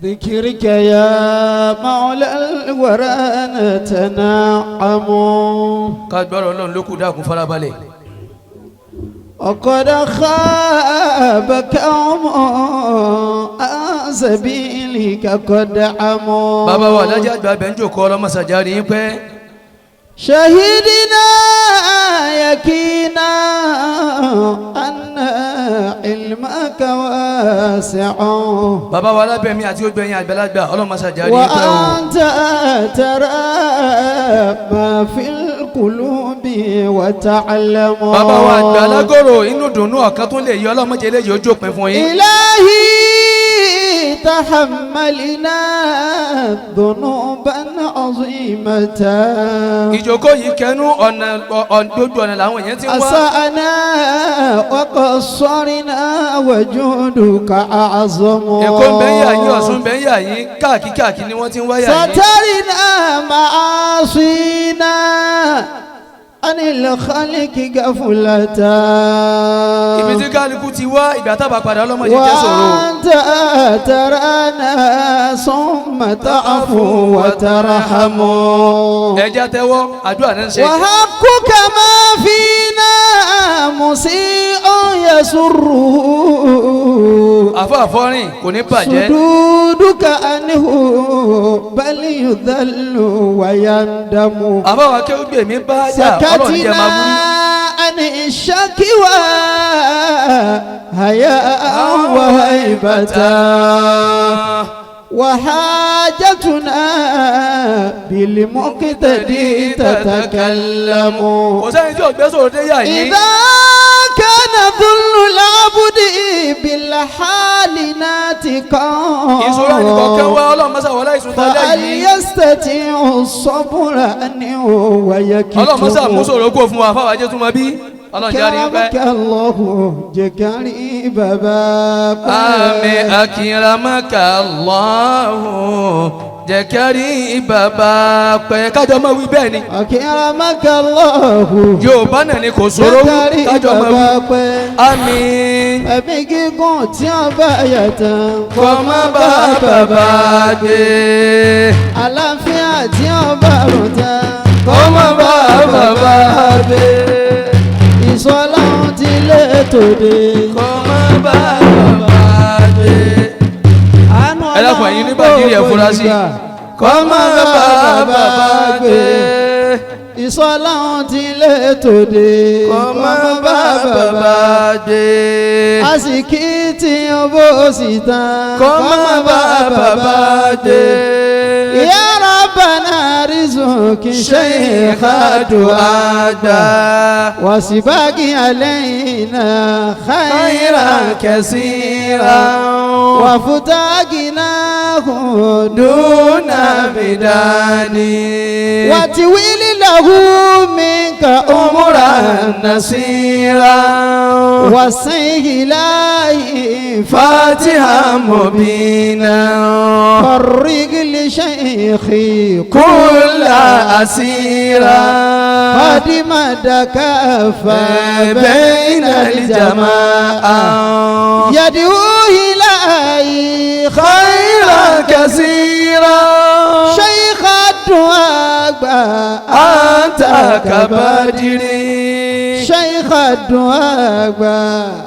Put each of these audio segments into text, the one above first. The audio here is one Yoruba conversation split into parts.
ذكرك يا مولى الورى نتنعم. Ká gbọ́rọ̀ Ọlọ́run ló kù, dákun farabalẹ̀. وقد خاب قوم عن سبيلك قد عموا. Bàbá wa alájà àgbà bẹ́ẹ̀ ń jòkó, ọlọ́mọsàjáde yín pẹ́. شهدنا يكينا أن علمك واسع. Bàbá wa alábẹ̀mí àti ọgbẹ̀yìn àgbàlagbà, ọlọ́mọsàjáde yín pẹ́ o. وأنت ترى ما في القلوب وتعلم. Bàbá wa àgbà alágòrò, inú dùnú ọ̀kan tó lè yọ, ọlọ́mọdé eléyìí ó jópin fún yín. إلهي تحملنا ذنوبا عظيمة. Ìjókòó yìí kẹnu ọ̀nà gbogbo ọ̀nà làwọn èèyàn ti ń wá. أسأنا وقصرنا وجودك أعظم. Èkó ń bẹ́ ń yà yín, Ọ̀ṣun ń bẹ́ ń yà yín, káàkiri káàkiri ni wọ́n ti ń wáyà yín. سترنا معاصينا عن الخلق غفلة. Ibi tí kálukú ti wá, ìgbà tábà padà, ọlọ́mọdé jẹ́ sọ̀rọ̀. وأنت ترانا ثم تعفو وترحم. Ẹja tẹ́wọ́, àdúrà náà ń ṣe. وحقك ما فينا مسيء يسره. Àfọ àfọrin kò ní bàjẹ́. صدودك عنه بل يذل ويندم. Àfọ àwọn akéwìgbè mi bá jà, Ọlọ́run jẹ́ máa سكتنا burú. عن الشكوى هياء وهيبة، وحاجتنا بالمقتدي تتكلم. Kò sẹ́ni tí ò gbé sọ̀rọ̀ dé yà yín. إذا كان ذل العبد بالحال ناتقا، Ìṣòro ẹnìkọ̀ọ̀kan wá, Ọlọ́run mọ́sá wọlé ìsúnta فهل lẹ́yìn. يستطيع الصبر أن Ọlọ́run mọ́sá mú ويكتم؟ sọ̀rọ̀ kó fún wa, fáwọn ajé tún mọ bí Ọlọ́run jáde pẹ́. كرمك الله jẹ́kárí bàbá pẹ́. Àmín. Akramaka Allahu, jẹ́ kárí bàbá pẹ́. Kájọ máa wí bẹ́ẹ̀ ni. أكرمك الله. Yorùbá náà ni, kò sọ̀rọ̀ wí. Jẹ́kárí Kájọ máa bàbá wí. pẹ́. Àmín. Ẹ̀mí gígùn tí wọ́n bá yàtọ̀, Kọ́ má bá bàbá gbé. Àlàáfíà tí wọ́n bá rùn tán, Kọ́ má bá bàbá gbé. Ìsọlá ti lé tòde. Kọ́ má bá bàbá gbé. Àánú Ẹ dákun, ẹ̀yin nígbà tí ẹ fura sí. Ìgbà. Kọ́ má bá bàbá gbé. Ìsọlá ti lé tòde. Kọ́ má bá bàbá gbé. Àsìkí tí ó bó sì tán, Kọ́ má bá bàbá gbé. يا ربنا رزق شيخ àgbà. وسباق علينا خيرا خيرا كثيرا وفتاقناه دون بداني وتويل له منك أمرا أمرا نصيرا وسيه إلهي فاتحا مبينا فرق لشيخي كل أسيرا قد مد كفى بين الجماعة يدعو إلهي خيرا كثيرا. شيخ الدعاء، أنت كبدري. شيخ الدعاء،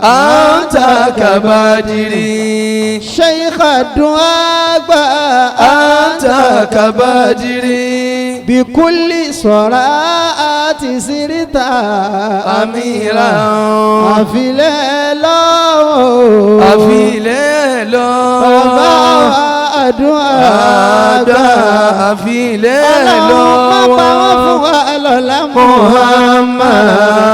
أنت كبدري. شيخ الدعاء، أنت كبدري. بكل صلاة سرت أميرا. àfilẹ̀ lọ́wọ́ àfilẹ̀ lọ. Bàbá wa àdúrà àgbà, àfilẹ̀ Ọlọ́run má pa wọ́n fún lọ́wọ́. wa lọ́la. Muhammad,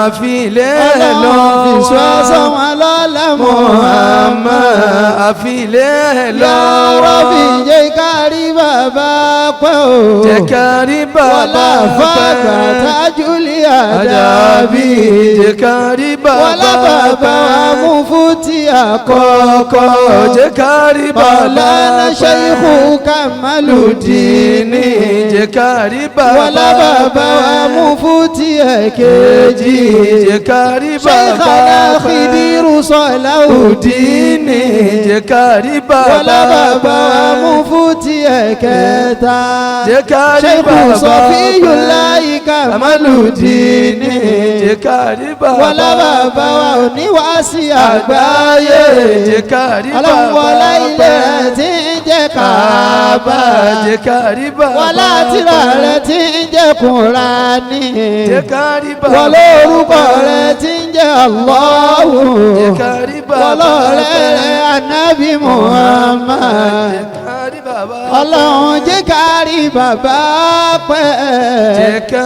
àfilẹ̀ Ọlọ́run fi sọ lọ́wọ́. wọn lọ́la. Muhammad, àfilẹ̀ Ya Rabbi lọ́wọ́. Jẹ́ kárí bàbá. bàbá pẹ́ o. Jẹ́ ká rí bàbá Wọlá pẹ́. fàgbà Tajul Àdàbí Adabi. jẹ́ ká rí bàbá Wọlá bàbá pẹ́. Mufti àkọ́kọ́. Jẹ́ ká rí bàbá Maulana pẹ́. Sheikhu Kamaludini. Jẹ́ ká rí bàbá Wọlá bàbá Mufti ẹ̀kejì. Jẹ́ ká rí bàbá Sheikhana pẹ́. Khidiru Salawudini. Jẹ́ ká rí bàbá Wọlá bàbá pẹ́. Mufti ẹ̀kẹta. Jẹ́ ká rí Sheikhu bàbá Sọfiyullahi Kamaludini. Jẹ́ ká rí bàbá Wọlá bàbá wa oníwàásí àgbáyé. Jẹ́ ká rí Ọlọ́run bàbá wọlá ilé pẹ́. rẹ̀ tí ń jẹ́ Káàbà. Jẹ́ ká rí bàbá Wọlá tírà rẹ̀ tí ń jẹ́ Kùránì. Jẹ́ ká rí bàbá Wọlá orúkọ rẹ̀ tí ń jẹ́ Allahu. Jẹ́ ká rí bàbá Wọlá ọ̀rẹ́ rẹ̀ Ànábì Muhammad. Jẹ́ ká rí bàbá Ọlọ́run jẹ́ ká rí bàbá pẹ́. Jẹ́ ká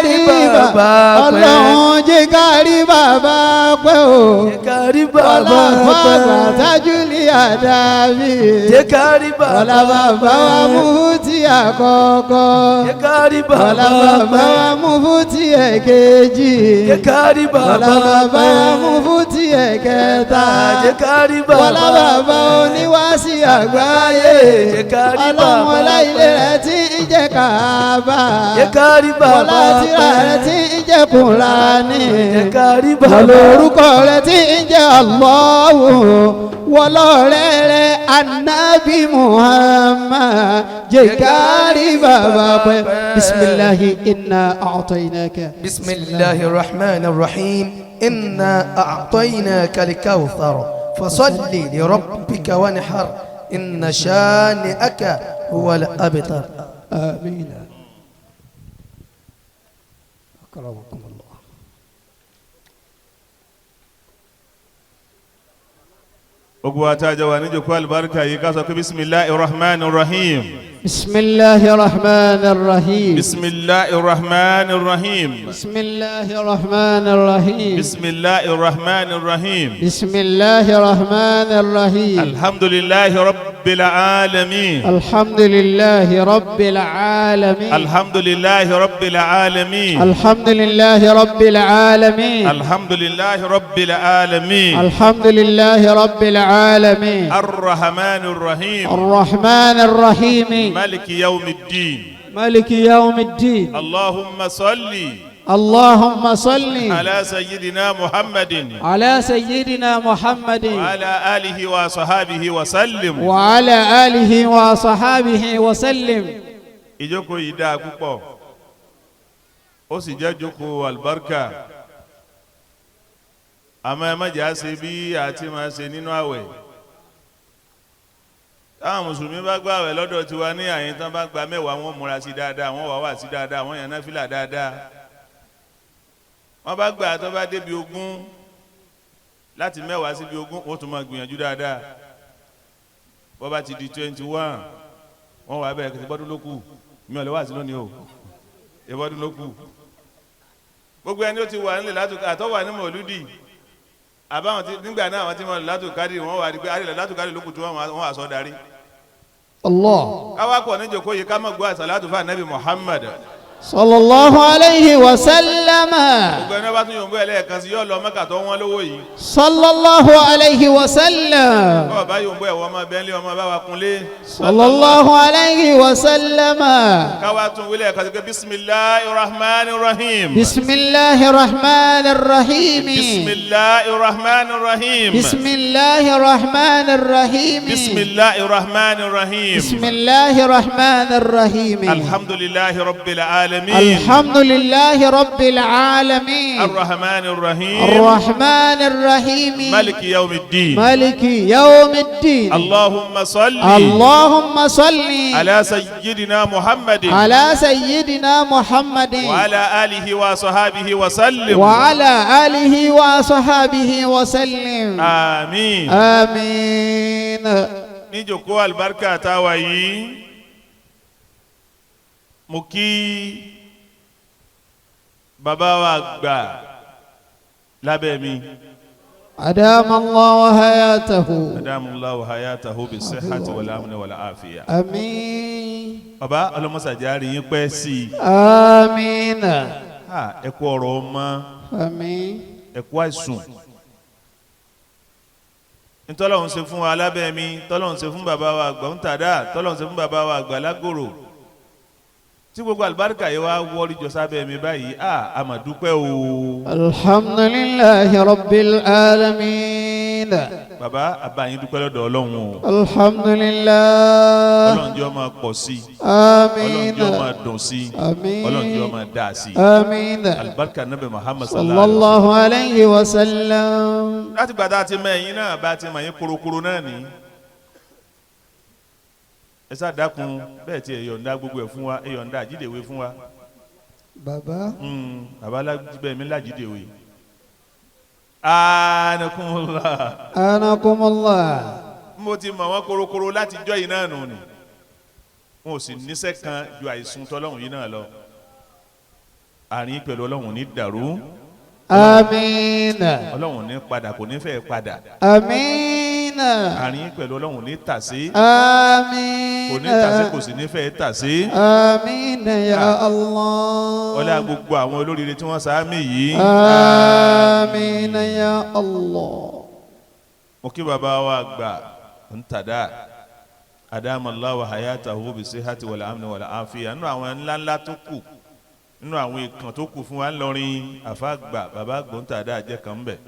rí bàbá pẹ́. Ọlọ́run jẹ́ ká rí bàbá pẹ́ o. Jẹ́ ká rí Wọlá bàbá fàgbà pẹ́. Tajul Adabi. Jẹ́ ká rí bàbá Wọlá bàbá wa Mufti àkọ́kọ́. Jẹ́ ká rí Wọlá bàbá bàbá wa Mufti ẹ̀kejì. Jẹ́ ká rí Wọlá bàbá bàbá wa Mufti ẹ̀kẹta. Jẹ́ ká rí bàbá Wọlá bàbá oníwàásí àgbáyé. Jẹ́ ká rí Ọlọ́run bàbá wọlá ilé rẹ̀ tí ń jẹ́ Káàbà. Jẹ́ ká rí bàbá Wọlá tírà rẹ̀ tí ń jẹ́ Kùránì. Jẹ́ ká rí bàbá Wọlá orúkọ rẹ̀ tí ń jẹ́ Allahu. Wọlá ọ̀rẹ́ rẹ̀ Ànábì Muhammad. Jẹ́ ká rí bàbá pẹ́. Bisimilahi inna a'tainaka. بسم الله الرحمن الرحيم إنا أعطيناك الكوثر فصل لربك وانحر إن شانئك هو الأبتر. آمين. أكرمكم الله. Gbogbo wa tá a jọ wà níjókòó àlùbáríkà yìí ká sọ pé bisimilahi rahman rahim. بسم الله الرحمن الرحيم. Bisimilahi rahman rahim. بسم الله الرحمن الرحيم. Bisimilahi rahman rahim. بسم الله الرحمن الرحيم. Alhamdulilahi rabbil alamin. الحمد لله رب العالمين. Alhamdulilahi rabbil alamin. الحمد لله رب العالمين. Alhamdulilahi rabbil alamin. الحمد لله رب العالمين. Arrahman rahim. الرحمن الرحيم. Maliki yawmi ddin. مالك يوم الدين. Allahumma salli اللهم صل ala sayyidina Muhammadin على سيدنا محمد wa ala alihi wa sahabihi wa sallim. وعلى آله وصحابه وسلم. Ìjókòó yìí dáa púpọ̀, ó sì jẹ́ jókòó àlùbáríkà, àmọ́ ẹ má jẹ́ á ṣe bí àti máa ṣe nínú àwẹ̀. Táwọn mùsùlùmí bá gbà àwẹ̀ lọ́dọ̀ tiwa ní àyín tán bá gba 10 wọ́n múra sí dáadáa, wọ́n wà wá sí dáadáa, wọ́n yàn náfìlà dáadáa. Wọ́n bá gbà tó bá débi 20, láti 10 síbi 20, wọ́n tún máa gbìyànjú dáadáa. Bọ́ bá ti di 21, wọ́n wà bẹ̀rẹ̀ kìtì bọ́dún ló kù, mi ò lè wá sí lónìí o, ìbọ́dún ló kù. Gbogbo ẹni ó ti wà nílẹ̀ látò àtọ́wà ní mọ̀lúdì àbáwọn ti nígbà náà àwọn tí wọ́n lè látò kádì wọ́n wà ní pé àrílẹ̀ látò kádì ló kù tí wọ́n wà sọ darí. Allah. Káwá pọ̀ níjòkó yìí ká mọ̀ gbọ́ àsàlátù fún Ànábì Muhammad. Sallallahu alayhi wa sallam. Gbogbo ẹni bá tún yòǹbó ẹlẹ́ẹ̀kan sí yóò lọ Mẹ́kà tó wọ́n lówó yìí. Sallallahu alayhi wa sallam. Bọ́ọ̀ bá yòǹbó ẹ̀wọ̀ ọmọ bẹ́ńlẹ̀ ọmọ bá wa kunlé. Sallallahu alayhi wa sallam. Káwá tún wílẹ̀ kan sí pé bismillahir rahmanir rahim. Bismillahir rahmanir rahim. Bismillahir rahmanir rahim. Bismillahir rahmanir rahim. Bismillahir rahmanir rahim. Bismillahir rahmanir rahim. Alhamdulillahi rabbil alamin. Alhamdulillahi rabbil alamin. Arrahmanir rahim. Arrahmanir rahim. Maliki yawmiddin. Maliki yawmiddin. Allahumma salli. Allahumma salli. Ala sayyidina Muhammadin. Ala sayyidina Muhammadin. Wa ala alihi wa sahabihi wa sallim. Wa ala alihi wa sahabihi wa sallim. Àmín. Àmín. Níjókòó àlùbáríkà táwa yìí, mo kí bàbá wa gbà lábẹ́ mi. أدام الله حياته. أدام الله حياته بالصحة والأمن والعافية. آمين. Bàbá ọlọmọsàjà rí yín pẹ́ sí i. آمين. Ẹ kú ọ̀rọ̀ ọmọ. آمين. Ẹ kú àìsùn. Ntọ́lọ́hún ṣe fún wa lábẹ́ mi, tọ́lọ́hún ṣe fún bàbá wa àgbà ń tàdá, tọ́lọ́hún ṣe fún bàbá wa àgbà lágòrò. Tí gbogbo àlùbáríkà yìí wá wọ́ọ́rí jọ sábẹ́ mi báyìí, a mà dúpẹ́ o. Alhamdulillahi rabbil alamin. Bàbá àbáyín dúpẹ́ lọ́dọ̀ Ọlọ́run o. Alhamdulillah. Ọlọ́run jẹ́ ó máa pọ̀ sí i. Àmín. Ọlọ́run jẹ́ ó máa dùn sí i. Àmín. Ọlọ́run jẹ́ ó máa dà sí i. Àmín. Àlùbáríkà Nábì Muhammad sallallahu alayhi wa sallam. Láti gbàdá ti mọ ẹ̀yin náà bá ti mọ̀ yín korokoro náà ní. Ẹ sá dákun bẹ́ẹ̀ tí ẹ yọ̀ǹda gbogbo ẹ̀ fún wa, ẹ yọ̀ǹda àjídèwé fún wa. Bàbá. Bàbá bẹ́ẹ̀ mi lájídèwé. Anakumullah. Anakumullah. Mo ti mọ̀ wọ́n korokoro láti jọ́ yìí náà nù ni. Wọn ò sì níṣẹ́ kan ju àìsùn tọ́lọ́hùn yìí náà lọ. Àárín pẹ̀lú Ọlọ́hun ní dàrú. Àmín. Ọlọ́hun ní padà kò ní fẹ́ padà. Àmín. Àárín pẹ̀lú Ọlọ́hun ní tàsé. Àmín. Kò ní tàsé kò sì ní fẹ́ tàsé. Àmín ya Allah. Ọlá gbogbo àwọn olóríire tí wọ́n sáámi yìí. Àmín ya Allah. Mo kí bàbá wa gbà ń tàdá. Adamallahu hayatahu bisihati wal amni wal afiya. Nínú àwọn ńláńlá tó kù, nínú àwọn ìkàn tó kù fún wa ńlọrin, àfa gbà bàbá gbóǹtàdá jẹ́ kan ń bẹ̀.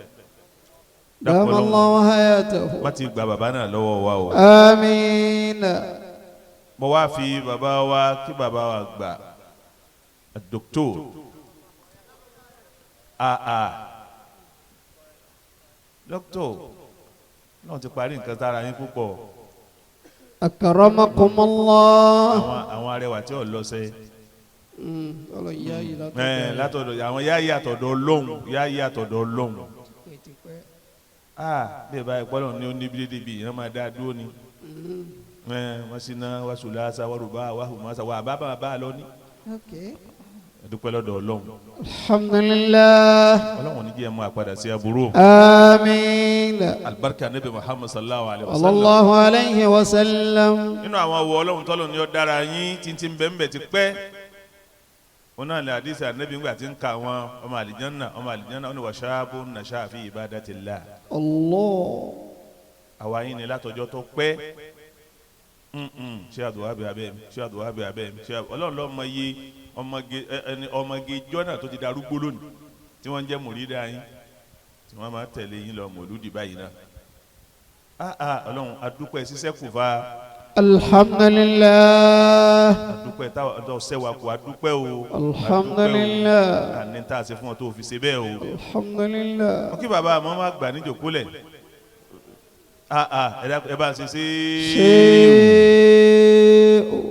Adamallahu hayatahu. Má ti gba bàbá náà lọ́wọ́ wa o. Àmín. Mo wá fi bàbá wa kí bàbá wa gbà doctor doctor náà ti parí nǹkan tára yín púpọ̀. Akramakumullah. Àwọn arẹwà tí ò lọ sẹ. Látọ̀dọ̀ àwọn yáyí àtọ̀dọ̀ lóhùn yáyí àtọ̀dọ̀ lóhùn. Bí ẹ báyìí pọ́lọ̀ ní ó ní bíi débi ìyẹn máa dá dúró ni. Wọ́n sì ná wọ́n sùn láṣà wọ́n rúbá wọ́n hùmọ́sà wọ́n àbá bá lọ ní. Dúpẹ́ lọ́dọ̀ Ọlọ́run. Alhamdulillah. Ọlọ́run ní jẹ́ ẹ mú àpadà sí aburú. Àmín. Alibarika Nabi Muhammad sallallahu alayhi wa sallam. Sallallahu alayhi wa sallam. Nínú àwọn awọ Ọlọ́run tọ́lọ̀ ni ó dára yín títí bẹ́ẹ̀ ti pẹ́. Wọn náà lè àdìsí ànábì ńgbà tí ń ka àwọn ọmọ àlìjánná ọmọ àlìjánná ó ní wa shabun nasha'a fi ibadatillah. Allah. Àwa yín ni látọjọ́ tó pẹ́. Ṣé àdùwà bẹ abẹ́ mi? Ṣé àdùwà bẹ abẹ́ mi? Ṣé Ọlọ́run ló mọ iye ọmọge jọ́nà tó ti darúgbó lónìí tí wọ́n ń jẹ́ mùrídà yín tí wọ́n máa tẹ̀lé yín lọ mọ̀lúdì báyìí náà. Ọlọ́run adúpẹ́ ṣiṣẹ́ kù fa. Alhamdulillah. Adúpẹ́ táwọn ọ̀dọ́ sẹ́wà kù adúpẹ́ o. Alhamdulillah. Àní tá a ṣe fún ọ tó fi ṣe bẹ́ẹ̀ o. Alhamdulillah. Mo kí bàbá àmọ́ máa gbà níjòkólẹ̀. Ẹ bá ń ṣe ṣe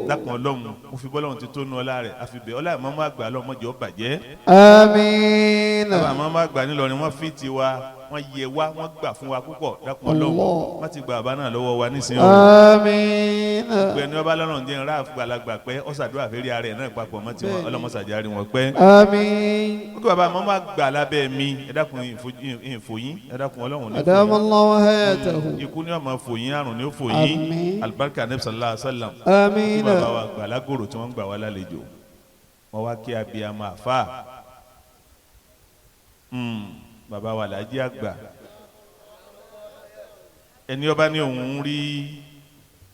dákun Ọlọ́run mo fi bọ́lọ́run ti tó nu ọlá rẹ̀ àfibẹ̀ ọlá ìmọ̀ máa gbà lọ́mọdé ó bàjẹ́. Àmín. Bàbá àmọ́ máa gbà nílọrin wọ́n fi ti wa wọ́n yẹ wa wọ́n gbà fún wa púpọ̀ dákun Ọlọ́run wọ́n ti gba bàbá náà lọ́wọ́ wa nísìnyí o. Àmín. Gbogbo ẹni ọba lọ́rùn jẹ́ nra àgbàlagbà pẹ́ ọ̀sàdúrà fẹ́rí ara ẹ̀ náà papọ̀ mọ́ tiwọn ọlọ́mọsàjárí wọn pẹ́. Àmín. Ó kí bàbá àmọ́ máa gbà lábẹ́ mi ẹ dákun ìfòyín ẹ dákun Ọlọ́run ní fòyín. Adamallahu hayatahu. Ikú ni ọmọ fòyín àrùn ni ó fòyín. Àmín. Alibarika Nabi sallallahu alaihi wasallam. Àmín. Kí bàbá wa gbà lágòrò tí wọ́n ń gbà wá lálejò wọ́n wá kí abiyamọ àfa bàbá wa làájí àgbà ẹni ọba ní òun rí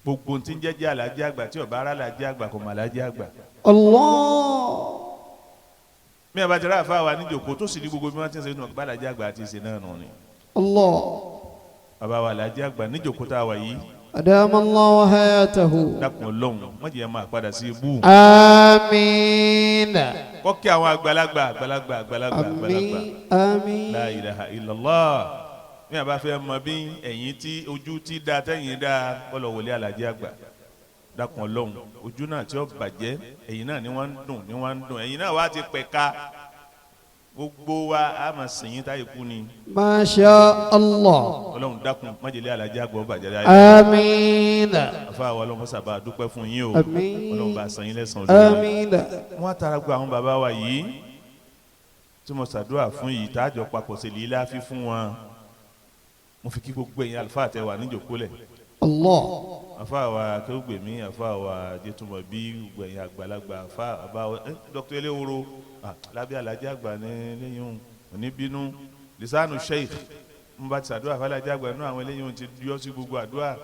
gbogbo tí ń jẹ́jẹ́ àlàájí àgbà tí ọba ara làájí àgbà kò mọ̀ àlàájí àgbà. Allah. Mi àbá ti rà àfa wa níjòkó tó sì ní gbogbo bí wọ́n ti ń ṣe nù ọgbà àlàájí àgbà àti ìṣe náà nù ni. Allah. Bàbá wa làájí àgbà níjòkó tá a wà yìí. Adamallahu hayatahu. Dákun Ọlọ́run wọ́n jẹ́ máa padà sí ibú. Àmín. Kọ́kí àwọn àgbàlagbà àgbàlagbà àgbàlagbà àgbàlagbà. Àmín. La ilaha illallah. Ní àbá fẹ́ mọ bí ẹ̀yin tí ojú tí da tẹ́yìn da kọ́lọ̀ wọlé alájí àgbà. Dákun Ọlọ́run ojú náà tí ó bàjẹ́ ẹ̀yin náà ni wọ́n ń dùn ni wọ́n ń dùn ẹ̀yin náà wá ti pẹ̀ka gbogbo wa a máa sìn yín táyé kú ni. Masha Allah. Ọlọ́run dákun májèlé alájí àgbà ó bàjẹ́ láyé. Àmín. Àfa wa Ọlọ́run sábà dúpẹ́ fún yín o. Àmín. Ọlọ́run bá san yín lẹ́san olóore. Àmín. Wọ́n á tara gba àwọn bàbá wa yìí tí mo ṣàdúrà fún yìí tá a jọ papọ̀ sí lílá fi fún wọn. Mo fi kí gbogbo ẹ̀yin àlùfáà tẹ́ wà níjòkólẹ̀. Allah. Àfáà wa Akéwùgbèmí, àfáà wa Jẹ́tùmọ̀ bí gbogbo ẹ̀yin àgbàlagbà, àfáà àbá Dr. Eléworo, lábẹ́ alájà àgbà ní lẹ́yìn òní bínú lisanu sheikh n bá ti sàdúrà fàlàjà àgbà nínú àwọn eléyìí ti yọ sí gbogbo àdúrà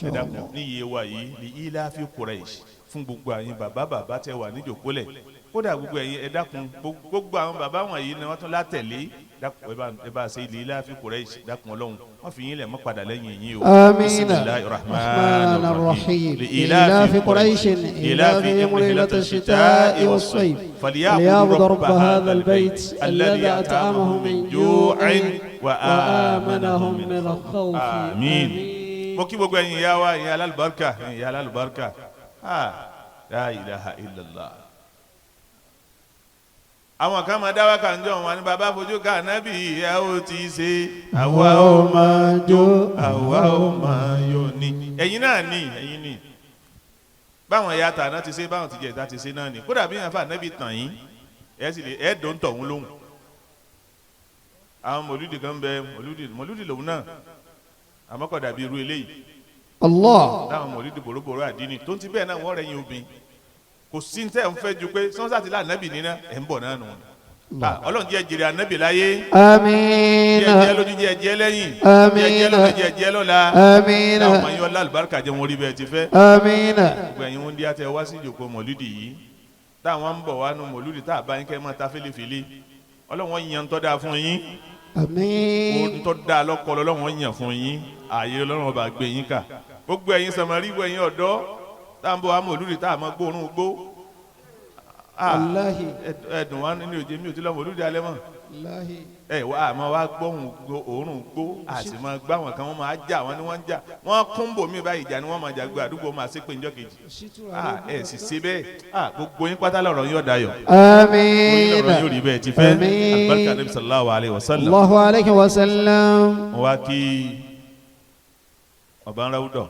ẹ̀dá níyì wa yìí ní ilá fi Quraish fún gbogbo àyìn bàbá bàbá tẹ wà níjòkólẹ̀ kódà gbogbo ẹ̀yin ẹ dákun gbogbo àwọn bàbá wọ̀nyí ni wọ́n tún látẹ̀lé dákun ẹ bá ṣe ilé ilá fi Quraish dákun Ọlọ́run wọ́n fi yín lẹ̀ mọ́ padà lẹ́yìn yín o. Bismillahir rahmanir rahim إيلاف قريش إيلافهم رحلة الشتاء والصيف فليعبدوا رب هذا البيت الذي أطعمهم من جوع وآمنهم من الخوف. Àmín. Mo kí gbogbo ẹ̀yin ìyá wa, ìyá alálùbáríkà, ìyá alálùbáríkà, la ilaha illallah. Àwọn kan máa dáwà kà ń jọ wọn ni bàbá fojú ká nábì ìyá ó ti ṣe àwa ó máa jó àwa ó máa yọ̀ ni. Ẹ̀yin náà ni ẹ̀yin ni báwọn ìyá tàná ti ṣe báwọn ti jẹ ìta ti ṣe náà ni kódà bí yẹn fà nábì tàn yín ẹ sì lè ẹ dùn tọ̀hún lóhùn. Àwọn mòlúdì kan bẹ mòlúdì mòlúdì lòun náà àmọ́ kò dàbí irú eléyìí. Allah. Láwọn mòlúdì bòróbòró àdínì tó ń ti bẹ́ẹ̀ náà wọ́n rẹ̀ yín obìnrin kò sí ní tẹ́ ń fẹ́ ju pé sọ́nsá ti lá ànábì níná ẹ̀ ń bọ̀ náà nù. Ọlọ́run jẹ́ jèrè ànábì láyé. Àmín. Jẹ́ jẹ́ lójú jẹ́ jẹ́ lẹ́yìn. Àmín. Jẹ́ jẹ́ lójú jẹ́ jẹ́ lọ́la. Àmín. Láwọn ọmọ yín ọlá àlùbáríkà jẹ́ wọn rí bẹ́ẹ̀ ti fẹ́. Àmín. Gbogbo ẹ̀yin wọn dí àtẹ wá sí ìjòkó mọ̀lúdì yìí táwọn ń bọ̀ wá nu mọ̀lúdì tá a bá yín kẹ́ máa ta fẹ́lẹ́fẹ́lẹ́ Ọlọ́run yàn tọ́ da fún yín. Àmín. Tọ́ da lọ́kọ Ọlọ́run yàn fún yín ààyè Ọlọ́run ọba gbé yín kà. Gbogbo ẹ̀yin sàmárì gbogbo ẹ̀yin ọ̀dọ́ tá à ń bọ̀ wá mọ̀lúdì tá a máa gbóòórùn gbó. Ẹdùn wa nínú òjé mi ò ti lọ mọ̀lúdì alẹ́ mọ́. Ẹ wá àmọ́ wá gbóhùn òórùn gbó àti máa gbá wọn kan wọ́n máa jà wọ́n ni wọ́n ń jà wọ́n kún bò mí báyìí ìjà ni wọ́n máa jà gbé àdúgbò máa ṣépè ńjọ́ kejì. Ẹ sì ṣe bẹ́ẹ̀ gbogbo yín pátá lọ̀rọ̀ yín ọ̀dà yọ̀. Àmín. Lọ̀rọ̀ yóò rí bẹ́ẹ̀ ti fẹ́. Alibarika nabi sallallahu alayhi wa sallam. Allahu alayhi wa sallam. Wọ́n wá kí ọba ń ráwùdọ̀.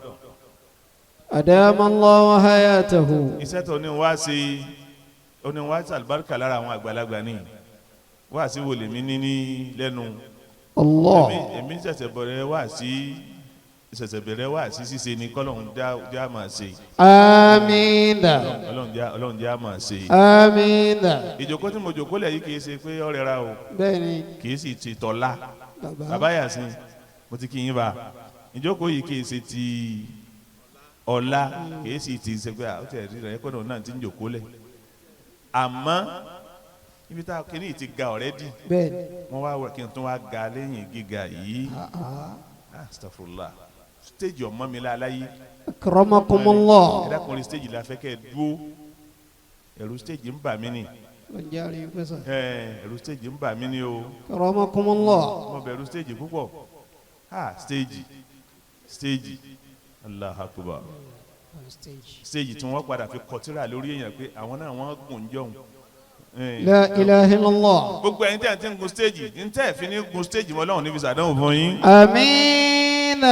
Adama Allahu hayatahu. Iṣẹ́ tó ní wá sí ó ní wá sí alibarika lára àwọn àgbàlagbà ni wá sí wo lèmi ní ní lẹ́nu. Allah. Èmi ṣẹ̀ṣẹ̀ bẹ̀rẹ̀ wá sí ṣẹ̀ṣẹ̀ bẹ̀rẹ̀ wá sí ṣíṣe ni kọ́lọ́hún já máa ṣe. Àmín. Ọlọ́run já máa ṣe. Àmín. Ìjókòó tí mo jókòó lẹ̀ yìí kì í ṣe pé ó rẹra o. Bẹ́ẹ̀ni. Kì í sì ti tọ́lá. Bàbá Yàsín mo ti kí yín bá. Ìjókòó yìí kì í ṣe ti ọ̀la kì í sì ti ṣe pé àwọn ti rí rẹ̀ kọ́nà náà ti ń jókòó lẹ̀. Àmọ́ ibi tá a kìíní ti ga ọ̀rẹ́dì. Bẹ́ẹ̀ni. Wọ́n wá kí n tún wá ga lẹ́yìn gíga yìí. Astaghfirullah. Stage ọmọ mi la láyé. Akramakumullah. Ẹ dákun stage la fẹ́ kẹ́ ẹ dúró. Ẹ̀rù stage ń bà mí ni. Ẹ̀rù stage ń bà mí ni o. Akramakumullah. Mo bẹ̀rù stage púpọ̀. Stage stage Allahu Akbar. Stage tí wọ́n padà fi kọtíra lórí èèyàn pé àwọn náà wọ́n gùn jọ̀hún. La ilaha illallah. Gbogbo ẹ̀yin tẹ́ ẹ̀ ti ń gun stage ní tẹ́ ẹ̀ fi ní gun stage mọ́ Ọlọ́run níbi sàdánwò fún yín. Àmín.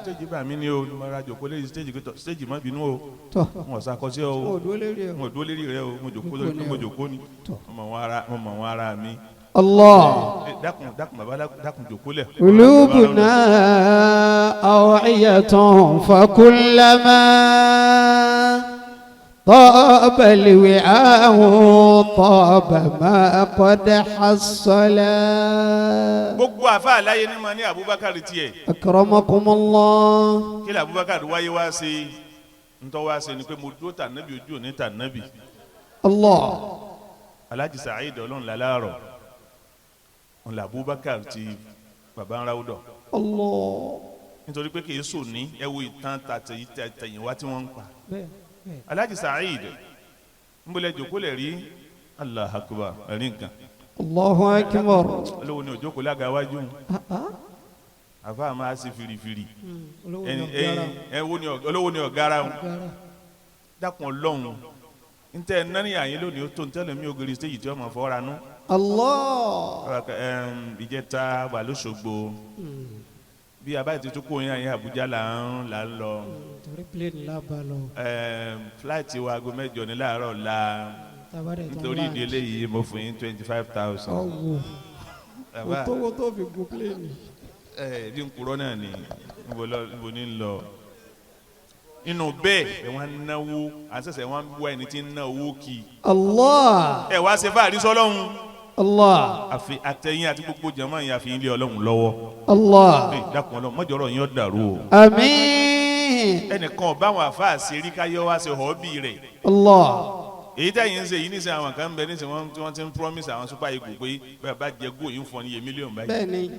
Stage bá mi ní o mo ra jòkó lérí stage pé stage má bínú o. N ò sakọ sí ọ o. N ò dúró lérí rẹ o. Mo jòkó lórí mo jòkó ni. Mo mọ̀ wọn ara mi. Allah. Dákun dákun bàbá dákun jòkó lẹ̀. Qulubuna aw'iyatun fakullama طاب الوعاء طاب ما قد حصل. Gbogbo àfa àlàyé ni mo ní Abubakar tiẹ̀. Akramakum Allah. Kí ni Abubakar wáyé wá sí ntọ́ wá sí ni pé mo dúró tà nábì ojú òní tà nábì. Allah. Alhaji Saheed Ọlọ́run lálárọ̀ ńlá Abubakar ti baba ń ráwùdọ̀. Allah. Nítorí pé kì í sùn ní ẹ wo ìtàn tàtẹ̀yìnwá tí wọ́n ń pa. Alhaji Saheed nbọlẹ jòkó lẹ rí Allahu Akbar ẹrí nǹkan. Allahu Akbar. Olówó ni òjòkó lága wájú àfa máa ṣe firifiri olówó ni ọ̀gára dákun Ọlọ́run ntẹ nání àyín lónìí ó tó ntẹ lómi ògiri stéèjì tí wọ́n máa fọ́ra nú. Allah. Ìjẹta wà lóṣogbo bí a bá ti tún kó yín àyín Àbújá là ń lọ. Torí plane la bá lọ. Flight wa aago mẹ́jọ ní láàárọ̀ la nítorí ìdílé yìí mo fún yín 25,000. Ọ̀wọ̀ o tó fi gun plane. Ẹ bí n kúrọ́ náà ni níbo ni ń lọ inú bẹ́ẹ̀ ẹ wọ́n ń náwó àṣẹṣẹ wọ́n ń wá ẹni tí ń ná owó kì í. Allah. Ẹ wá ṣe fáàrí sọlọ́hún. Allah. Àfi àtẹ̀yìn àti gbogbo jàmáà yẹn àfi ilé Ọlọ́hun lọ́wọ́. Allah. Ẹ dákun Ọlọ́hun mọ́jọ́rọ̀ yín ó dàrú o. Àmín. Ẹnìkan ọba àwọn àfáà ṣe rí káyọ́ wá ṣe họ́bì rẹ̀. Allah. Èyí tẹ̀yìn ń ṣe yìí nísìnyí àwọn kan ń bẹ nísìnyí wọ́n ti ń promise àwọn Super Eagles pé bẹ́ẹ̀ bá jẹ góò yín fún ọ ní iye mílíọ̀nù báyìí. Bẹ́ẹ̀ni.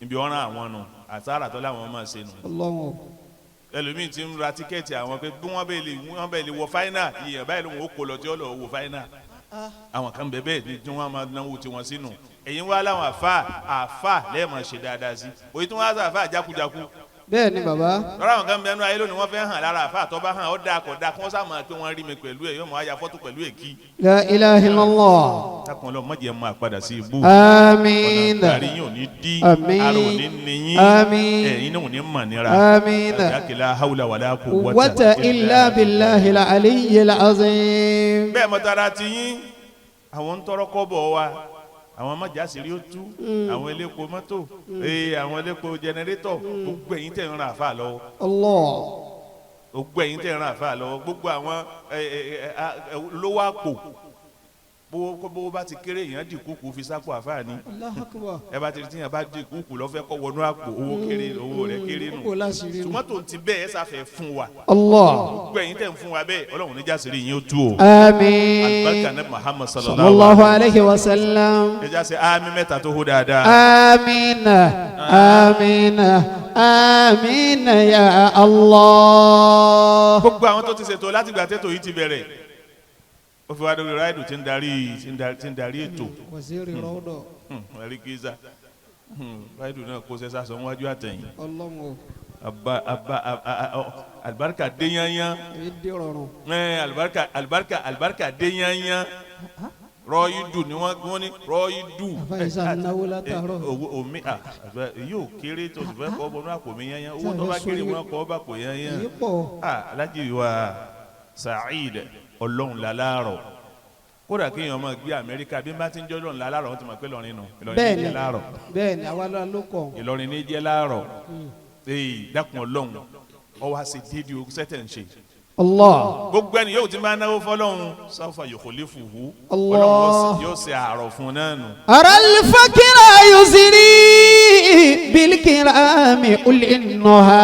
Ibi ọ̀ràn àwọn nù àtàrà tó láwọn máa ṣe nù. Ọlọ́run. Ẹlòmíì ti ń ra tíkẹ́ẹ̀tì àwọn pé bí wọ́n bẹ́ẹ̀ lè wọ fáínà ìyẹn báyìí lóun ó kó lọ tí ó lọ wọ fáínà. Àwọn kan bẹ́ẹ̀ bẹ́ẹ̀ tí wọ́n máa náwó tiwọn sínú. Ẹ̀yin wá láwọn àfà lẹ́ẹ̀mọ̀ ṣe dáadáa sí. Òyìn tí wọ́n á sọ àfà jákujáku. Bẹ́ẹ̀ni bàbá. Lọ́rọ̀ àwọn kan bẹ́ẹ̀ nú ayé lónìí wọ́n fẹ́ hàn lára àfà tó bá hàn ó dáa kò dáa kí wọ́n sá máa pé wọ́n rí mi pẹ̀lú ẹ̀ yóò máa ya fọ́tò pẹ̀lú èkì. La ilaha illallah. Dákun Ọlọ́run má jẹ́ máa padà sí ibú. Àmín. Ọ̀nà àrí yín ò ní dí. Àmín. Ara ò ní ní yín. Àmín. Ẹ̀yin náà ò ní mọ̀ nira. Àmín. Àjákèlá hawla wàlá quwwata Quwwata illa billahil aliyyil azim. Bẹ́ẹ̀ mọ̀tara ti yín àwọn ń tọrọ kọ́bọ̀ wa àwọn májàsírí ó tú àwọn elépo mọ́tò àwọn elépo jẹnẹrétọ̀ gbogbo ẹ̀yin tẹ̀ ń ran àfa lọ́wọ́. Allah. Gbogbo ẹ̀yin tẹ̀ ń ran àfa lọ́wọ́ gbogbo àwọn lówó àpò bówó bá ti kéré èèyàn dì kúkú fi sápò àfa ni. Allahu akbar. Ẹ bá ti rí tíyàn bá dì kúkú lọ́fẹ́ kọ́ wọnú àpò owó kéré owó rẹ̀ kéré nù. Ṣùgbọ́n tó ti bẹ́ẹ̀ ẹ sáfẹ́ fún wa. Allah. Gbogbo ẹ̀yin tẹ̀ ń fún wa bẹ́ẹ̀ Ọlọ́run ní jásìrì yín ó tú o. Àmín. Alibarika ní Muhammad sallallahu alayhi wa sallam. Ẹ já ṣe àmín mẹ́ta tó hó dáadáa. Àmín àmín àmín ya Allah. Gbogbo àwọn tó ti ṣètò láti gbà tètò yìí ti bẹ̀rẹ̀. Ó fi wá lórí ráìdù tí ń darí ètò. Waziri rọ́ọ̀dọ̀. Ẹ̀rí gíza ráìdù náà kó sẹ́sà sọ níwájú àtẹ̀yìn. Ọlọ́run. Alibarika dé yányán. Alibarika alibarika alibarika dé yányán. Rọ́ọ̀yìdù ni wọ́n ní rọ́ọ̀yìdù. Àfàìsà náwó látàárọ̀. Owó omi yóò kéré tó sì fẹ́ kọ́ bọ́nú àpò mi yányán. Owó tó bá kéré wọn kọ́ bá kò yányán. Alhaji wa Saheed Ọlọ́run lálárọ̀ kódà kéèyàn máa gbé Amẹ́ríkà bí n bá ti ń jọ́ Ọlọ́run lálárọ̀ wọ́n ti máa pé Ìlọrin nù. Ìlọrin ní jẹ́ láàrọ̀. Bẹ́ẹ̀ni àwa ló kọ̀. Ìlọrin ní jẹ́ láàrọ̀. Ee dákun Ọlọ́run ọ wá ṣe déédéé o sẹ́tẹ̀ ń ṣe. Allah. Gbogbo ẹni yóò ti máa náwó fọlọ́run sáfà yukhlifuhu. Allah. Ọlọ́run yóò ṣe àrọ̀ fún náà nù. Aral fakira yuziri bilkirami ulinnoha.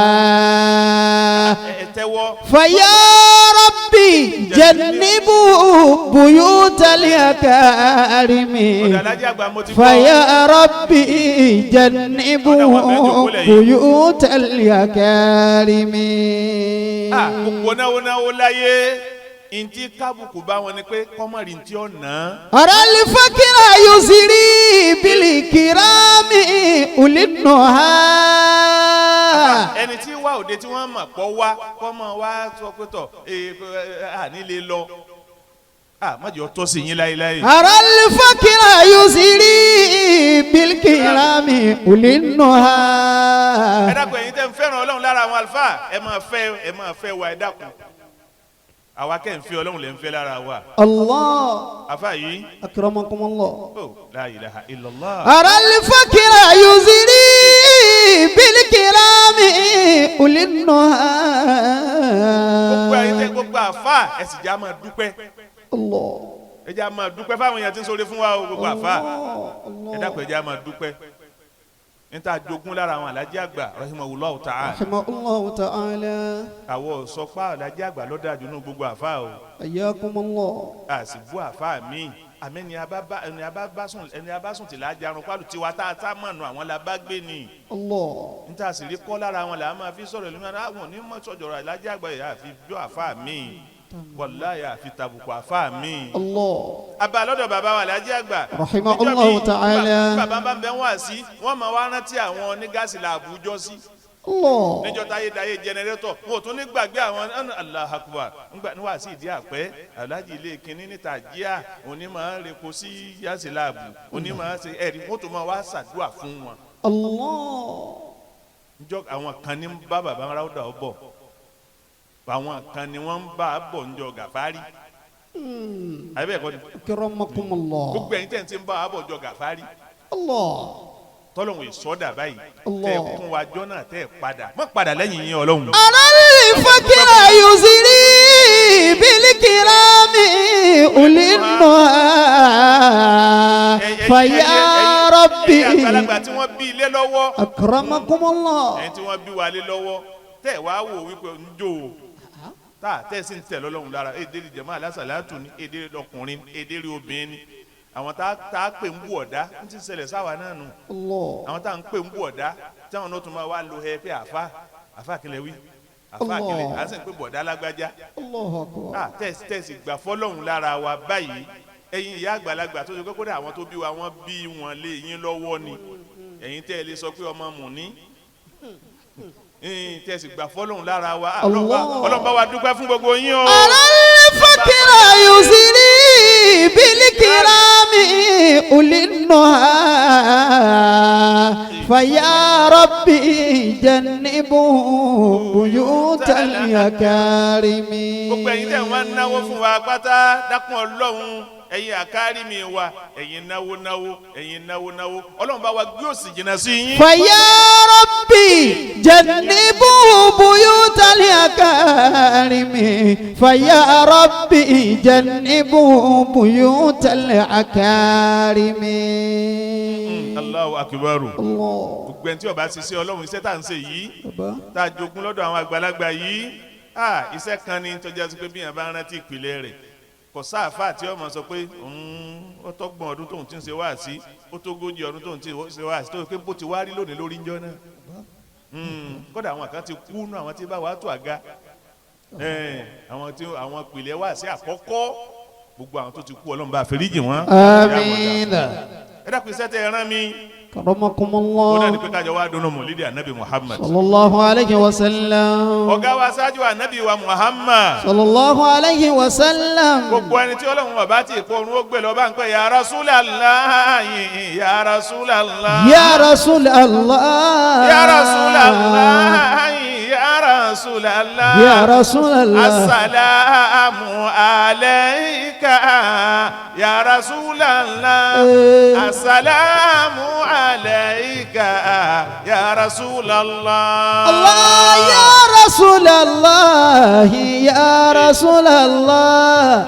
Ẹ tẹ́wọ́. Faya rabbi jannibu buyutal yakarimi. Ọ̀dà alájà àgbà mo ti gbọ́. Faya rabbi jannibu buyutal yakarimi. Gbogbo náwó náwó láyé ntí kábùkù bá wọn ni pé kọ́mọ̀rì ntí ọ̀nà. Aral fakira yuziri bilikirami ulinnoha. Ẹni tí wá òde tí wọ́n mọ̀ pọ̀ wá kọ́mọ wá sọ pé tọ̀ àní lè lọ má jẹ́ ọtọ́ sí yín láéláé. Aral fakira yuziri bilikirami ulinnoha. Ẹ dákun ẹ̀yin tẹ́ ń fẹ́ràn Ọlọ́run lára àwọn àlùfáà ẹ máa fẹ́ wa ẹ dákun. Àwa kẹ́ ń fi Ọlọ́run lè ń fẹ́ lára wa. Allah. Afa yìí. Akramakumullah. Oh, la ilaha illallah. Aral fakira yuziri bilikirami ulinnoha. Gbogbo ẹ̀yin tẹ́ gbogbo àfa ẹ sì já máa dúpẹ́. Allah. Ẹ já máa dúpẹ́ fáwọn èèyàn tí ń sọ̀rọ̀ fún wa o gbogbo àfa. Ẹ dákun ẹ já máa dúpẹ́. Níta jogún lára àwọn alájí àgbà rahimahullahu ta'ala. Rahimahullahu ta'ala. Àwọn sọpá alájí àgbà ló dáa jù nínú gbogbo àfa o. Ayyakumullah. A sì bú àfa mi àmì ẹni abásùn tìlá jarun pálù tiwa tá a tá mọ̀nù àwọn la bá gbé ni. Allah. Níta sì rí kọ́ lára àwọn là á máa fi sọ̀rọ̀ ìlú náà àwọn onímọ̀ sọ̀jọ̀rọ̀ alájí àgbà yà á fi bú àfa mi wàláyà àfi tàbùkù àfa mi. Allah. Àbá lọ́dọ̀ bàbá wa alájí àgbà. Rahimahullahu ta'ala. Bàbá bá ń bẹ wá sí wọ́n máa wá rántí àwọn onígáàsì làbújọ́ sí. Allah. Níjọ́ táyé dayé jẹnẹrétọ̀ wọn ò tún ní gbàgbé àwọn Allahu Akbar ńgbà ní wàá sí ìdí àpẹ́ alájí ilé kínní níta jíà òní máa ń repo sí gáàsì làbù òní máa ń ṣe ẹ̀rí wọ́n tún máa wá ṣàdúrà fún wọn. Allah. Níjọ́ àwọn kan ní bá bàbá ráúdà ọ bọ̀ àwọn kan ni wọ́n ń bá a bọ̀ njọ Gàfárì. Àbí bẹ́ẹ̀ kọ́ ni. Akramakumullah. Gbogbo ẹ̀yin tẹ̀ ń ti ń bá a bọ̀ njọ Gàfárì. Allah. Tọ́lọ́hún ìsọdà báyìí Allah. tẹ́ ẹ kún wa jọ́nà tẹ́ ẹ padà mọ́ padà lẹ́yìn yín Ọlọ́run. أرى الفقر يزري بالكرام أولي النهى فيا ربي Ẹ̀yin àgbàlagbà tí wọ́n bí ilé lọ́wọ́, أكرمكم الله. ẹ̀yin tí wọ́n bí wa lé lọ́wọ́, tẹ́ ẹ wá wò wípé ń jó o, tá a tẹ́ ẹ sì ń tẹ̀ lọ́lọ́run lára. Èdè jẹ̀mọ́ alásàlátù ni, èdè ọkùnrin, èdè obìnrin ni, àwọn tá a pè ń bú ọ̀dá ń ti ṣẹlẹ̀ sáwa náà nù. الله. Àwọn tá à ń pè ń bú ọ̀dá táwọn náà tún máa wá lo ẹ pé àfa àfa kìlẹ̀ wí, àfa kìlẹ̀, à ń sì ń pè bọ̀dá lágbájá. الله أكبر. Ah, tẹ́sí gbà fọlọ́hún lára wa báyìí. Ẹ̀yin ìyá àgbàlagbà tó ṣe pé kódà àwọn tó bí wa, wọ́n bí wọn lé yín lọ́wọ́ ni, ẹ̀yin tẹ́ ẹ lè sọ pé ọmọ mù ní tẹ́sí gbà fọlọ́hún lára wa. Ah, Allah. Ọlọ́run bá wa dúpẹ́ fún gbogbo yín o. أرى الفقر يزري بالكرام أولي النهى فيا ربي جنبوا بيوت الأكارم. Gbogbo ẹ̀yin tẹ́ wọ́n náwó fún wa pátá, dákun Ọlọ́run, ẹ̀yin àkárí mi wa, ẹ̀yin náwó náwó, ẹ̀yin náwó náwó, Ọlọ́run bá wa gbé òṣì jìnnà sí yín. فيا ربي جنبوا بيوت الأكارم فيا ربي جنبوا بيوت الأكارم. Allahu akibaru. الله. Gbogbo ẹni tí ó bá ṣiṣẹ́ Ọlọ́run, iṣẹ́ tá à ń ṣe yìí Baba. tá a jogún lọ́dọ̀ àwọn àgbàlagbà yìí, ah, iṣẹ́ kan ni tọ́jà sí pé bí yẹn bá rántí ìpìlẹ̀ rẹ̀, kò sáàfà tí ó máa sọ pé ó tọ́gbọ̀n ọdún tóun ti ń ṣe wáàsí, ó tógójì ọdún tóun ti ń ṣe wáàsí, tó pé bó ti wá rí lónìí lórí ńjọ́ náà. Kódà àwọn kan ti kú nù, àwọn tí bá wàá tó àga, àwọn tí àwọn ìpìlẹ̀ wáàsí àkọ́kọ́, gbogbo àwọn tó ti kú, Ọlọ́run bá foríjì wọ́n. آمين. Ẹ dákun, iṣẹ́ tẹ ẹ rán mi, كرمكم ó náà ní الله. pé kájọ wá dúnú mọ̀lídìí ànábì Muhammad. صلى الله عليه وسلم. Ọ̀gá wa, ṣáájú ànábì wa Muhammad. صلى الله عليه وسلم. Gbogbo ẹni tí Ọlọ́run ọba tí ìkó orun ó gbé lọ bá ń pẹ́ ya Rasulallah, ya Rasulallah. يا رسول الله. Ya Rasulallah, ya Rasulallah. يا رسول الله. Assalamu alayka ya Rasulallah. Assalamu alayka ya Rasulallah. الله يا رسول الله، يا رسول الله،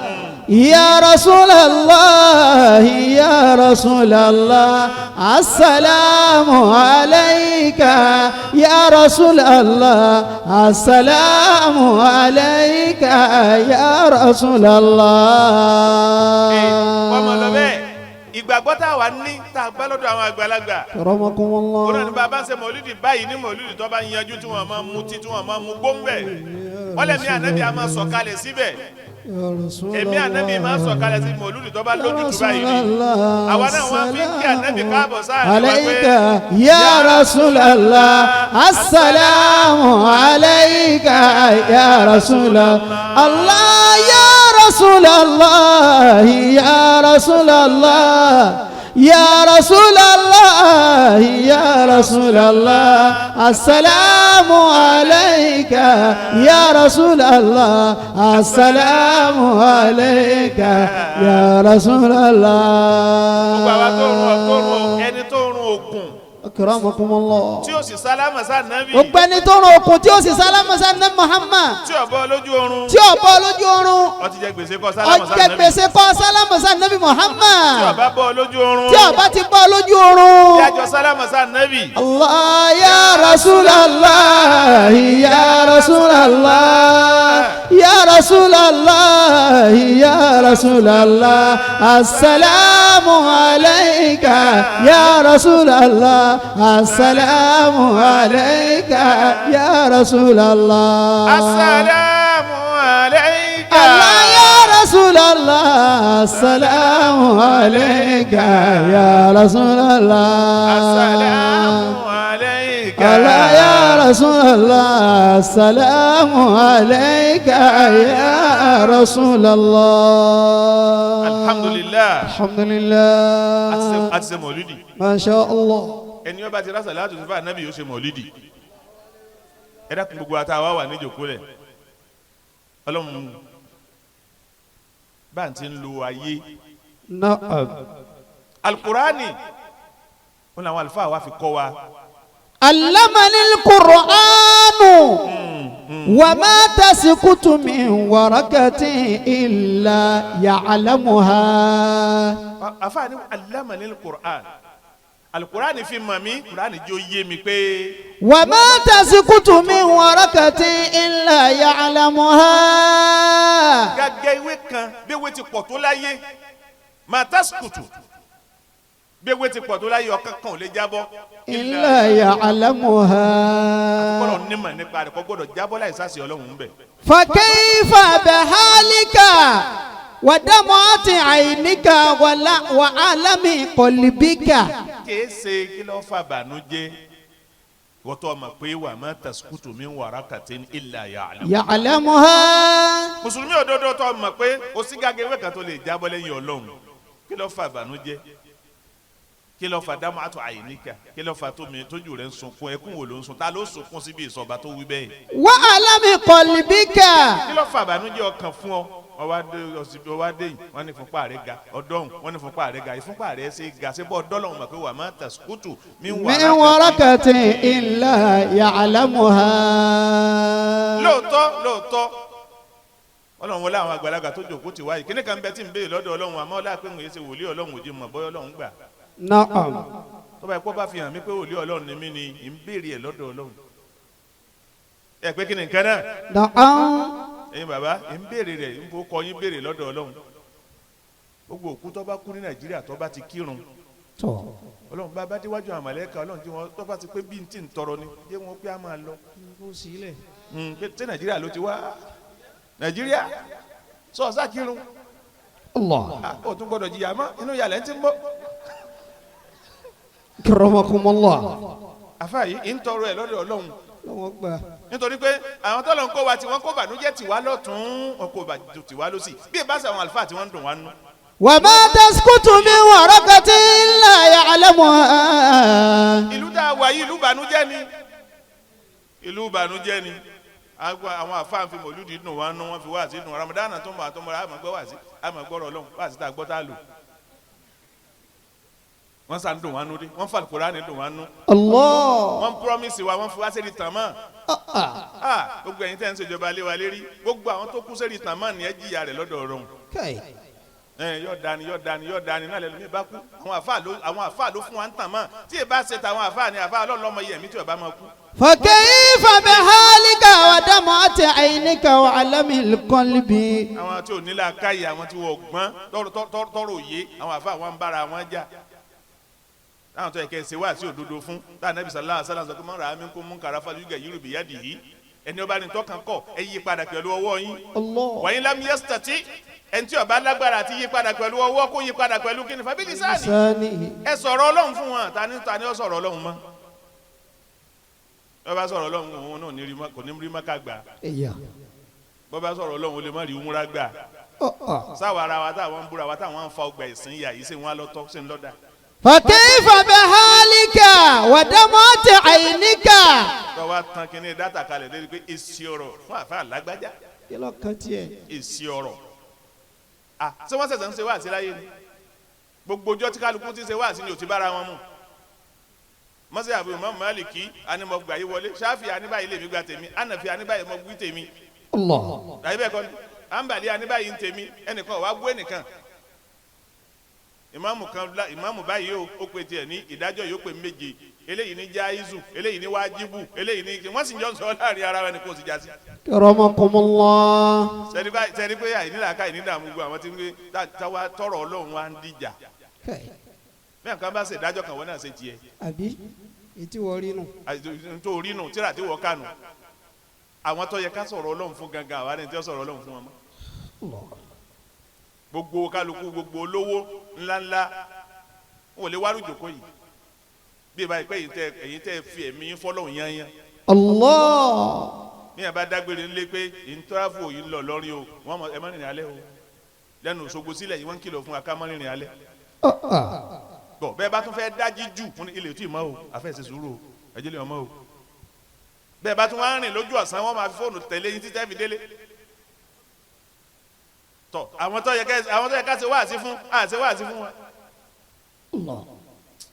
يا رسول الله، يا رسول الله، السلام عليك يا رسول الله، السلام عليك يا رسول الله. Wọ́n mọ̀ lọ bẹ́ẹ̀. Ìgbàgbọ́ tá a wà ní, tá a gbá lọ́dọ̀ àwọn àgbàlagbà, كرمكم òun náà ní الله. bàbá ń ṣe mọ̀lúdì báyìí, ní mọ̀lúdì tó bá ń yanjú, tí wọ́n máa mutí, tí wọ́n máa mu gbóǹbẹ̀, wọ́n lẹ̀mí ànábì á máa sọ̀kalẹ̀ síbẹ̀. يا رسول Èmi ànábì máa sọ̀kalẹ̀ sí mọ̀lúdì tó bá lójútu báyìí ni. Àwa náà wọ́n fi ń kí ànábì káàbọ̀ sáà ní wa pé عليك يا رسول الله، السلام عليك يا رسول الله، يا رسول الله، يا رسول الله، يا رسول الله، يا رسول الله، السلام عليك يا رسول الله، السلام عليك يا رسول Gbogbo àwa tó rún الله. tó rún ẹni tó rún òkun أكرمكم الله. tí ó sì sálámà sáà nábì, Gbogbo ẹni tó rún okùn tí ó sì sálámà sí ní Muhammad, tí ó bọ́ lójú oorun, tí ó bọ́ lójú oorun, ó ti jẹ gbèsè kọ́ sálámà sáà ó jẹ nábì. gbèsè kọ́ sálámà sí ní Tí ó Muhammad. bá bọ́ lójú oorun, Tí ó bá ti bọ́ lójú oorun, yájọ sálámà sáà nábì. Allah ya Rasulallah, ya Rasulallah, ya Rasulallah, ya Rasulallah, assalamu alayka ya Rasulallah, assalamu alayka ya Rasulallah. Assalamu alayka. Allah ya Rasulallah, assalamu alayka ya Rasulallah. Assalamu alayka. الله يا رسول الله، السلام عليك يا رسول الله. Alhamdulillah. الحمد لله. A ti ṣe mọ̀lídì. ما شاء الله. Ẹni ó bá ti rásà láti fún ànábì yóò ṣe mọ̀lídì. Ẹ dákun, gbogbo àtàwa wà níjòkó rẹ̀, Ọlọ́run bá ń ti ń lo ayé. نعم. Alukurani ó Wọn làwọn àlùfáà wa fi kọ́ wa. علمني القرآن وما تسقط من ورقة إلا يعلمها. Àfáà ní علمني القرآن, alukur'an fi mọ̀ mí, kur'an jẹ́ ó yé mi pé وما تسقط من ورقة إلا يعلمها. Gẹ́gẹ́ ìwé kan, bí ewé ti pọ̀ tó láyé, ما تسقط, bí ewé ti pọ̀ tó láyé, ọ̀kan kan ò lè jábọ́. إلا يعلمها. Kọ́lọ̀ nímọ̀ nípa rẹ̀, kò gbọ́dọ̀ jábọ́ láì sáàsì Ọlọ́run ń bẹ̀. فكيف بحالك ودمعة عينك ولا وألم قلبك؟ Kìí ṣe kí ló fà bànújẹ́ wọ́tọ́ ọmọ pé وما تسقط من ورقة إلا يعلم. يعلمها. Mùsùlùmí òdodo tó mọ̀ pé kò sí gàgé ìwé kan tó lè jábọ́ lẹ́yìn Ọlọ́run, kí ló fà bànújẹ́? Kí ló fà دمعة عينك? Kí ló fà tómi tójú rẹ̀ ń sunkún? Ẹkún wo ló ń sun? Ta ló sunkún síbi ìsọba tó wí bẹ́ẹ̀? وألم قلبك. Kí ló fà bànújẹ́ ọkàn fún ọ? Ọwọ́ adé ọsibí, ọwọ́ adé yìí, wọ́n ní ìfúnpá rẹ̀ ga ọdọ́hùn, wọ́n ní ìfúnpá rẹ̀ ga. Ìfúnpá rẹ̀ ṣe ga ṣe bọ́ ọdọ́lọ́hùn mọ̀ pé وما تسقط من من ورقة إلا يعلمها. Lóòótọ́ lóòótọ́, Ọlọ́run wọlé àwọn àgbàlagbà tó jòkó ti wáyé. Kíní kan bẹ tí ń béèrè lọ́dọ̀ Ọlọ́run, àmọ́ ọlá pé ń ṣe wòlíì Ọlọ́run òjì mọ̀ bọ́yọ́ Ọlọ́run gbà. نعم. Tó bá yẹ kó bá fi hàn mí pé wòlíì Ọlọ́run ni mí ni, ń béèrè ẹ̀ lọ́dọ̀ Ọlọ́run. Ẹ pé kí ni nǹkan náà? نعم. Ẹ̀yin bàbá, ń béèrè rẹ̀, ń fowó kọ yín béèrè lọ́dọ̀ Ọlọ́run. Gbogbo òkú tó bá kú ní Nàìjíríà tó bá ti kírun, Ọlọ́run bá bá déwájú àwọn màlàíkà Ọlọ́run tí wọ́n tó bá ti pé bí n tí ń tọrọ ni jẹ́ wọn pé a máa lọ. Pé ṣé Nàìjíríà ló ti wá? Nàìjíríà sọ ọ̀sá kírun. الله. Ah, ó tún gbọ́dọ̀ jìyà mọ́ inú yàrá ẹ̀ ti ń bọ̀. كرمكم الله. Àfa yìí ń tọrọ ẹ̀ lọ́dọ̀ Ọlọ́run nítorí pé àwọn tọ́lọ̀ ń kó wa tí wọ́n kó bànújẹ́ tiwa lọ́tún, wọn kó bànújẹ́ tiwa lọ́sì, bí ìbá sọ àwọn àlùfáà tí wọ́n ń dùn wá nú. وما تسقط من ورقة إلا يعلمها. Ìlú tá a wà yìí, ìlú bànújẹ́ ni, ìlú bànújẹ́ ni. Àwọn àfáà fi mòlúdi dùn wá nú, wọ́n fi wá sí dùn. Ramadana tó ń bọ̀ àtọmọ́ra, àmọ́ gbọ́ wá sí, àmọ́ gbọ́rọ̀ Ọlọ́run wá sí tá a gbọ́ tá a lò. Wọ́n sá ń dùn wá nú dé, wọ́n fà Kùránì dùn wá nú. الله. Wọ́n promise wa, wọ́n fi wá sẹ́ni tàn mọ́. Ah, gbogbo ẹ̀yin tẹ́ ń ṣèjọba lé wa lérí, gbogbo àwọn tó kú sẹ́ni tàn mọ́ ni ẹ jìyà rẹ̀ lọ́dọ̀ Ọlọ́run. Ẹ yọ dani, yọ dani, yọ dani náà lẹnu mi bá kú. Àwọn àfáà ló fún wa ń tàn mọ́. Tí ì bá ṣe tàwọn àfáà ni àfáà Ọlọ́run lọ́mọ yẹ̀mí tí ò bá máa kú. فكيف بحالك ودمعة عينك وألم القلب؟ Àwọn tí ò ní làákàyè, àwọn tí wọ́n gbọ́n tọrọ òye, àwọn àfáà wọn ń bára wọn jà. Táwọn tó yẹ kẹ́ ẹ ṣe wá sí òdodo fún táwọn Ànábì sallallahu alaihi wasallam sọ pé من رأى منكم منكرا فليغيره بيده, ẹni ọba ní tọkàn kọ, ẹ yí padà pẹ̀lú ọwọ́ yín. الله. وإن لم يستطع, ẹni tí ó bá lágbára àti yí padà pẹ̀lú ọwọ́, kó yí padà pẹ̀lú kíni? فبلسانه. لسانه. Ẹ sọ̀rọ̀ Ọlọ́run fún wọn. Tani ó sọ̀rọ̀ Ọlọ́run mọ́? Bọ́ bá sọ̀rọ̀ Ọlọ́run, òun náà ní rí mọ́- kò ní rí mọ́ká gbà. إيه. Bọ́ bá sọ̀rọ̀ Ọlọ́run, ó lè má rí umra gbà. Sáwọ ara wa táwọn ń búra wa, táwọn ń fa ọgbà ìsìn yà yìí, ṣé wọn á lọ́tọ́, ṣé ń lọ́dà? فكيف بحالك ودمعة عينك؟ Tọ́ wa tán kínní data kalẹ̀ lórí pé èsì ọ̀rọ̀ fún àfa lágbájá, èsì ọ̀rọ̀. Ah, ṣé wọ́n ṣẹ̀ṣẹ̀ ń ṣe wáàsí láyé ni? Gbogbo ọjọ́ tí kálukú ti ṣe wáàsí ni ò ti bára wọn mu. Mọ́sẹ̀ àbúrò mọ́ Málìkì anamọ̀gbà yìí wọlé, Ṣáfì aníbáyìí lèmi gba tèmi, Ànàfi aníbáyìí mọ̀ gbí tèmi. الله. Tàbí bẹ́ẹ̀ kọ́ ni Àǹbàlí aníbáyìí ń tèmi, ẹnìkan wàá gbé ẹnìkan ìmáàmù kan ìmáàmù báyìí ó pe tiẹ̀ ní ìdájọ́ yìí, ó pe méje, eléyìí ní jáízù, eléyìí ní wájíbù, eléyìí ní wọ́n sì jọ ń sọ láàrin ara wọn ni kò sì já sí. كرمكم الله. Sẹ́ni báyìí, sẹ́ni pé àìnílàáká ìnídààmú gbogbo àwọn tí ń gbé táwa tọrọ Ọlọ́run wa ń dìjà. Bẹ́ẹ̀ nǹkan bá ṣe ìdájọ́ kan, wọ́n náà ṣe tiẹ̀. Àbí ètí wọ́n rí nù. Tó rí nù tíra tí wọ́n kànú. Àwọn tó yẹ ká sọ̀rọ̀ Ọlọ́run fún gangan, àwa ni tí wọ́n sọ̀rọ̀ Ọlọ́run fún wọn mọ́. Gbogbo kálukú, gbogbo olówó ńláńlá, wọn ò lè wárú ìjòkó yìí bí ìbáyìí pé èyí tẹ́ fi ẹ̀mí yín fọ́lọ́hún yányán. Allah. Ní ẹ̀ bá dágbére ńlé pé ìntọ́ráfò yìí ń lọ lọ́rin o, wọ́n mọ ẹ má rìnrìn alẹ́ o. Lẹ́nu Òṣogbo sílẹ̀ yìí, wọ́n ń kìlọ̀ fún wa ká má rìnrìn alẹ́ bọ̀. Bẹ́ẹ̀ bá tún fẹ́ dájí jù fún ilé tí ì mọ́ o, àfẹ́ ṣe sùúrù o, ẹ̀jẹ̀ lè mọ́ o. Bẹ́ẹ̀ bá tún wá rìn lójú ọ̀sán, wọ́n máa fi fóònù tẹ̀lé yín títẹ́ fi délé. Tọ àwọn tó yẹ ká ṣe wáàsí fún, àṣẹ wáàsí fún wọn. Allah.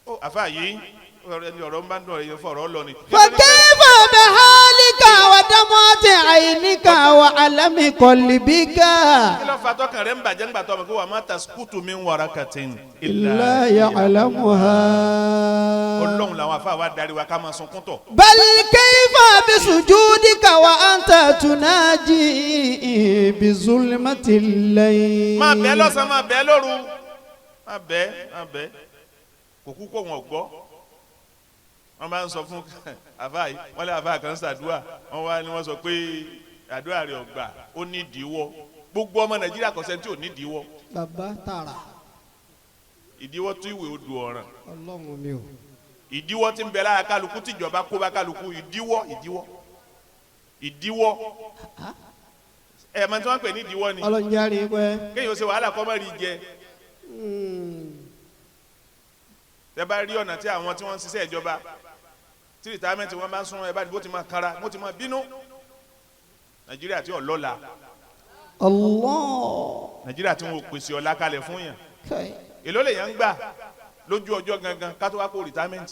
Ó àfa yìí ẹni ọ̀rọ̀ ń bá ń dùn ẹ̀yẹ fọ̀rọ̀ lọ ni. فكيف بحالك ودمعة عينك وألم قلبك Kí ló fà tọkàn rẹ̀ ń bàjẹ́ ńgbà tó ọmọ kó wà má tasqutu min warakatin لا يعلمها. Ọlọ́run làwọn afa wa darí wa ká máa sunkún tọ̀. بل كيف بسجودك وأنت تناجي بظلمة الليل. Máa bẹ́ẹ̀ lọ́sàn-án, máa bẹ́ẹ̀ lóru, máa bẹ́ẹ̀, máa bẹ́ẹ̀, kò kú kó wọn gbọ́. Wọ́n bá ń sọ fún àfa yìí, wọ́n lé àfa kan ṣàdúrà, wọ́n wá ní wọ́n sọ pé àdúrà rẹ̀ ọ̀gbà, ó ní ìdíwọ́. Gbogbo ọmọ Nàìjíríà kò sẹ́ni tí ò ní ìdíwọ́. Bàbá tààrà. Ìdíwọ́ tí ìwé odò ọ̀ràn. Ọlọ́run mi o. Ìdíwọ́ tí ń bẹ lára kálukú, tìjọba kó bá kálukú, ìdíwọ́, ìdíwọ́, ìdíwọ́. Ẹ̀ mọ̀ tí wọ́n ń pè ní ìdíwọ́ ni Ọlọ́run járe pẹ́. Kéèyàn ó ṣe wàhálà kọ́ mọ́ rí jẹ. Tẹ bá rí ọ̀nà tí àwọn tí wọ́n ń ṣiṣẹ́ ìjọba tí retirement wọn bá ń sún, ẹ bá bó ti máa kára, bó ti máa bínú. Nàìjíríà tí ò lọ́la. Allah. Nàìjíríà tí wọn ò pèsè ọ̀la kalẹ̀ fún yàn. Kai. Èló lè yàn ń gbà lójú ọjọ́ gangan ká tó wá kó retirement?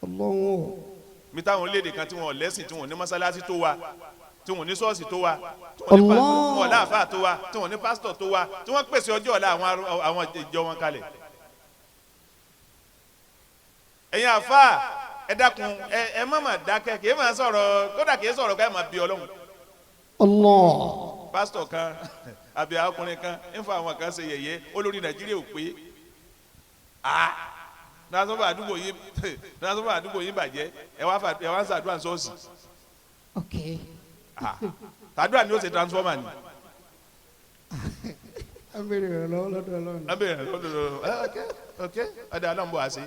Ọlọ́run o. Mi táwọn orílẹ̀-èdè kan tí wọn ò lẹ́sìn, tí wọn ò ní mọ́sálásí tó wa, tí wọn ò ní ṣọ́ọ̀ṣì tó wa, tí wọn ò ní Allah. wọn ò láàfáà tó wa, tí wọn ò ní pásítọ̀ tó wa, tí wọ́n pèsè ọjọ́ ọ̀la àwọn ìjọ wọn kalẹ̀. Ẹ̀yin àfáà, ẹ dákun, ẹ má má dákẹ́, kì í máa sọ̀rọ̀, kódà kì í sọ̀rọ̀ ká ẹ máa bí Ọlọ́run. Allah. Pásítọ̀ kan àbí ọkùnrin kan ń fa àwọn kan ṣe yẹ̀yẹ́, olórí Nàìjíríà ò pé ah transformer àdúgbò yìí bàjẹ́, ẹ wá ń ṣàdúrà ṣọ́ọ̀ṣì. Ah, tàdúrà ni ó ṣe transformer ni? A bèrè ìrànlọ́wọ́ lọ́dọ̀ Ọlọ́run. Ẹ bẹ̀rẹ̀ lọ́dọ̀ ẹ. Ok, ọ̀dà Ọlọ́run bọ̀ wá sí.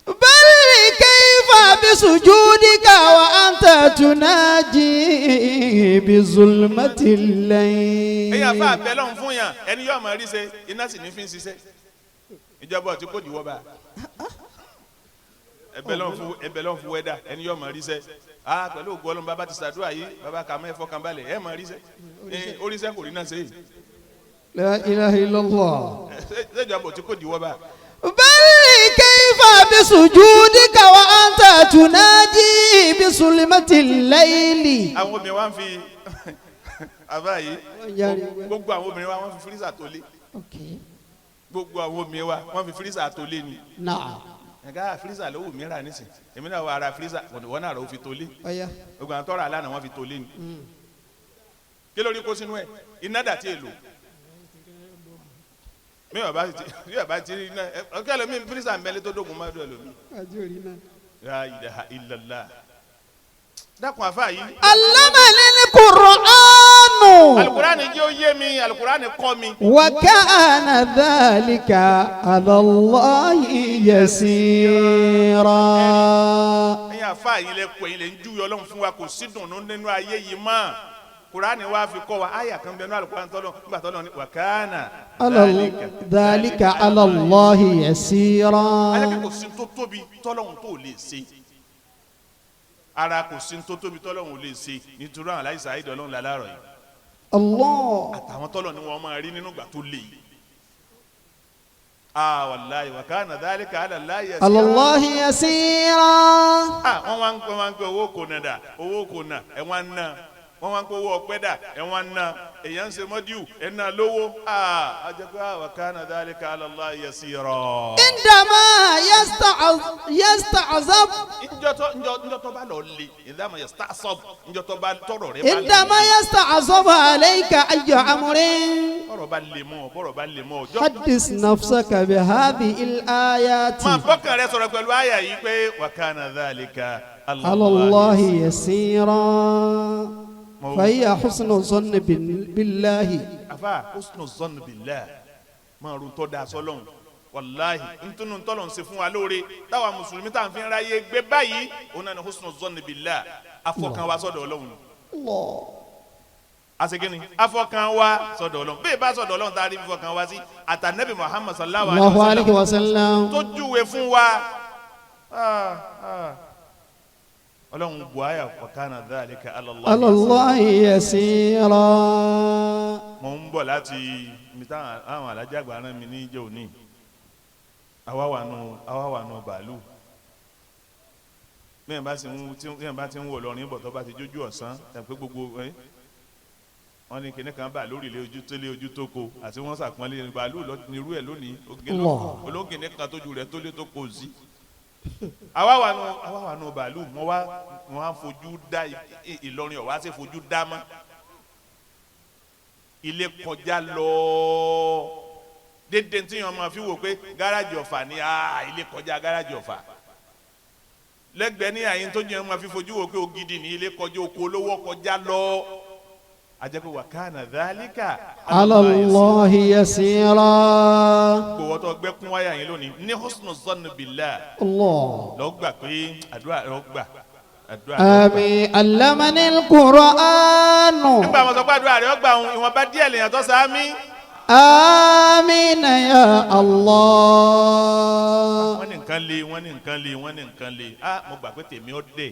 بل كيف بسجودك وأنت تناجي بظلمة الليل. Ẹ̀yin àfa, àbẹ̀ lọ́hùn fún yàn, ẹni yóò máa rí ṣe, iná sì ní fi ń ṣiṣẹ́. Ìjọba ọtí kò díwọ́ bá ẹbẹ̀ lọ́hùn fún wẹ́dà, ẹni yóò máa rí ṣe. Ah, pẹ̀lú ògùn Ọlọ́run, bàbá ti ṣàdúrà yìí, bàbá kà mọ́ ẹ̀fọ́ kan balẹ̀, ẹ̀ máa rí ṣe oríṣẹ́ kò rí náà ṣe. لا إله إلا الله. Ṣèjọba ọtí kò díwọ́ bá. بل كيف بسجودك وأنت تناجي بظلمة الليل. Àwọn obìnrin wa ń fi àbá yìí, gbogbo àwọn obìnrin wa, wọ́n fi freezer tó lé. Gbogbo àwọn obìnrin wa, wọ́n fi freezer tó lé ni. نعم. Ẹ̀ka freezer ló wù mí rà nísìn, èmi náà wà ra freezer, wọ́n náà rà ó fi tó lé. Ọ̀yá. Gbogbo àwọn tọrọ àlànà, wọ́n fi tó lé ni. Kí ló rí kó sínú ẹ̀? Iná dà tí èlò mi ò bá ti rí iná ọkẹ́ lómi, freezer ń bẹ́lẹ́ tó dógun má dùn ẹlòmí. La ilaha illallah. Dákun, àfa yìí. علمني القرآن. Alukurani jẹ́ ó yé mi, alukurani kọ́ mi. وكان ذلك على الله يسيرا. Ẹ̀yin àfa yìí lẹ kọ, ẹ̀yin lẹ ń júwe Ọlọ́run fún wa. Kò sí dùnú nínú ayé yìí mọ́. Kurani wa fi kọ́ wa, àyà kan bẹ nínú alukurani tọ́lọ̀ nígbà tọ́lọ̀ ní wàkánà. ذلك على الله يسيرا. Alẹ́ kò sí tó tóbi tọ́lọ́hún tó lè ṣe ara, kò sí tó tóbi tọ́lọ́hún lè ṣe, nítorí àwọn aláìsàn àìdè Ọlọ́run lálárọ̀ yìí. الله. Àtàwọn tọ́lọ̀ ni wọ́n máa rí nínú ìgbà tó lè yìí. Ah, wàláyé, wàkánà dhalika ala Allahi yasira. على الله يسيرا. Ah, wọ́n wá ń pẹ́ owó kò nà dà, owó kò nà, ẹ̀ wọ́n ń ná. Wọ́n wá ń pẹ́ owó ọpẹ́ dà, ẹ̀ wọ́n ń ná. Èèyàn ń ṣe mọ́díù, ẹ̀ ń ná lówó. Ah, ajẹ́pẹ́ ah, wàkánà dhalika ala Allahi yasira. عندما يستعذب. Njọ́ tó bá lọ le, ìdáàmú yastasab, njọ́ tó bá tọrọ rẹ bá lè عندما يستعصب عليك أي أمر. bọ́rọ̀ bá lè mọ́ ọ, bọ́rọ̀ bá lè mọ́ ọ jọ́. حدث نفسك بهذه الآيات. Máa bọ́kàn rẹ sọ̀rọ̀ pẹ̀lú àyà yìí pé wàkánà dhalika على الله يسيرا، فهي حسن الظن بالله. Afa, husnu zann billah, máa ro tọ́ da sọ́lọ́hún. Wàláhì, ntúnú tọ́lọ̀ ń ṣe fún wa lóore táwa mùsùlùmí tá à ń fi ráyé gbé báyìí, òun náà ni husnu zann billah, afọkàn wa sọ́dọ̀ Ọlọ́run. الله. Asekini afọkàn wa sọ́dọ̀ Ọlọ́run bẹ́ẹ̀ bá sọ́dọ̀ Ọlọ́run tá a rí fífọkàn wa sí àtànẹ́bì Muhammad sallallahu الله alayhi عليه wa sallam وسلم tó júwe fún wa. Ah, ah. Ọlọ́run bu àyà wa kana dhalika ala Allah على الله يسيرا. Mo ń bọ̀ láti ibi táwọn àwọn alájà àgbà rán mi ní ìjẹ́ òní. Àwa wà nù bàálù. Bẹ́ẹ̀ bá sì ń tí bẹ́ẹ̀ bá ti ń wò lọ́rin bọ̀ tó bá ti jójú ọ̀sán ẹ̀ pé gbogbo ẹ̀ wọ́n ní kinní kan bà lórí ilé ojú tó lé ojú tó ko àti wọ́n sàpọ́nlé bàálù nírú ẹ̀ lónìí Allah. ológìnní kan tójú rẹ̀ tó lé tó ko sí. Àwa wà nù bàálù, mo wá fojú dá Ìlọrin ọ̀wá sí fojú dá mọ́ ilé kọjá lọ dédé tí yẹn máa fi wò pé gáràjì Ọ̀fà ni. Ilé kọjá gáràjì Ọ̀fà lẹ́gbẹ̀ẹ́ ní àyín tó yẹn máa fi fojú wò pé ògidì ní ilé kọjá oko olówó kọjá lọ ajẹ́pẹ́ wa kana dhalika على الله يسيرا. Gbowó tó gbẹ́ kún wáyà yín lónìí ní husnu zanni billah. الله. Lọ gbà pé àdúrà lọ gbà, àdúrà lọ gbà. آمين. علمني القرآن. Nígbà wọn sọ pé àdúrà rẹ ọgbà òun ìwọ̀nba díẹ̀ lèèyàn tó sáámi. آمين يا الله. Wọ́n ní nǹkan le, wọ́n ní nǹkan le, wọ́n ní nǹkan le. Ah, mo gbà pé tèmi ó dé.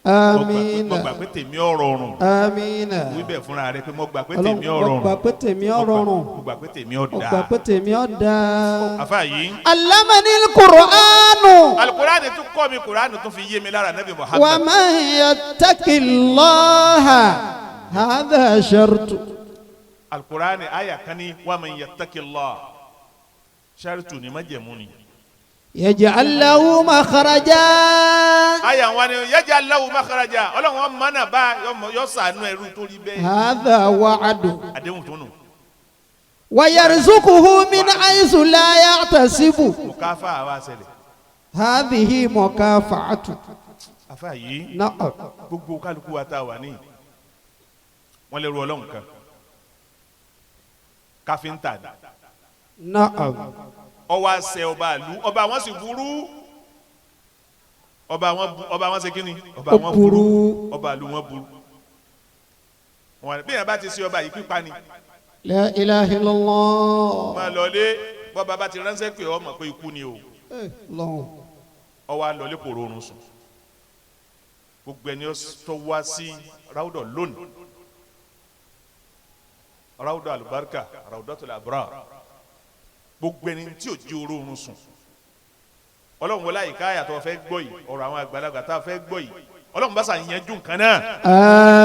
Mo gbà pé- آمين. Mo gbà pé tèmi ó rọrùn. آمين. Wí bẹ́ẹ̀ fúnra rẹ pé mo gbà pé tèmi ó Ọlọ́run, mo rọrùn. gbà pé tèmi ó rọrùn. Mo gbà pé tèmi ó Mo dáa. gbà pé tèmi ó dáa. Àfa yìí. علمني القرآن. Alukurani tún kọ́ mi, kurani tún fi yé mi lára Nabi Muhammad. ومن يتق الله هذا شرط. Alukurani aya kan ní wa man yattaqillah saritu ni májẹ̀mú ni. يجعل له مخرجا. Aya wa ni yaj'al lahu makhraja, Ọlọ́run wọn mọ́nà bá yọ sànú ẹrú torí bẹ́ẹ̀. هذا وعد. Àdéhùn tó nù. ويرزقه من حيث لا يحتسب. Mukafa wa ṣẹlẹ̀. هذه مكافأة. Afa yìí. نعم. Gbogbo kálukú wa tá a wà ní wọn lè ru Ọlọ́run kan, káfíńtà ni. نعم. Ọwọ́ àṣẹ ọba àlú, ọba wọn sì burú, ọba wọn ṣe kí ni, ọba Ó wọn burú. burú. Ọba àlú wọn burú wọn bí yẹn bá ti ṣe ọba yìí, pípa ni. لا إله إلا الله. Máa lọlé, bọ́ba bá ti ránṣẹ́ pé ọmọ pé ikú ni o. Eh, الله. Ọwọ́ àlọ́lé kò rọrùn sùn. Gbogbo ẹni tó wá sí ráúdọ̀ lónìí, ráúdọ̀ àlùbáríkà, ráúdọ̀tul abrar, gbogbo ẹni tí ò jí oorun sùn, Ọlọ́run wọlé àyíká àyàtọ̀ fẹ́ gbọ́ yìí, ọ̀rọ̀ àwọn àgbàlagbà tá a fẹ́ gbọ́ yìí, Ọlọ́run bá sà yanjú nǹkan náà.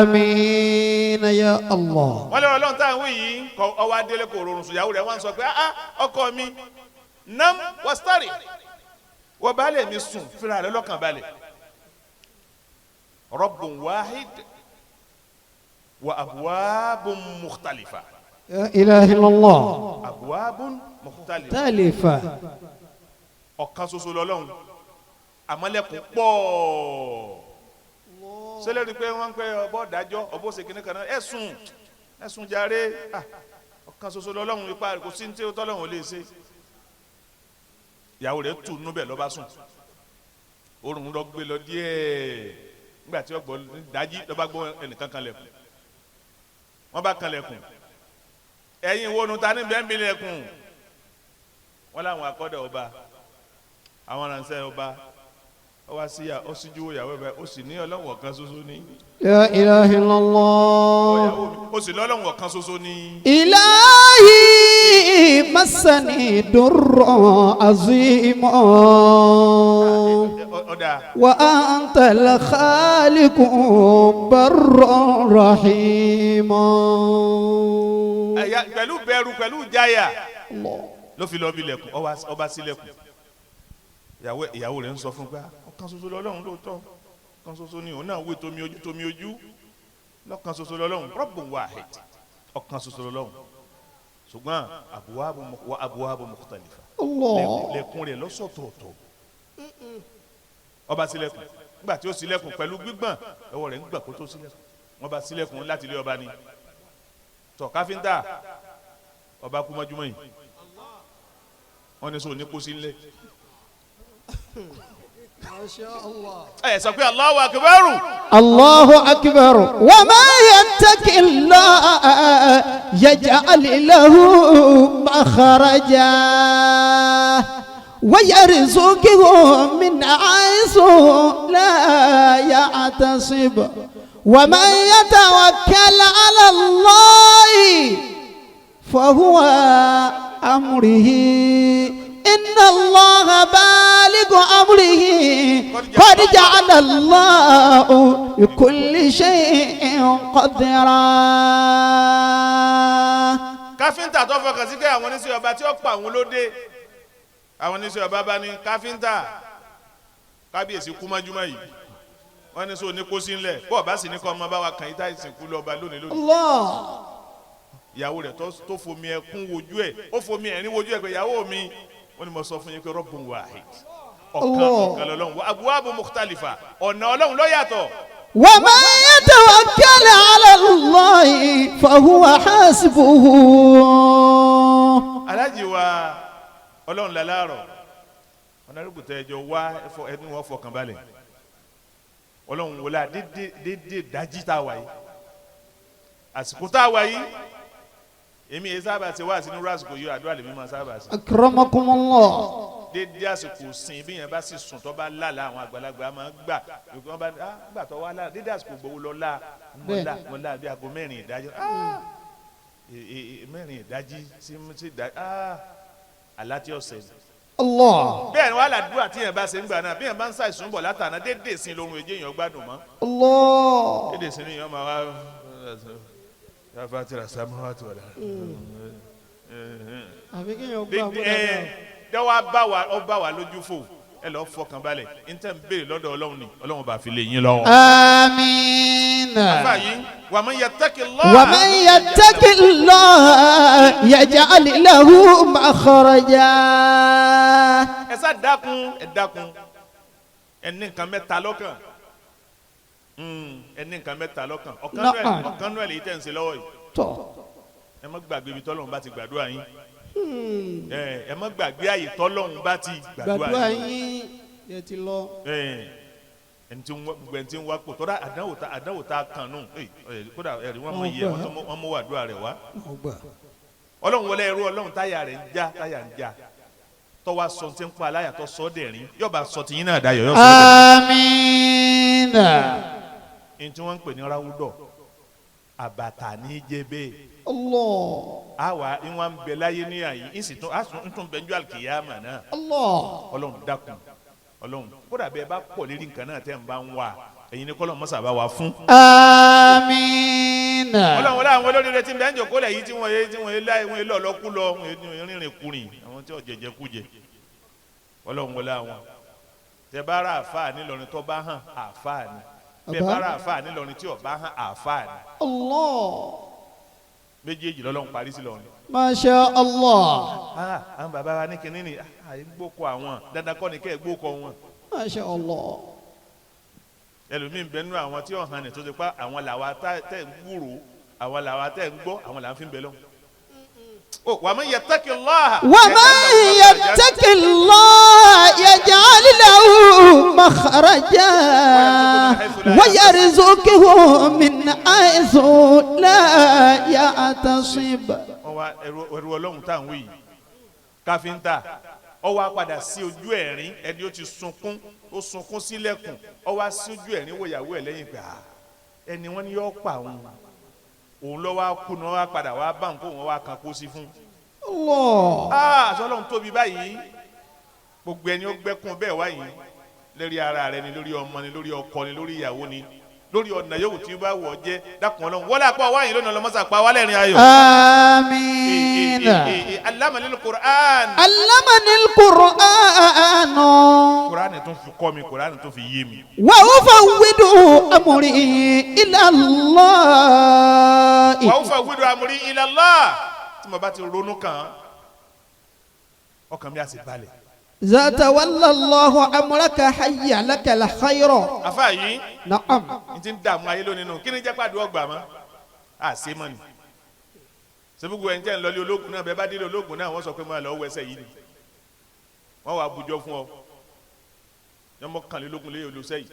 آمين يا الله. Wọ́n lé Ọlọ́run tá à ń wí yìí kọ ọwọ́ adélé kò rọrùn sùn. Ìyàwó rẹ̀ wọ́n sọ pé, "Ah, ọkọ mi, nam wastari, wọ́n baálé mi, sùn, fúnra rẹ̀ lọ́kàn balẹ̀. Rabbun wahid wa abwabun mukhtalifa." لا إله إلا الله. Abwabun mukhtalifa. تالفة. Ọ̀kan ṣoṣo lọ́lọ́run, àmọ́lẹ́kùn pọ̀ sẹlẹ̀rì pé wọ́n ń pẹ́ ọbọ̀ dájọ́ ọbọ̀ ṣe kìnnìkan náà. Ẹ̀sùn ẹ̀sùn jàre. Ah, ọ̀kan ṣoṣo lọ́lọ́run, ipa rẹ̀ kò sí ní tí tọ́lọ́run ò lè ṣe. Ìyàwó rẹ̀ tù nú bẹ̀ lọ́ba sùn, oorun lọ gbé lọ díẹ̀. Nígbà tí ọgbọ dájí, lọ́ba gbọ́ ẹnìkan kanlẹ̀kùn. Wọ́n bá kanlẹ̀kùn, "Ẹ̀yin wo nu ta ní bẹ́ẹ̀ ń bí lẹ̀kùn?" Wọ́n láwọn akọ́dọ̀ ọba, àwọn aránṣẹ́ ọba. Ó wá sí ó síjú ìyàwó ẹ̀, ó sì ní Ọlọ́run ọ̀kan ṣoṣo ní. لا إله إلا الله. Ìyàwó mi, ó sì lọ́lọ́run ọ̀kan ṣoṣo ní. إلهي مسني در عظيم. Ọ̀dà. وأنت الخالق بر رحيم. Ẹ̀yà pẹ̀lú bẹ̀rù pẹ̀lú jáyà الله. ló fi lọ́ọ́ bí lẹ̀kùn, ọba sílẹ̀kùn. Ìyàwó rẹ̀ ń sọ fún gbá ọ̀kan ṣoṣo lọ́lọ́run lóòótọ́, ọ̀kan ṣoṣo ni. Òun náà wé tomi ojú tomi ojú lọ́kan ṣoṣo lọ́lọ́run, Rabbun wahid, ọ̀kan ṣoṣo lọ́lọ́run, ṣùgbọ́n abwabu wa abwabu mukhtalifa. الله. Lẹ̀kùn rẹ̀ lọ́sọ̀tọ̀ọ̀tọ̀. Ọba sílẹ̀kùn. Nígbà tí ó sílẹ̀kùn pẹ̀lú gbígbọ̀n, ọwọ́ rẹ̀ ń gbà kó tó sílẹ̀kùn. Wọ́n bá sílẹ̀kùn láti ilé ọba ni tọ̀ káfíńtà ọba kú mọ́júmọ́ yìí. Wọ́n ní sọ ní kó sí ńlẹ̀. ما شاء الله. Ẹ sọ pé Allahu akbar. الله أكبر. وما يتق الله يجعل له مخرجا ويرزقه من حيث لا يحتسب ومن يتوكل على الله فهو أمره. إن الله بالغ أمره قد جعل الله لكل شيء قدرا. Káfíńtà tó fọkàn sí pé àwọn oníṣẹ́ ọba tí ó pa àwọn ló dé, àwọn oníṣẹ́ ọba bá ní káfíńtà, kábíyèsí kú mọ́júmọ́ yìí, wọ́n ní sọ ní kó sí ńlẹ̀ bọ́ọ̀ bá sì ní kọ́ ọmọ bá wa kàn yín táyì sìnkú lọ́ba lónìí lónìí. Allah. Ìyàwó rẹ̀ tó fomi ẹkún wojú ẹ̀, ó fomi ẹ̀rín wojú ẹ̀ pé ìyàwó mi, ó ní mo sọ fún yín pé Rabbun wahid, ọ̀kan Allah. ọ̀kan lọ́lọ́run, wa abwabu mukhtalifa, ọ̀nà Ọlọ́run ló yàtọ̀. ومن يتوكل على الله فهو حسبه. Alájì wa, Ọlọ́run lálárọ̀ ọ̀nàrúbù tẹ ẹjọ́ wá ẹni wọ́n fọkàn balẹ̀. Ọlọ́run wọlé dédé dédé dájí tá a wà yìí, àsìkò tá a wà yìí, èmi yìí sábà ṣe wá sínú àsìkò yìí, àdúrà lèmi máa sábà ṣe. أكرمكم الله. Dédé àsìkò sìn, bí yẹn bá sì sùn tó bá lálàá, àwọn àgbàlagbà máa ń gbà wọ́n bá ah gbà tó wá lálàá dédé àsìkò gbowó lọ lá mo lá mo lá bí aago 4 ìdájí, ah 4 ìdájí sí ìdájí, ah àlá tí ọ̀sẹ̀ ni. Allah. Bẹ́ẹ̀ ni wàhálà dúrà tí yẹn bá ṣe ń gbà náà, bí yẹn bá ń ṣàìsùn bọ̀ látàná, dédé sin lorun èjì èèyàn gbádùn mọ́. Allah. Dédé sin ni èèyàn máa wá yàfa tìrà sàmúhà tó wà lára. Àbí kéèyàn gbọ́ àbúrò Dédé ẹ dẹ́wọ́ bá wa ọ bá wa lójú fò, ẹ lọ́ọ́ fọkàn balẹ̀, n tẹ́ ń béèrè lọ́dọ̀ Ọlọ́run ni Ọlọ́run bá fi lè yín lọ́wọ́. آمين. Afa yìí, wa man yattaqillah. ومن يتق الله يجعل له مخرجا. Ẹ sá dákun, ẹ dákun, ẹ ní nǹkan mẹ́ta lọ́kàn. Ẹ ní nǹkan mẹ́ta lọ́kàn. Ọ̀kan nú ẹ̀ Na'am. ọ̀kan nú ẹ̀ lèyí tẹ̀ ń ṣe lọ́wọ́ yìí. Tọ́. Ẹ má gbàgbé ibi tọ́lọ́run bá ti gbàdúrà yín. Ẹ má gbàgbé àyè tọ́lọ́run bá ti gbàdúrà Gbàdúrà yín. yín yẹ ti lọ. Ẹ ẹni tí ń wá, gbogbo ẹni tí ń wá kò tọ́ra àdánwò tá kàn nù. Ẹ kódà ẹ̀rí wọ́n mọ iye ẹ̀, wọ́n mú wàdúrà rẹ̀ wá. Ọgbà. Ọlọ́run wọlé ẹrú Ọlọ́run táyà rẹ̀ ń já, táyà ń já, tọ́wá sọ ti ń pa aláyà tó sọ ọ́ dẹ̀rín, yọba sọ ti yín náà dayọ̀, yọ sọ ọ́ dẹ̀rín. آمين. Ní tí wọ́n ń pè ní ráwúdọ̀ àbàtà ní jẹ́ bẹ́ẹ̀. Allah. Àwa ìwọ̀n ń bẹ láyé ní àyè ìsì tún ń tún bẹ ní àlùkìyámà náà. Allah. Ọlọ́run dákun, Ọlọ́run, kódà bẹ́ẹ̀ bá pọ̀ lérí nǹkan náà tẹ́ ń bá ń wà, ẹ̀yin ni kọ́lọ́n mọ́sà bá wà fún. آمين. Ọlọ́run wọlé àwọn olórí rẹ ti ń bẹ ń jòkó lẹ̀ yìí tí wọ́n yé láì wọ́n yé lọ́ọ̀lọ́kú lọ, wọ́n yé rìnrìn kùrìn, àwọn tí ò jẹjẹ kú jẹ. Ọlọ́run wọlé àwọn tẹ bá ra àfáà nílọrin tó bá hàn, àfáà ni bẹ́ẹ̀ bá ra àfáà nílọrin tí ò bá hàn, àfáà ni. Allah. Méjèèjì lọ́lọ́run parí sí lọ́rin. ما شاء الله. Ah, àwọn bàbá wa ní kinní ni àyè gbókò àwọn, dandan kọ́ ni kẹ́ ẹ̀ gbókò wọn. ما شاء الله. Ẹlòmíín bẹ nínú àwọn tí ọ̀hán ni tó ti pa àwọn làwa tẹ̀ ń gbúrò, àwọn làwa tẹ̀ ń gbọ́, àwọn là ń fi ń bẹ lọ́wọ́. Ó wa man yattaqillah. ومن يتق الله يجعل له مخرجا ويرزقه من حيث لا يحتسب. Wọ́n wá ẹrú Ọlọ́run tá à ń wí yìí, káfíńtà, ó wá padà sí ojú ẹ̀rín. Ẹni ó ti sunkún, ó sunkún sílẹ̀kùn, ó wá sí ojú ẹ̀rín wo ìyàwó ẹ̀ lẹ́yìn pé ah, ẹni wọ́n ní yọ́ pa òun, òun lọ́ wá kú ni wọ́n wá padà wá bá nǹkó wọn wá kan kó sí fún. Allah. Ah, aṣọ Ọlọ́run tóbi báyìí. Gbogbo ẹni ó gbẹ́kún bẹ́ẹ̀ wá yìí, lórí ara rẹ ni, lórí ọmọ ni, lórí ọkọ ni, lórí ìyàwó ni, lórí ọ̀nà yòówù tí ó bá wọ̀ ọ́ jẹ́, dákun Ọlọ́run wọlé àpò wáyìn lónìí, ọlọ́mọ́sà pa wálẹ̀ rìn ayọ̀. آمين. علمني القرآن. علمني القرآن. Qur'an tún fi kọ́ mi, Qur'an tún fi yé mi. وأفوض أمري إلى الله. وأفوض أمري إلى الله. Tí mo bá ti ronú kàn án, ọkàn mi á sì balẹ̀. إذا تولى الله أمرك هيأ لك الخير. Afa yìí, نعم. n ti ń dààmú ayé lónìí nù, kí ni jẹ́ pàdé ọgbà mọ́ àṣẹ mọ́ ni sẹ́fúgù. Ẹni tẹ́ ń lọlé ológun náà, bẹ́ẹ̀ bá délé ológun náà, wọ́n sọ pé máa lọ wẹsẹ̀ yìí ni wọ́n wàá bùjọ fún ọ yọmọ kànlélógún lé olùsẹ́ yìí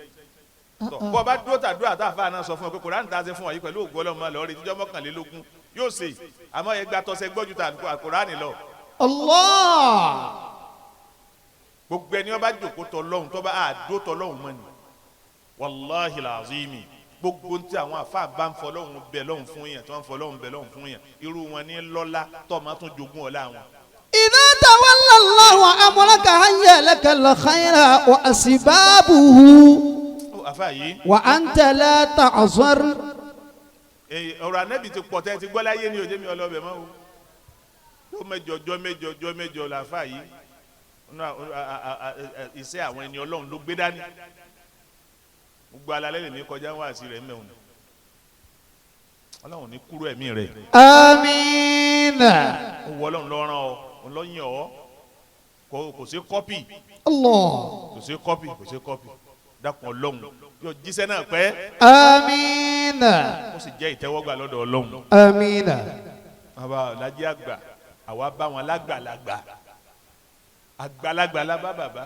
tọ́ bọ́ bá dúró tàdúrà tá a fà náà sọ fún ọ pé Kùránì tá a ṣe fún ọ yìí pẹ̀lú ògùn Ọlọ́run, máa lọ rí tíjọ́ 21 yóò ṣe, àmọ́ ẹ gba tọ́sẹ̀ gbọ́jú tà Kùránì lọ. Allah. Gbogbo ẹni wọn bá jòkó tọ lọ́hùn, tó bá àdó tọ lọ́hùn mọ́ ni, wàláhì làzimi, gbogbo ntí àwọn afa bá ń fọ lọ́hùn bẹ lọ́hùn fún yẹn, tí wọ́n ń fọ lọ́hùn bẹ lọ́hùn fún yẹn, irú wọn ní lọ́lá tó máa tún jogún ọlá wọn. إذا تولى الله أمرك هيا لك الخير وأسبابه Ó, àfa yìí وأنت لا تعذر ọ̀rọ̀ anẹ́bì ti pọ̀ tẹ́ ti gbọ́ láyé ní òjé mi ọlọ́bẹ̀ mọ́ o jọ́ mẹ́jọ jọ́ mẹ́jọ jọ́ mẹ́jọ làáfà yìí iṣẹ́ àwọn ẹni ọlọ́run ló gbé dání gbogbo alalẹ́ lèmi kọjá wá sí rẹ̀ mẹ́wọ̀n ọlọ́run ní kúrò ẹ̀mí rẹ̀. Àmín. Ó wọ ọlọ́run lọ́rán ọ ọlọ́yìn ọ kò sí kọ́pì. Allah. Kò sí kọ́pì, kò sí kọ́pì, dákun ọlọ́run yóò jíṣẹ́ náà pẹ́. Àmín. Ó sì jẹ́ ìtẹ́wọ́gbà lọ́dọ̀ ọlọ́run. Àmín. Bàbá ọ̀làjì àgbà àwa bá wọn lágbàlagbà àgbàlagbà la bá bàbá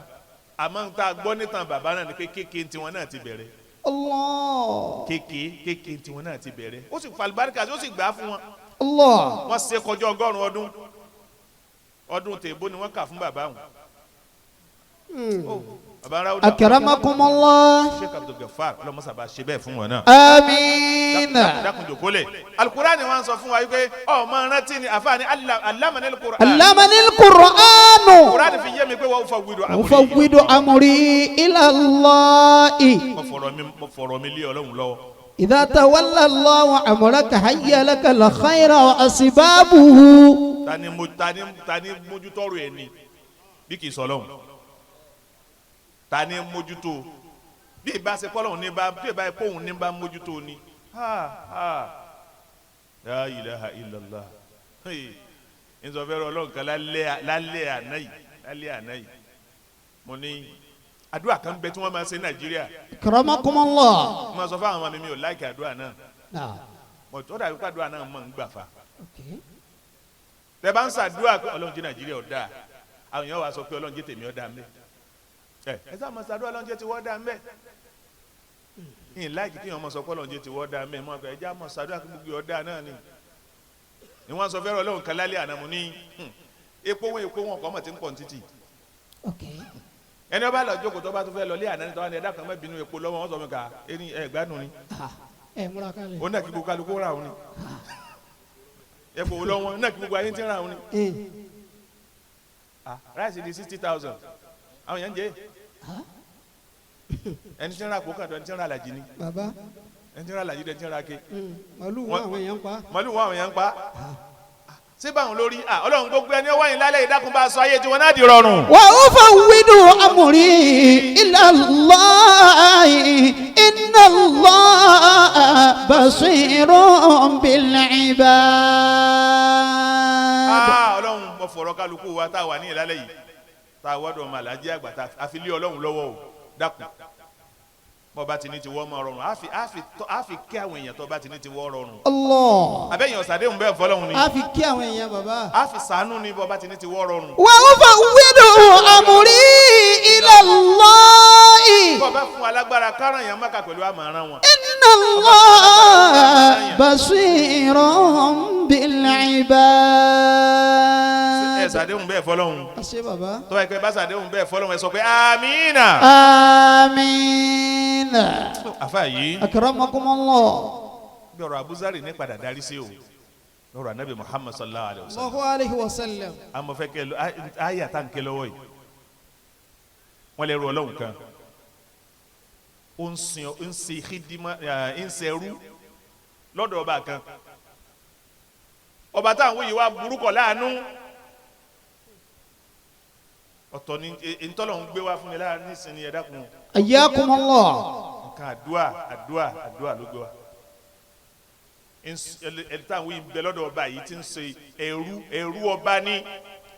àmọ́ n ta gbọ́ nítan bàbá náà ni pé kéèké tiwọn náà ti bẹ̀rẹ̀. Allah. Kéèké kéèké tiwọn náà ti bẹ̀rẹ̀ ó sì falùbáríkà ó sì gbà á fún wọn. Allah. Wọ́n ṣe kọjá 100 ọdún ọdún tèbó ni wọ́n kà fún bàbá wọn. Bàbá aráwọ̀ Akramakumullah. Sheikh Abdul Gafar ọlọmọsàbà ṣe bẹ́ẹ̀ fún wọn náà. Àmín. Dákun jòkólẹ̀ alukurani wọn sọ fún wa wípé ọmọ rántí ni àfààní alamani alukurani. Alamani alukurani. Kurani fi yé mi pé wọ́n fọwọ́dù amúrí. Ufawwidu amri ila Allahi. Mo fọ̀rọ̀ mi lé Ọlọ́run lọ́wọ́. Idha tawalla Allahu amraka hayya laka al-khayra wa asbabuhu. Tani mo tani tani mójútọ́rọ̀ ẹ̀ ni bí kì í sọ Ọlọ́run tani mójútó bí ìbá ṣe kọ́ Ọlọ́run ní bá bí ìbá kó òun ní bá mójútó ni ha ha la ilaha illallah nsọfẹ́rẹ́ Ọlọ́run kan lálẹ́ àná yìí lálẹ́ àná yìí mo ní àdúrà kan bẹ tí wọ́n máa ṣe ní Nàìjíríà. Akramakumullah. Mo máa sọ fún àwọn ọmọ mi ò láìkì àdúrà náà mọ̀ tó dàbí pé àdúrà náà mọ̀ ń gbà fa. Tẹ bá ń ṣàdúrà pé Ọlọ́run jẹ́ Nàìjíríà ó dáa àwọn èèyàn wá sọ pé Ọlọ́run jẹ́ tèmi ó dáa mbẹ́ ẹ ẹ sáà máa ṣàdúrà Ọlọ́run jẹ́ tiwọ́ dáa mbẹ́ ìyìn láìkì kí èèyàn máa sọ pé Ọlọ́run jẹ́ tiwọ́ dáa mbẹ́ mọ́ ẹ jẹ́ àmọ́ ṣàdúrà kí gbogbo ó dáa náà ni ni wọ́n sọ fẹ́ràn Ọlọ́run kan lálẹ́ àná mo ní epo wọn kọ́ mọ̀ tí ń pọ̀ ní títì ẹni ọba lọ jókòó tó bá tó fẹ́ lọ lé àná ní tọ́wọ́n ní ẹ̀dá kan má bínú epo lọ́wọ́ wọn sọ mi kà ẹni ẹ gbádùn ni ó náà kí gbogbo kálukú rà òun ni epo lọ́wọ́ náà kí gbogbo ayé ti rà òun ni ráìsì di 60,000 àwọn yẹn ń jẹ ẹni tí ń ra àpò kan tó ẹni tí ń ra àlàjì ni ẹni tí ń ra àlàjì ẹni tí ń ra ké màlúù wọn àwọn èèyàn ń pa màlúù wọn àwọn èèyàn ń pa síbáwọn lórí Ọlọ́run gbogbo ẹni ọwọ́ yìí lálẹ́ ìdákun bá sọ ayé tí wọn náà di rọrùn. wa ufawwidu amri ila Allahi inna Allaha basirun bil ibad. Ọlọ́run mo fọ̀rọ̀ kálukú wa tá a wà ní ìlálẹ́ yìí tá a wádùn ọmọ alájí àgbà tá a fi lé Ọlọ́run lọ́wọ́ o dákun bọ́ bá ti ní ti wọ́ ọmọ rọrùn á fi kí àwọn èèyàn tó bá ti ní ti wọ́ rọrùn. Allah. Abẹ́yẹn ọ̀sàdéhùn bẹ́ẹ̀ fọlọ́hún ni. Á fi kí àwọn èèyàn bàbá. Á fi sànú ni bọ́ bá ti ní ti wọ́ rọrùn. Wa ufawwidu amri ila Allahi. Bọ́ bá fún alágbára káràn yẹn mọ́kà pẹ̀lú àmọ̀ràn wọn. Inna Allaha basirun bil ibad. Ẹ sàdéhùn bẹ́ẹ̀ fọlọ́hún. Àṣé bàbá. Tọ́wọ́ ẹ pé bá sàdéhùn bẹ́ẹ̀ fọlọ́hún ẹ sọ pé àmínà. Àmínà. Àfa yìí. Akramakumullah. Bí ọ̀rọ̀ Abuzari ní padà darí sí o lọ́rọ̀ anabi Muhammad sallallahu alayhi wa sallam. Allahu alayhi wa sallam. Àmọ́ fẹ́ kẹ́ ayé àtànkẹ́ lọ́wọ́ yìí wọ́n lè ru Ọlọ́run kan ó ń sin ń ṣe hídímà ń ṣe ẹrú lọ́dọ̀ ọba kan ọba táwọn yìí wá burúkọ láàánú ọ̀tọ̀ ni ntọ́lọ̀ ń gbé wá fún mi láàánú nísìnyí ẹ dákun. Ayyakumullah. Nǹkan àdúà àdúà àdúà ló gbé wá ẹni táwọn yìí ń bẹ lọ́dọ̀ ọba yìí ti ń ṣe ẹrú ẹrú ọba ní.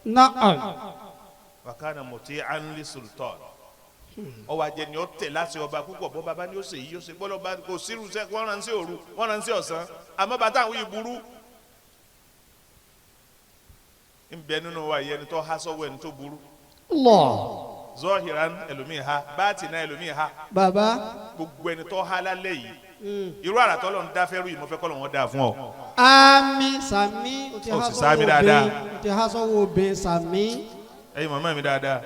Na'am. Wakana mọ̀tí anli sultan ọwọ́ ajẹ́ ni ó tẹ̀ láti ọba púpọ̀ bọ́ bàbá ni ó ṣe yìí ó ṣe bọ́lọ́ bá kò sírù sẹ́ wọ́n rán sí òru wọ́n rán sí ọ̀sán àmọ́ bàtà àwọn yìí burú. Ń bẹ nínú wa yìí ẹni tó há sọ́wọ́ ẹni tó burú. Allah. Zọ́hìrán ẹlòmíì ha báàtì náà ẹlòmíì ha. Bàbá. Gbogbo ẹni tó há lálẹ́ yìí irú àrà tọ́lọ̀ ń dá fẹ́rù yìí mo fẹ́ kọ́ lọ́wọ́ dáa fún ọ. Àmín sàmí o ti Ó há sì sàmì sọ́wọ́ dáadáa. obìnrin o ti há sọ́wọ́ obìnrin sàmí. Ẹ̀yin màmá mi dáadáa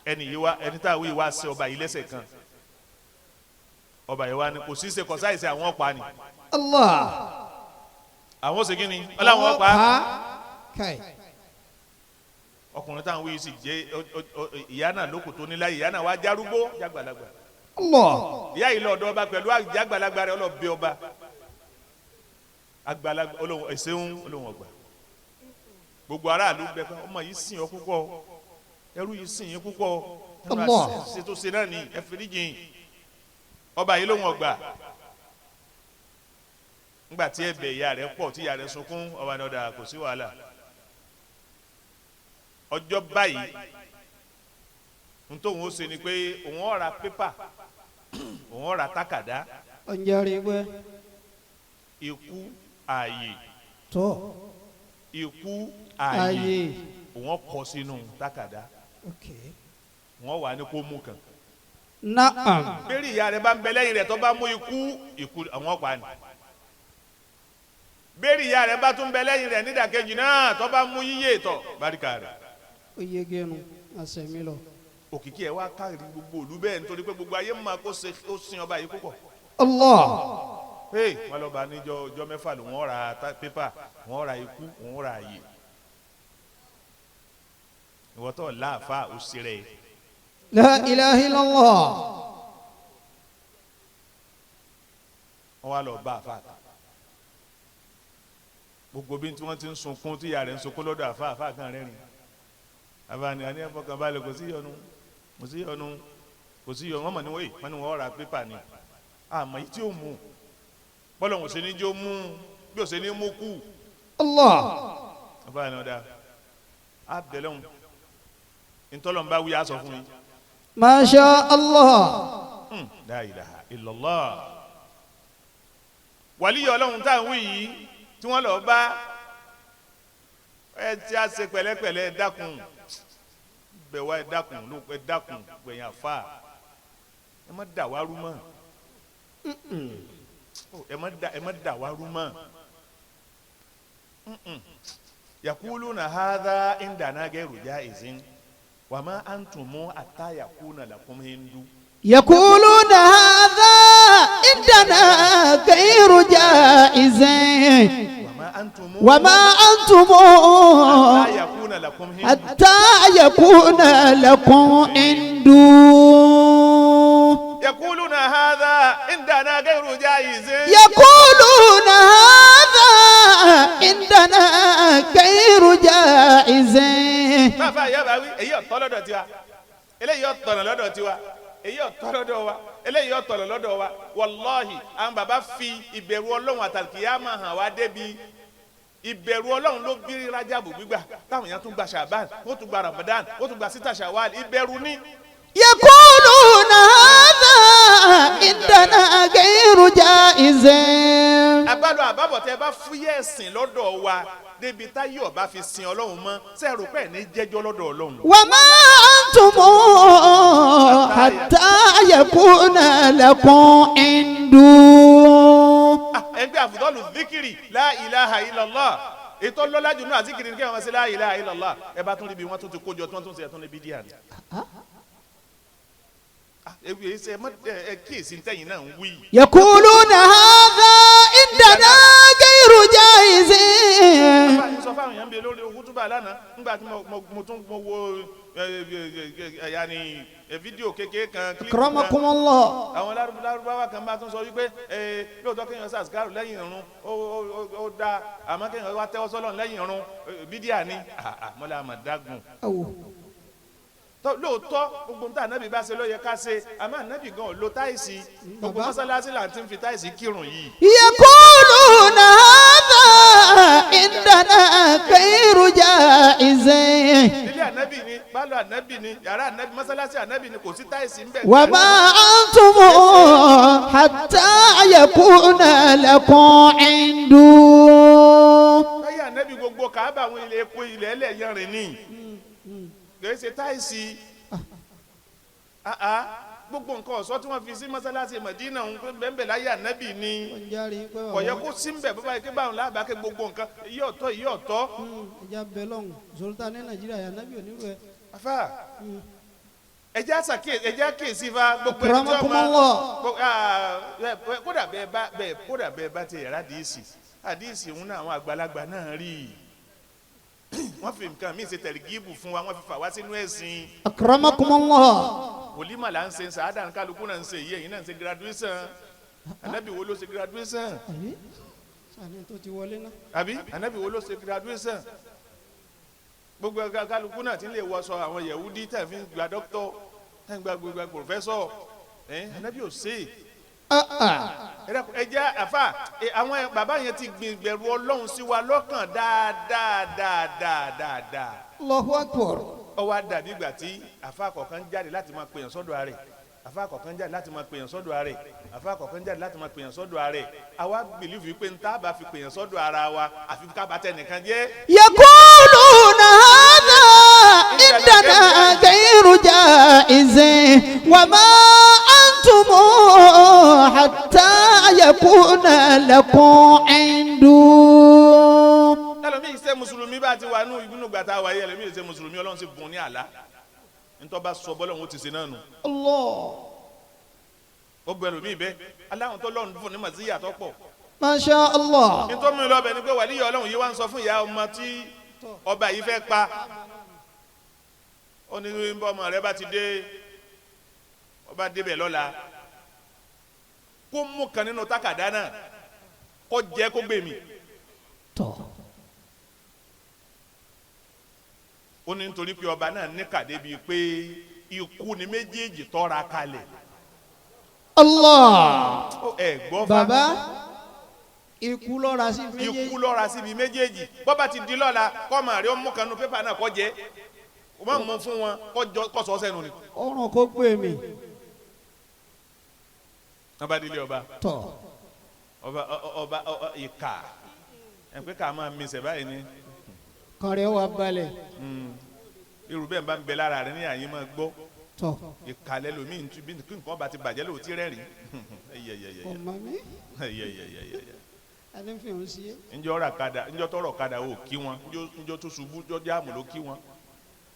ẹni yìí wá ẹni tá a wí wá sí ọba yìí lẹ́sẹ̀ kan ọba yìí wá ní kò sí ṣe kọ sáìsì àwọn ọ̀pá ni. Allah. Àwọn ó ṣe kí ni ọlọ́wọ́n ọ̀pá. Kai. Ọkùnrin táwọn wíyí sì jẹ́ ìyá náà lókùn tó níláyè, ìyá náà wá járúgbó jágbàlagbà. Allah. Ìyá yìí lọ́dọ̀ ọba pẹ̀lú àgbàlagbà rẹ̀, ọlọ́ọ̀bẹ ọba àgbàlagbà olóhùn ẹ̀sẹ̀hún olóhùn ọgbà. Gbogbo aráàlú bẹ pé ọmọ yìí sìn ọ́ púpọ̀, ẹrú yìí sìn yín púpọ̀, ẹnu Allah. àṣìṣe tó ṣe náà ní ẹ̀fẹ̀ríjìn. Ọba yìí lóhùn ọgbà. Ńgbà tí ẹ̀bẹ̀ ìyá rẹ̀ pọ̀, tí ìyá rẹ̀ sunkún, ọba ní ọ̀dà kò sí wàhálà. Ọjọ́ báyìí ntòun ó ṣe ni pé òun ó ra pépà, òun ó ra tákàdá. Ọ̀njẹ́rìí pé. Ikú ààyè. Tó. Ikú ààyè. Ayé. Òun kọ sínú tákàdá. Okay. Wọ́n wà ní kó mú kan. Naam. Bẹ́ẹ̀ni ìyá rẹ̀ bá ń bẹ lẹ́yìn rẹ̀ tó bá mú ikú, ikú àwọn ọ̀pá ni. Bẹ́ẹ̀ni ìyá rẹ̀ bá tún bẹ lẹ́yìn rẹ̀ nídàkejì náà tó bá mú yíyé tọ̀ báríkà rẹ̀. Ó yege nu àsẹ̀mí lọ. Òkìkí ẹ̀ wá káàkiri gbogbo òlú bẹ́ẹ̀ nítorí pé gbogbo ayé máa kó ṣe ó sin ọba yìí púpọ̀. Allah. Hey, wọ́n lọ́ba níjọ́ ọjọ́ mẹ́fà ló wọ́n ra pépà, wọ́n ra ikú, wọ́n ra àyè. Ìwọ́tọ̀ láàfáà ó ṣe rẹ̀. La ilaha illallah. Wọ́n wá lọ bá àfa kan. Gbogbo bí tí wọ́n ti ń sunkún, tí ìyá rẹ̀ ń sunkún lọ́dọ̀ àfa, àfa kan rẹ́rìn. Àfa ni àní ẹ̀fọ́ kan balẹ̀, kò sí yọnu, kò sí yọnu, kò sí yọnu. Wọ́n mọ̀ ní wọ́n yìí wọ́n ní wọ́n ra pépà ni àmọ́ yìí tí ó mú bọ́lọ̀ òun ṣe ní jó mú bí ó ṣe ní mú kú. Allah. Àfa ni ọ̀dà àbẹ̀lẹ̀ ntọ́lọ́mbá wí aṣọ fún yín. Masha Allah. La ilaha illallah. Wàlíyọ̀ ọlọ́run tá à ń wí yìí tí wọ́n lọ bá ẹ tí a ṣe pẹ̀lẹ́pẹ̀lẹ́, ẹ dákun bẹ̀ wá, ẹ dákun ló ẹ dákun gbẹ̀yìn àfa, ẹ má dà wá rú mọ́, ẹ má dà wá rú mọ́. Yakuluna hadha indana gairu jaizin wa ma antumu hatta yakuna lakum hindu. يقولون هذا عندنا غير جائز. وما أنتم وما أنتم حتى يكون لكم هند. حتى يكون لكم عند. يقولون هذا عندنا غير جائز. يقولون هذا عندنا غير جائز. Bàbá ìyá bá wí èyí ọ̀tọ̀ lọ́dọ̀ tiwa, eléyìí ọ̀tọ̀nà lọ́dọ̀ tiwa, èyí ọ̀tọ̀ lọ́dọ̀ wa, eléyìí ọ̀tọ̀nà lọ́dọ̀ wa. Wàláhì, àwọn bàbá fi ìbẹ̀rù Ọlọ́run àtàlùkìyámà hàn wá débi ìbẹ̀rù Ọlọ́run ló bí Rájàbù gbígbà táwọn èèyàn tún gba Ṣàbán, wọ́n tún gba Ramadan, wọ́n tún gba sita Ṣawal, ìbẹ̀rù ní. يقولون هذا عندنا غير جائز. Àbálò àbábọ̀, tẹ́ bá fúyẹ́ ẹ̀sìn lọ́dọ̀ wa débi táyé ọba fi sin Ọlọ́run mọ́, sẹ́ẹ̀rù pẹ̀ ní jẹ́jọ́ lọ́dọ̀ Ọlọ́run? وما أنتم حتى يكون لكم عند. Ẹgbẹ́ àfùdọ́lù zikiri la ilaha illallah, ètò ọlọ́lájú náà zikiri ní kí wọ́n máa ṣe la ilaha illallah. Ẹ bá tún ríbi wọ́n tún ti kójọ tí wọ́n tún ṣe ẹ̀tún níbi díà ni. Ebi èyí ṣe ẹ kíyèsí ntẹ̀yìn náà ń wí. يقولون هذا عندنا غير جائز. Bàbá yìí sọ fáwọn èèyàn bíi lórí kútúbà lánàá nígbà tí mo tún mo wo ẹ̀yà ni fídíò kékeré kan, clip kan. أكرمكم الله. Àwọn lárúbáwá kan bá tún sọ wípé lóòótọ́ kéèyàn sàṣkárù lẹ́yìn irun ó dáa, àmọ́ kéèyàn wá tẹ́wọ́ sọ́lọ́run lẹ́yìn irun bídíà ni mọ́lá àmọ̀dágùn. Lóòótọ́ gbogbo nta ànábì bá ṣe ló yẹ ká ṣe, àmọ́ ànábì gan ò lo táìsì, gbogbo mọ́sálásí là ń ti fi táìsì kírun yìí. يقولون هذا عندنا غير جائز. Ilé ànábì ni, pálọ̀ ànábì ni, yàrá ànábì, mọ́sálásí ànábì ni, kò sí táìsì ń bẹ̀. وما أنتم حتى يكون لكم عند. Láyé ànábì gbogbo kàábà àwọn ilé epo ilẹ̀ ẹlẹ́yẹrin ni, kì í ṣe táìsì. Gbogbo nǹkan ọ̀ṣọ́ tí wọ́n fi sí mọ́sálásí Mẹ̀dínà ń bẹ́ẹ̀ láyé ànábì ni, kò yẹ kó sí ń bẹ̀ bó bá yẹ kí báwọn lábàá kí gbogbo nǹkan iye ọ̀tọ̀ iye ọ̀tọ̀. Ẹja bẹ lọ́hùn zolota ní Nàìjíríà yà nábì onírú ẹ. Afa, ẹjẹ àṣàkíyèsí, ẹjẹ àkíyèsí fa gbogbo ẹni tí wọ́n máa Akramakumullah. Kódà bẹ́ẹ̀ bá bẹ́ẹ̀, kódà bẹ́ẹ̀ bá ti yàrá àdìsí àdìsí òun náà àwọn àgbàlagbà náà rí i. Wọ́n fi nǹkan míì ṣe tẹ̀lé gíìbù fún wa, wọ́n fi fà wá sínú ẹ̀sìn. Akramakumullah. Wòlímà là ń ṣe, sàádà kálukú náà ń ṣe yìí, ẹ̀yin náà ń ṣe graduation. Anabi wo ló ṣe graduation? Àbí sani tó ti wọlé náà. Àbí anabi wo ló ṣe graduation? Gbogbo ẹ̀ka kálukú náà ti ń lè wọṣọ àwọn Yẹ̀wúdí tẹ̀ fi ń gba dókítọ̀, tẹ̀ ń gba gbogbo professor ẹ̀, anabi ò ṣe é. Ẹ dákun, ẹ jẹ́ àfà ẹ, àwọn bàbá yẹn ti gbìn ìbẹ̀rù Ọlọ́run sí wa lọ́kàn dáadáa dáadáa dáadáa. Allahu akbar. Ó wá dàbí ìgbà tí àfà kọ̀ọ̀kan jáde láti máa pèèyàn sọ́dọ̀ ààrẹ, àfà kọ̀ọ̀kan jáde láti máa pèèyàn sọ́dọ̀ ààrẹ, àfà kọ̀ọ̀kan jáde láti máa pèèyàn sọ́dọ̀ ààrẹ. Àwa believe pé ń tá a bá fi pèèyàn sọ́dọ̀ ara wa, àfi ká bá tẹ nìkan jẹ́. يقولون هذا عندنا غير جائز وما أنتم حتى يكون لكم عند. Ẹlòmíì ṣe mùsùlùmí, bá ti wà nù inú gbàtà wáyé, ẹlòmíì ṣe mùsùlùmí, Ọlọ́run sì bùn ní àlá, ntọ́ bá sọ bọ́lọ́run ó ti ṣe náà nù. الله. Ó bẹ ẹlòmíì bẹ́ẹ̀, aláwọn tó lọ́run fún ní màsíyà tó pọ̀. ما شاء الله. Nítorí mi lọ́bẹ̀ ni pé wàlíyà Ọlọ́run yìí wá ń sọ fún ìyá ọmọ tí ọba yìí fẹ́ pa. Ó ní bí ọmọ rẹ bá ti dé, ọba débẹ̀ lọ́la, kó mú kan nínú tákàdá náà, kó jẹ́ kó gbé mi. Tọ́. Ó ní nítorí pé ọba náà ní kàdé bíi pé ikú ni méjèèjì tọ́ra kalẹ̀. Allah. Ó ẹ gbọ́ fa. Bàbá, ikú lọ́ra sí méjèèjì. Ikú lọ́ra síbi méjèèjì. Bọ́ba ti di lọ́la, kọ́ máa rí ọmọ kan nínú pépà náà, kó jẹ́ kó má mú fún wọn, kó jọ kó sọ sẹ́nu ni. Ọrùn kó gbé mi. Wọ́n bá délé ọba. Tọ́. Ọba ọba ìkà ẹ̀ pé ká máa mísẹ̀ báyìí ni. Kan rẹ̀ wà balẹ̀. Irú bẹ́ẹ̀ bá ń bẹ lára rẹ ní àyè máa gbọ́. Tọ́. Ìkà lẹ́lòmíì ń tu bí nǹkan bá ti bàjẹ́ lóò tí rẹ́rìn. Ọmọ mi ẹni fi hàn sí. Njọ́ ra kadà, njọ́ tọrọ kadà ò kí wọn, njọ́ tó ṣubú, njọ́ jáàmù ló kí wọn.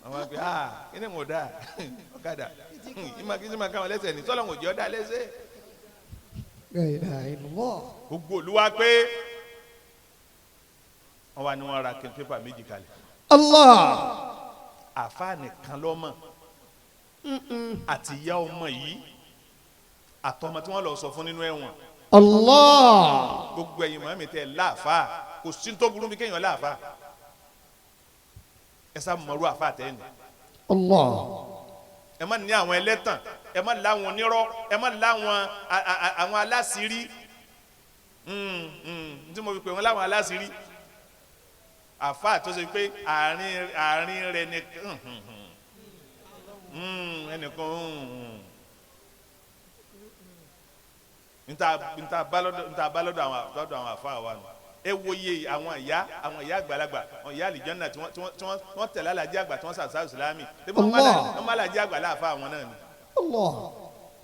Àwọn àgbẹ̀ ah, kí ni mo dá ọ̀kadà ìmọ̀ kí ni mo ká wọn lẹ́sẹ̀ ní sọ́lọ́ wọn ò jẹ́ ọ́ dá lẹ́sẹ̀. La ilaha illallah. Gbogbo olúwa pé wọ́n wá ní wọ́n ra kí pépà méjì kalẹ̀. Allah. Àfa nìkan lọ́mọ àti ìyá ọmọ yìí àtọmọ tí wọ́n lọ sọ fún nínú ẹ̀wọ̀n. Allah. Gbogbo ẹ̀yin màmí tẹ láàfà, kò sí tó burú bí kéèyàn láàfà, ẹ sá mọ̀rú àfà tẹ́ ni. Allah. Ẹ má ní àwọn ẹlẹ́tàn, ẹ má láwọn onírọ́, ẹ má láwọn àwọn aláṣírí. Tí mo fi pè wọ́n láwọn aláṣírí, àfà tó ṣe pé àárín rẹ̀ nìkan ẹnìkan nta bá lọ́dọ̀ àwọn àfa wa nù. Ẹ wo iye àwọn ìyá àgbàlagbà, àwọn ìyá àlìjọ́nà tí wọ́n tẹ̀lé alájí àgbà, tí wọ́n sàṣà ìsìlámì. Allah. Wọ́n má alájí àgbà láàfa àwọn náà ni. Allah.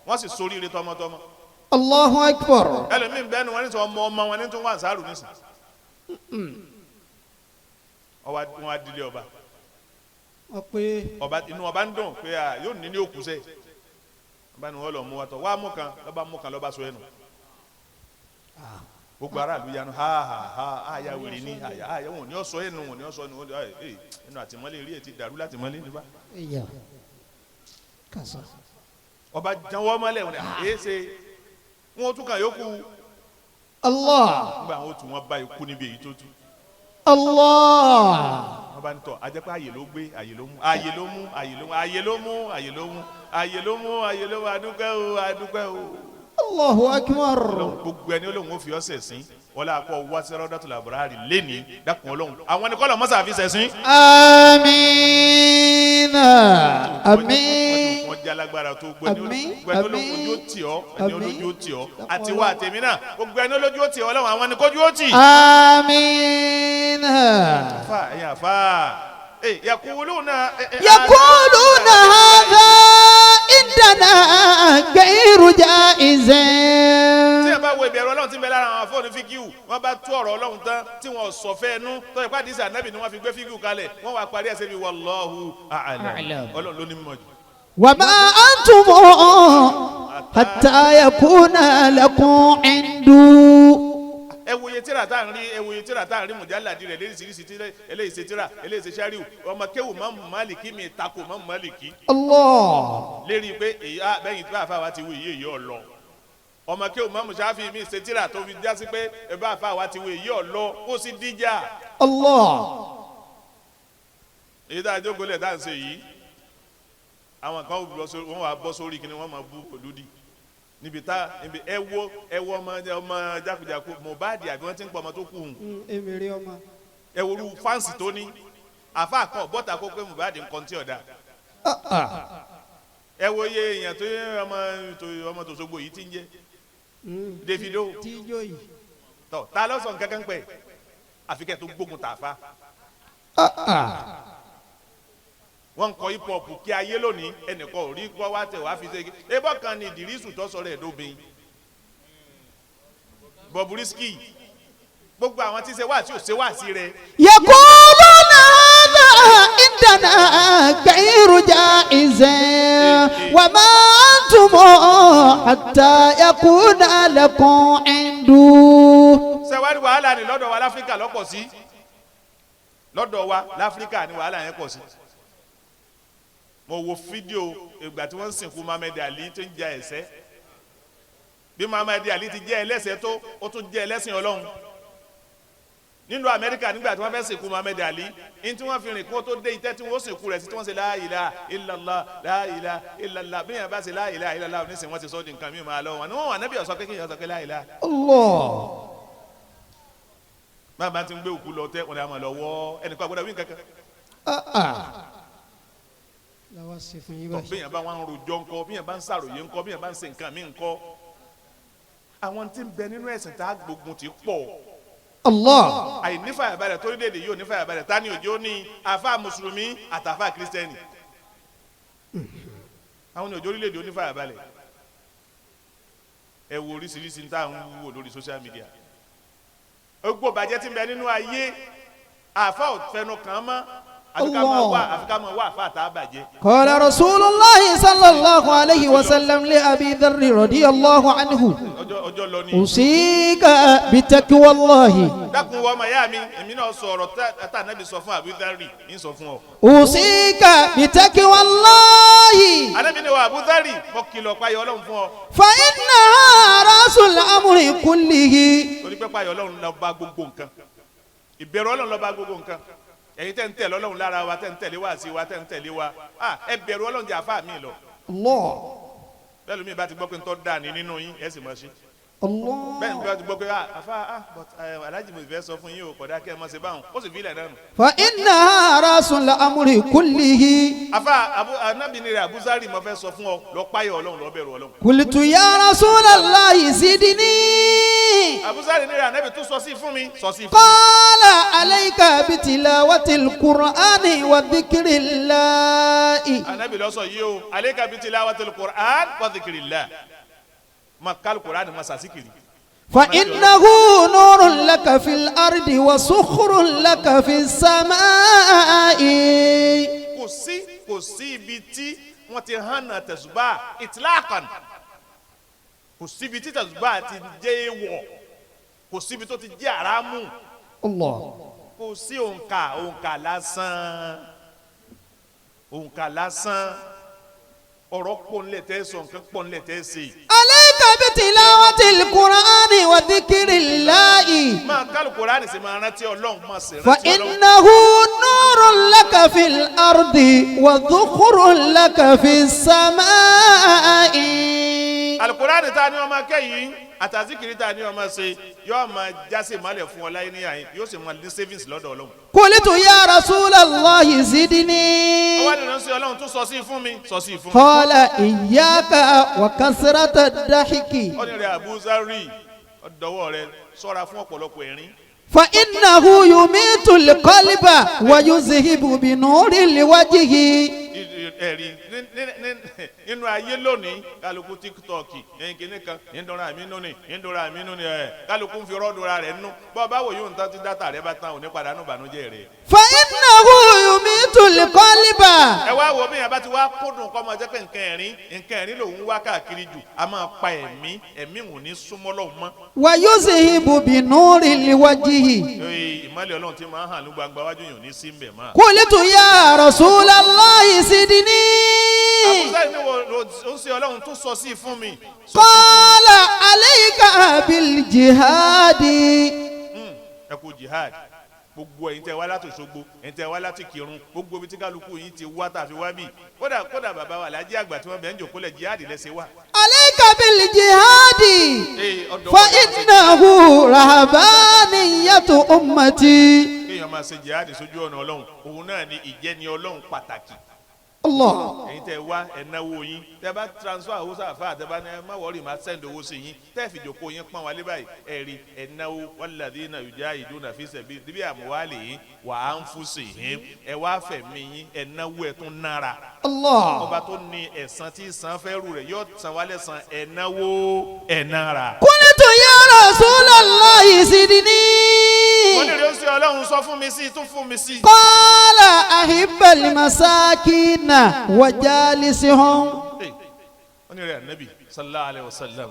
Wọ́n sì soríire tọmọtọmọ. Allahu akbar. Ẹlòmíín bẹ́ẹ̀ ni wọ́n ní sọ ọmọ ọmọ wọn ní tó wà sáàrù nísìn. Ọba wọn á dilé ọba. Wọ́n pé. Ọba, inú ọba ń dùn pé à yóò ní òkú sẹ. Ọba ni wọn lọ mú wa tọ wá mú kan, lọba mú kan, lọba sọ ẹnu. Gbogbo aráàlú yanu ha ha ha, àyà wèrè ni àyà àyà wọn ò ní ọsọ ẹnu, wọn ò ní ọsọ ẹnu ẹ ẹ ẹnu àtìmọ́lé rí ẹ ti dàrú látìmọ́lé nípa. Ìyá kàṣà. Ọba janwọ́ mọ́lẹ̀ wọn ni èé ṣe wọn tún kàn yókù. Allah. Nígbà wọn tún wọn bá ikú níbi èyí tó tú. Allah. Wọn bá ní tọ ajẹ́pẹ́ àyè ló gbé, àyè ló mú, àyè ló mú, àyè ló mú, àyè ló mú, àyè ló mú, àyè ló mú, àyè ló mú, adúpẹ́ o, adúpẹ́ o. Allahu akbar. Ọlọ́run, gbogbo ẹni Ọlọ́run ó fi ọ́ sẹ̀sìn, wọlé akọ wá sí Rawdatul Abrari lẹ́ni, dákun Ọlọ́run, àwọn ẹni kọ́lọ̀ mọ́sá fi sẹ̀sìn. Amiina. Àmín. Wọ́n jẹ́ alágbára tó gbọ́ ẹni. Àmín. Gbogbo ẹni olójú ó tì ọ́, ẹni Àmín. olójú ó tì ọ́, àti wá àtẹ̀mí náà, gbogbo ẹni olójú ó tì ọ́, Ọlọ́run, àwọn ẹni kójú ó tì. Amiina. Àfa, ẹ̀yin àfa ẹ̀ yaquluna. يقولون هذا عندنا غير جائز. Tí ẹ bá wo ìbẹ̀rù Ọlọ́run tí ń bẹ lára àwọn afọ́ọ̀nù fíkìú, wọ́n bá tú ọ̀rọ̀ Ọlọ́run tán tí wọ́n sọ fẹ́ nú tó ipá dísà Ànábì ni wọ́n fi gbé fíkìú kalẹ̀, wọ́n wá parí ẹsẹ̀ bíi wallahu a'lam. A'lam. Ọlọ́run ló ní mímọ̀ jù. وما أنتم حتى يكون لكم عند. Ẹ wo iye Ewòye tíra tá à ń rí, ewòye tíra tá à ń rí mùjálàdì rẹ̀ lóríṣiríṣi tí eléyìí ṣe tíra, eléyìí ṣe sẹ́ríù. Ọmọ kéwù Mọ́mù Málìkì mi takò Mọ́mù Málìkì. Allah. Lérí pé èyí á bẹ́yìn tí bá wa ti wí èyí ọ̀lọ́. Ọmọ kéwù Mọ́mù Ṣáfì mi ṣe tíra tó fi jásí pé bá wa ti wí èyí ọ̀lọ́ kó sì díjà. Allah. Èyí tá a jókòó lẹ̀ tá à ń ṣe yìí, àwọn kan wọ́n wà bọ́ sórí kí ni wọ́n máa bú olùdí níbi tá níbi ẹ wo ọmọ ọmọ jákujàku Mohbad àbí wọ́n ti ń pọ̀ ọmọ tó kù hùn. Èmi rí ọmọ. Ẹ wo irú fáǹsì tó ní àfa kan bọ́tà kó pé Mohbad nǹkan tí ọ̀dà. Ẹ wo iye èèyàn tó yẹ ọmọ tòṣogbo yìí ti ń jẹ Davido. Tọ ta ló sọ nǹkan kan pẹ àfi kẹ́ tó gbógun tàfa. Wọ́n ń kọ hip hop kí ayé lónìí ẹnìkan ò rí kọ́ wá tẹ̀ wá fi ṣe ebọ́ kan ní Ìdírísù tó sọ̀rọ̀ ẹ̀dóbin Bobrisky gbogbo àwọn tí ṣe wá sí ò ṣe wá sí rẹ. Yaquluna hadha indana ghayru jaizin wa ma antum hatta yakuna lakum indu. Sẹ́wárí wàhálà ni lọ́dọ̀ wa láfíríkà lọ́pọ̀ sí, lọ́dọ̀ wa láfíríkà ni wàhálà yẹn pọ̀ sí. Mo wo fídíò ìgbà tí wọ́n ń sìnkú Muhammad Ali tó ń jẹ ẹ̀sẹ̀. Bí Muhammad Ali ti jẹ́ ẹlẹ́sẹ̀ tó, ó tún jẹ́ ẹlẹ́sìn Ọlọ́run. Nínú Amẹ́ríkà nígbà tí wọ́n fẹ́ sìnkú Muhammad Ali, ní tí wọ́n fi rìn kó tó dé itẹ́ tí wọ́n sìnkú rẹ̀ sí tí wọ́n ṣe la ilaha illallah, la ilaha illallah. Bí yẹn bá ṣe la ilaha illallah nísìnyí wọ́n ti sọ di nǹkan mi máa lọ wọn. Ni wọ́n wà nábì ó sọ pé kéèyàn sọ pé la ilaha. Allah. Bàbá ti ń gbé òkú lọ tẹ́ wọn ni a máa lọ wọ́ ẹnìkan àgbọ̀dọ̀ wí nǹkan kan. Tọ́ bí yẹn bá wọn rojọ́ ńkọ́, bí yẹn bá ń sàròyé ńkọ́, bí yẹn bá ń ṣe nǹkan mí ńkọ́. Àwọn tí ń bẹ nínú ẹ̀sìn tá a gbógun ti pọ̀. Allah. Àìnífàyàbalẹ̀ torílẹ̀-èdè yóò nífàyàbalẹ̀ ta ni òjò ní àfa mùsùlùmí àtàfà kírísítẹ́nì. Àwọn òjò orílẹ̀-èdè onífàyàbalẹ̀. Ẹ wo oríṣiríṣi tá à ń wò lórí social media. Gbogbo bàjẹ́ tí ń bẹ nínú ayé àfa ò fẹnu kàn mọ́. Àfi ká máa wá àfa àtà bàjẹ́. Qala Rasulullahi sallallahu alayhi wa sallam li Abi Dharri radiyallahu anhu. Ọjọ́ lọ ni. Usika bitaqwallahi. Dákun wọ ọmọ ìyá mi, èmi náà sọ ọ̀rọ̀ tá Ànábì sọ fún Abu Dharri, ń sọ fún ọ. Usika bitaqwallahi. Ànábì ni wa Abu Dharri, mo kìlọ̀ payọ̀ Ọlọ́run fún ọ. Fa innaha rasul amri kullihi. Torí pé payọ̀ Ọlọ́run ló bá gbogbo nǹkan. Ìbẹ̀rù Ọlọ́run ló bá gbogbo nǹkan. Ẹ̀yin tẹ́ ń tẹ̀lé Ọlọ́run lára wa, tẹ́ ń tẹ̀lé wa sí wa, tẹ́ ń tẹ̀lé wa. Ẹ bẹ̀rù Ọlọ́run jẹ́ àfáà mi lọ. Allah. Bẹ́ẹ̀ lómi bá ti gbọ́ pé ń tọ́ da ni nínú yín, ẹ sì mọ̀ sí. Bẹ́ẹ̀ ni bá ti gbọ́ pé àfáà but Alhaji mo fẹ́ sọ fún yín o, kódà kẹ́ ẹ mọ̀ sí báwọn, ó sì fi ilẹ̀ náà nù. Fa innaha rasul amri kullihi. Àfáà Ànábì ni rẹ̀ Abu Dharri mo fẹ́ sọ fún ọ, lọ páyọ̀ Ọlọ́run, lọ bẹ̀rù Ọlọ́run. Qultu ya Rasulallahi zidni. Abu Dharri ni rẹ̀ Ànábì tún sọ sí fún mi, sọ sí fún mi. Qala alayka bitilawatil Qur'ani wa dhikrillahi. Ànábì ló sọ yìí o, alayka bitilawatil Qur'an wa dhikrillah. Ma kal Qur'an ma sàsíkiri. Fa innahu nurun laka fil ardi wa sukhrun laka fis samai. Kò sí ibi tí wọ́n ti hànà tẹ̀sùbá ìtìláàkàn. Kò síbi tí tẹ̀sùbá ti jẹ́ èèwọ̀. Kò síbi tó ti jẹ́ àrámù. Allah. Kò sí òǹkà lásán. Òǹkà lásán. Ọ̀rọ̀ pọ̀ nílẹ̀ tẹ́ sọ, nǹkan pọ̀ nílẹ̀ tẹ́ ṣe. Alayka bitilawatil Qur'ani wa dhikrillahi. Máa kálù Kùránì sì máa rántí Ọlọ́run, máa sì rántí Fa Ọlọ́run. innahu nurun laka fil ardi wa dhukhrun laka fis samai. Al-Kùránì ta ni ọmọ akẹ́ yìí, àtàzíkiri ta ni ọmọ ṣe, yóò máa jásí ìmọ̀lẹ̀ fún ọ láyé níyà yín, yóò sì máa ní savings lọ́dọ̀ Ọlọ́run. Qultu ya Rasulallahi zidni. Ọwọ́ àdìrán sí Ọlọ́run tún sọ sí fún mi, sọ sí fún mi. Qala iyyaka wa kasrata dahiki. Ó ní rẹ̀ Abu Dharri, ọ̀dọ́wọ́ rẹ̀ sọ́ra fún ọ̀pọ̀lọpọ̀ ẹ̀rín. Fa innahu yumitul qalba wa yuzhibu bi nuril wajhi. Ẹ̀rí nínú ayé lónìí, kálukú TikTok, ẹ̀yìn kìíní kan, ìdúnra mi nù ni, ìdúnra mi nù ni, ẹ̀ kálukú ń fi rọ́ọ̀dúnra rẹ̀ nù. Bọ́ báwo yóò ń tán tí dátà rẹ̀ bá tán òní padà nù bànújẹ́ rẹ̀. Fa innahu yumitul Yumitul qalba. Ẹ wá wo bí yẹn bá ti wá kúndùn kọ́ máa jẹ́ pé nǹkan ẹ̀rín lòun wá káàkiri jù, a máa pa ẹ̀mí, ẹ̀mí ò ní súnmọ́ lọ́hùn mọ́. Wa yuzhibu bi nuril wajhi. Ee, ìmọ̀lẹ̀ Ọlọ́run ti máa ń hàn ní gbangba wájú yìí ò ní sí mbẹ̀ mọ́. Qultu ya Rasulallahi zidni. Àbúzá ni wo ó ń ṣe Ọlọ́run tó sọ sí fún mi. Qala alayka bil jihadi. Ẹ kú jihad. Gbogbo ẹ̀yin tẹ́ wá láti Òṣogbo, ẹ̀yin tẹ́ wá láti Kírun, gbogbo ibi tí kálukú yín ti wá tàfi wá bì. Kódà bàbá wa Alhaji àgbà tí wọ́n bẹ̀ ń jòkó lẹ̀ jihad lẹ́sẹ̀ wá. Alayka bil jihadi. Ee, ọ̀dọ̀ Fa wọn làwọn ṣe innahu rahabaniyatu ummati. Kéèyàn máa ṣe jihad sójú ọ̀nà Ọlọ́run, òun náà ni ìjẹni Ọlọ́run pàtàkì. Allah. Ẹ̀yin tẹ́ wá ẹ náwó yín, tẹ́ bá transfer owó sáfà, tẹ́ bá ní ẹ má worry, máa send owó sí yín, tẹ́ fi jòkó yín pọ́n wálé báyìí, ẹ rí ẹ náwó. Walladhina yujahiduna fi sabili bí amwalihim wa anfusihim, ẹ wá fẹ̀mí yín, ẹ náwó, ẹ tún nára. Allah. Ọba tó ní ẹ̀san tí san fẹ́rù rẹ̀ yóò san wálé san. Ẹ náwó, ẹ nára. Qultu ya Rasulallahi zidni. Wọ́n lè rí ó sí Ọlọ́run, sọ fún mi sí, tún fún mi sí. Qala ahibbal masakina wa jalisihum. Wọ́n ní rẹ̀ Ànábì sallallahu alayhi wa sallam,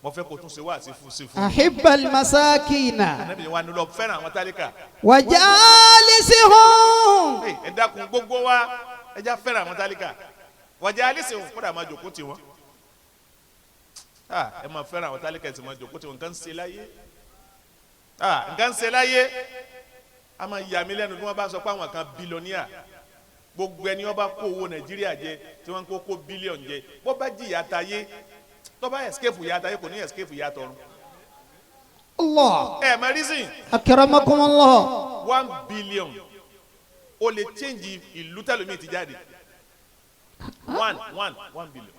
mo fẹ́ kó tún ṣe wá àti fún sí fún. Ahibbal masakina Ànábì wa ní lọ fẹ́ràn àwọn tálíkà. wa jalisihum. Ẹ dákun, gbogbo wa, ẹ já fẹ́ràn àwọn tálíkà. Wàjà alísìn kódà máa jòkó tiwọn. Ẹ máa fẹ́ràn àwọn tálíkà, ẹ sì máa jòkó tiwọn. Nǹkan ń ṣe láyé, nǹkan ń ṣe láyé. A máa yà mí lẹ́nu bí wọ́n bá sọ pé àwọn kan billionaire. Gbogbo ẹni wọ́n bá kó owó Nàìjíríà jẹ, tí wọ́n kó billion jẹ, bó bá jìyà tayé, tó bá escape ìyà tayé, kò ní escape ìyà tọ̀run. Allah. Ẹ mọ reason? Akramakumullah. 1 billion ó lè change ìlú tẹlomi ti jáde. One one one billion.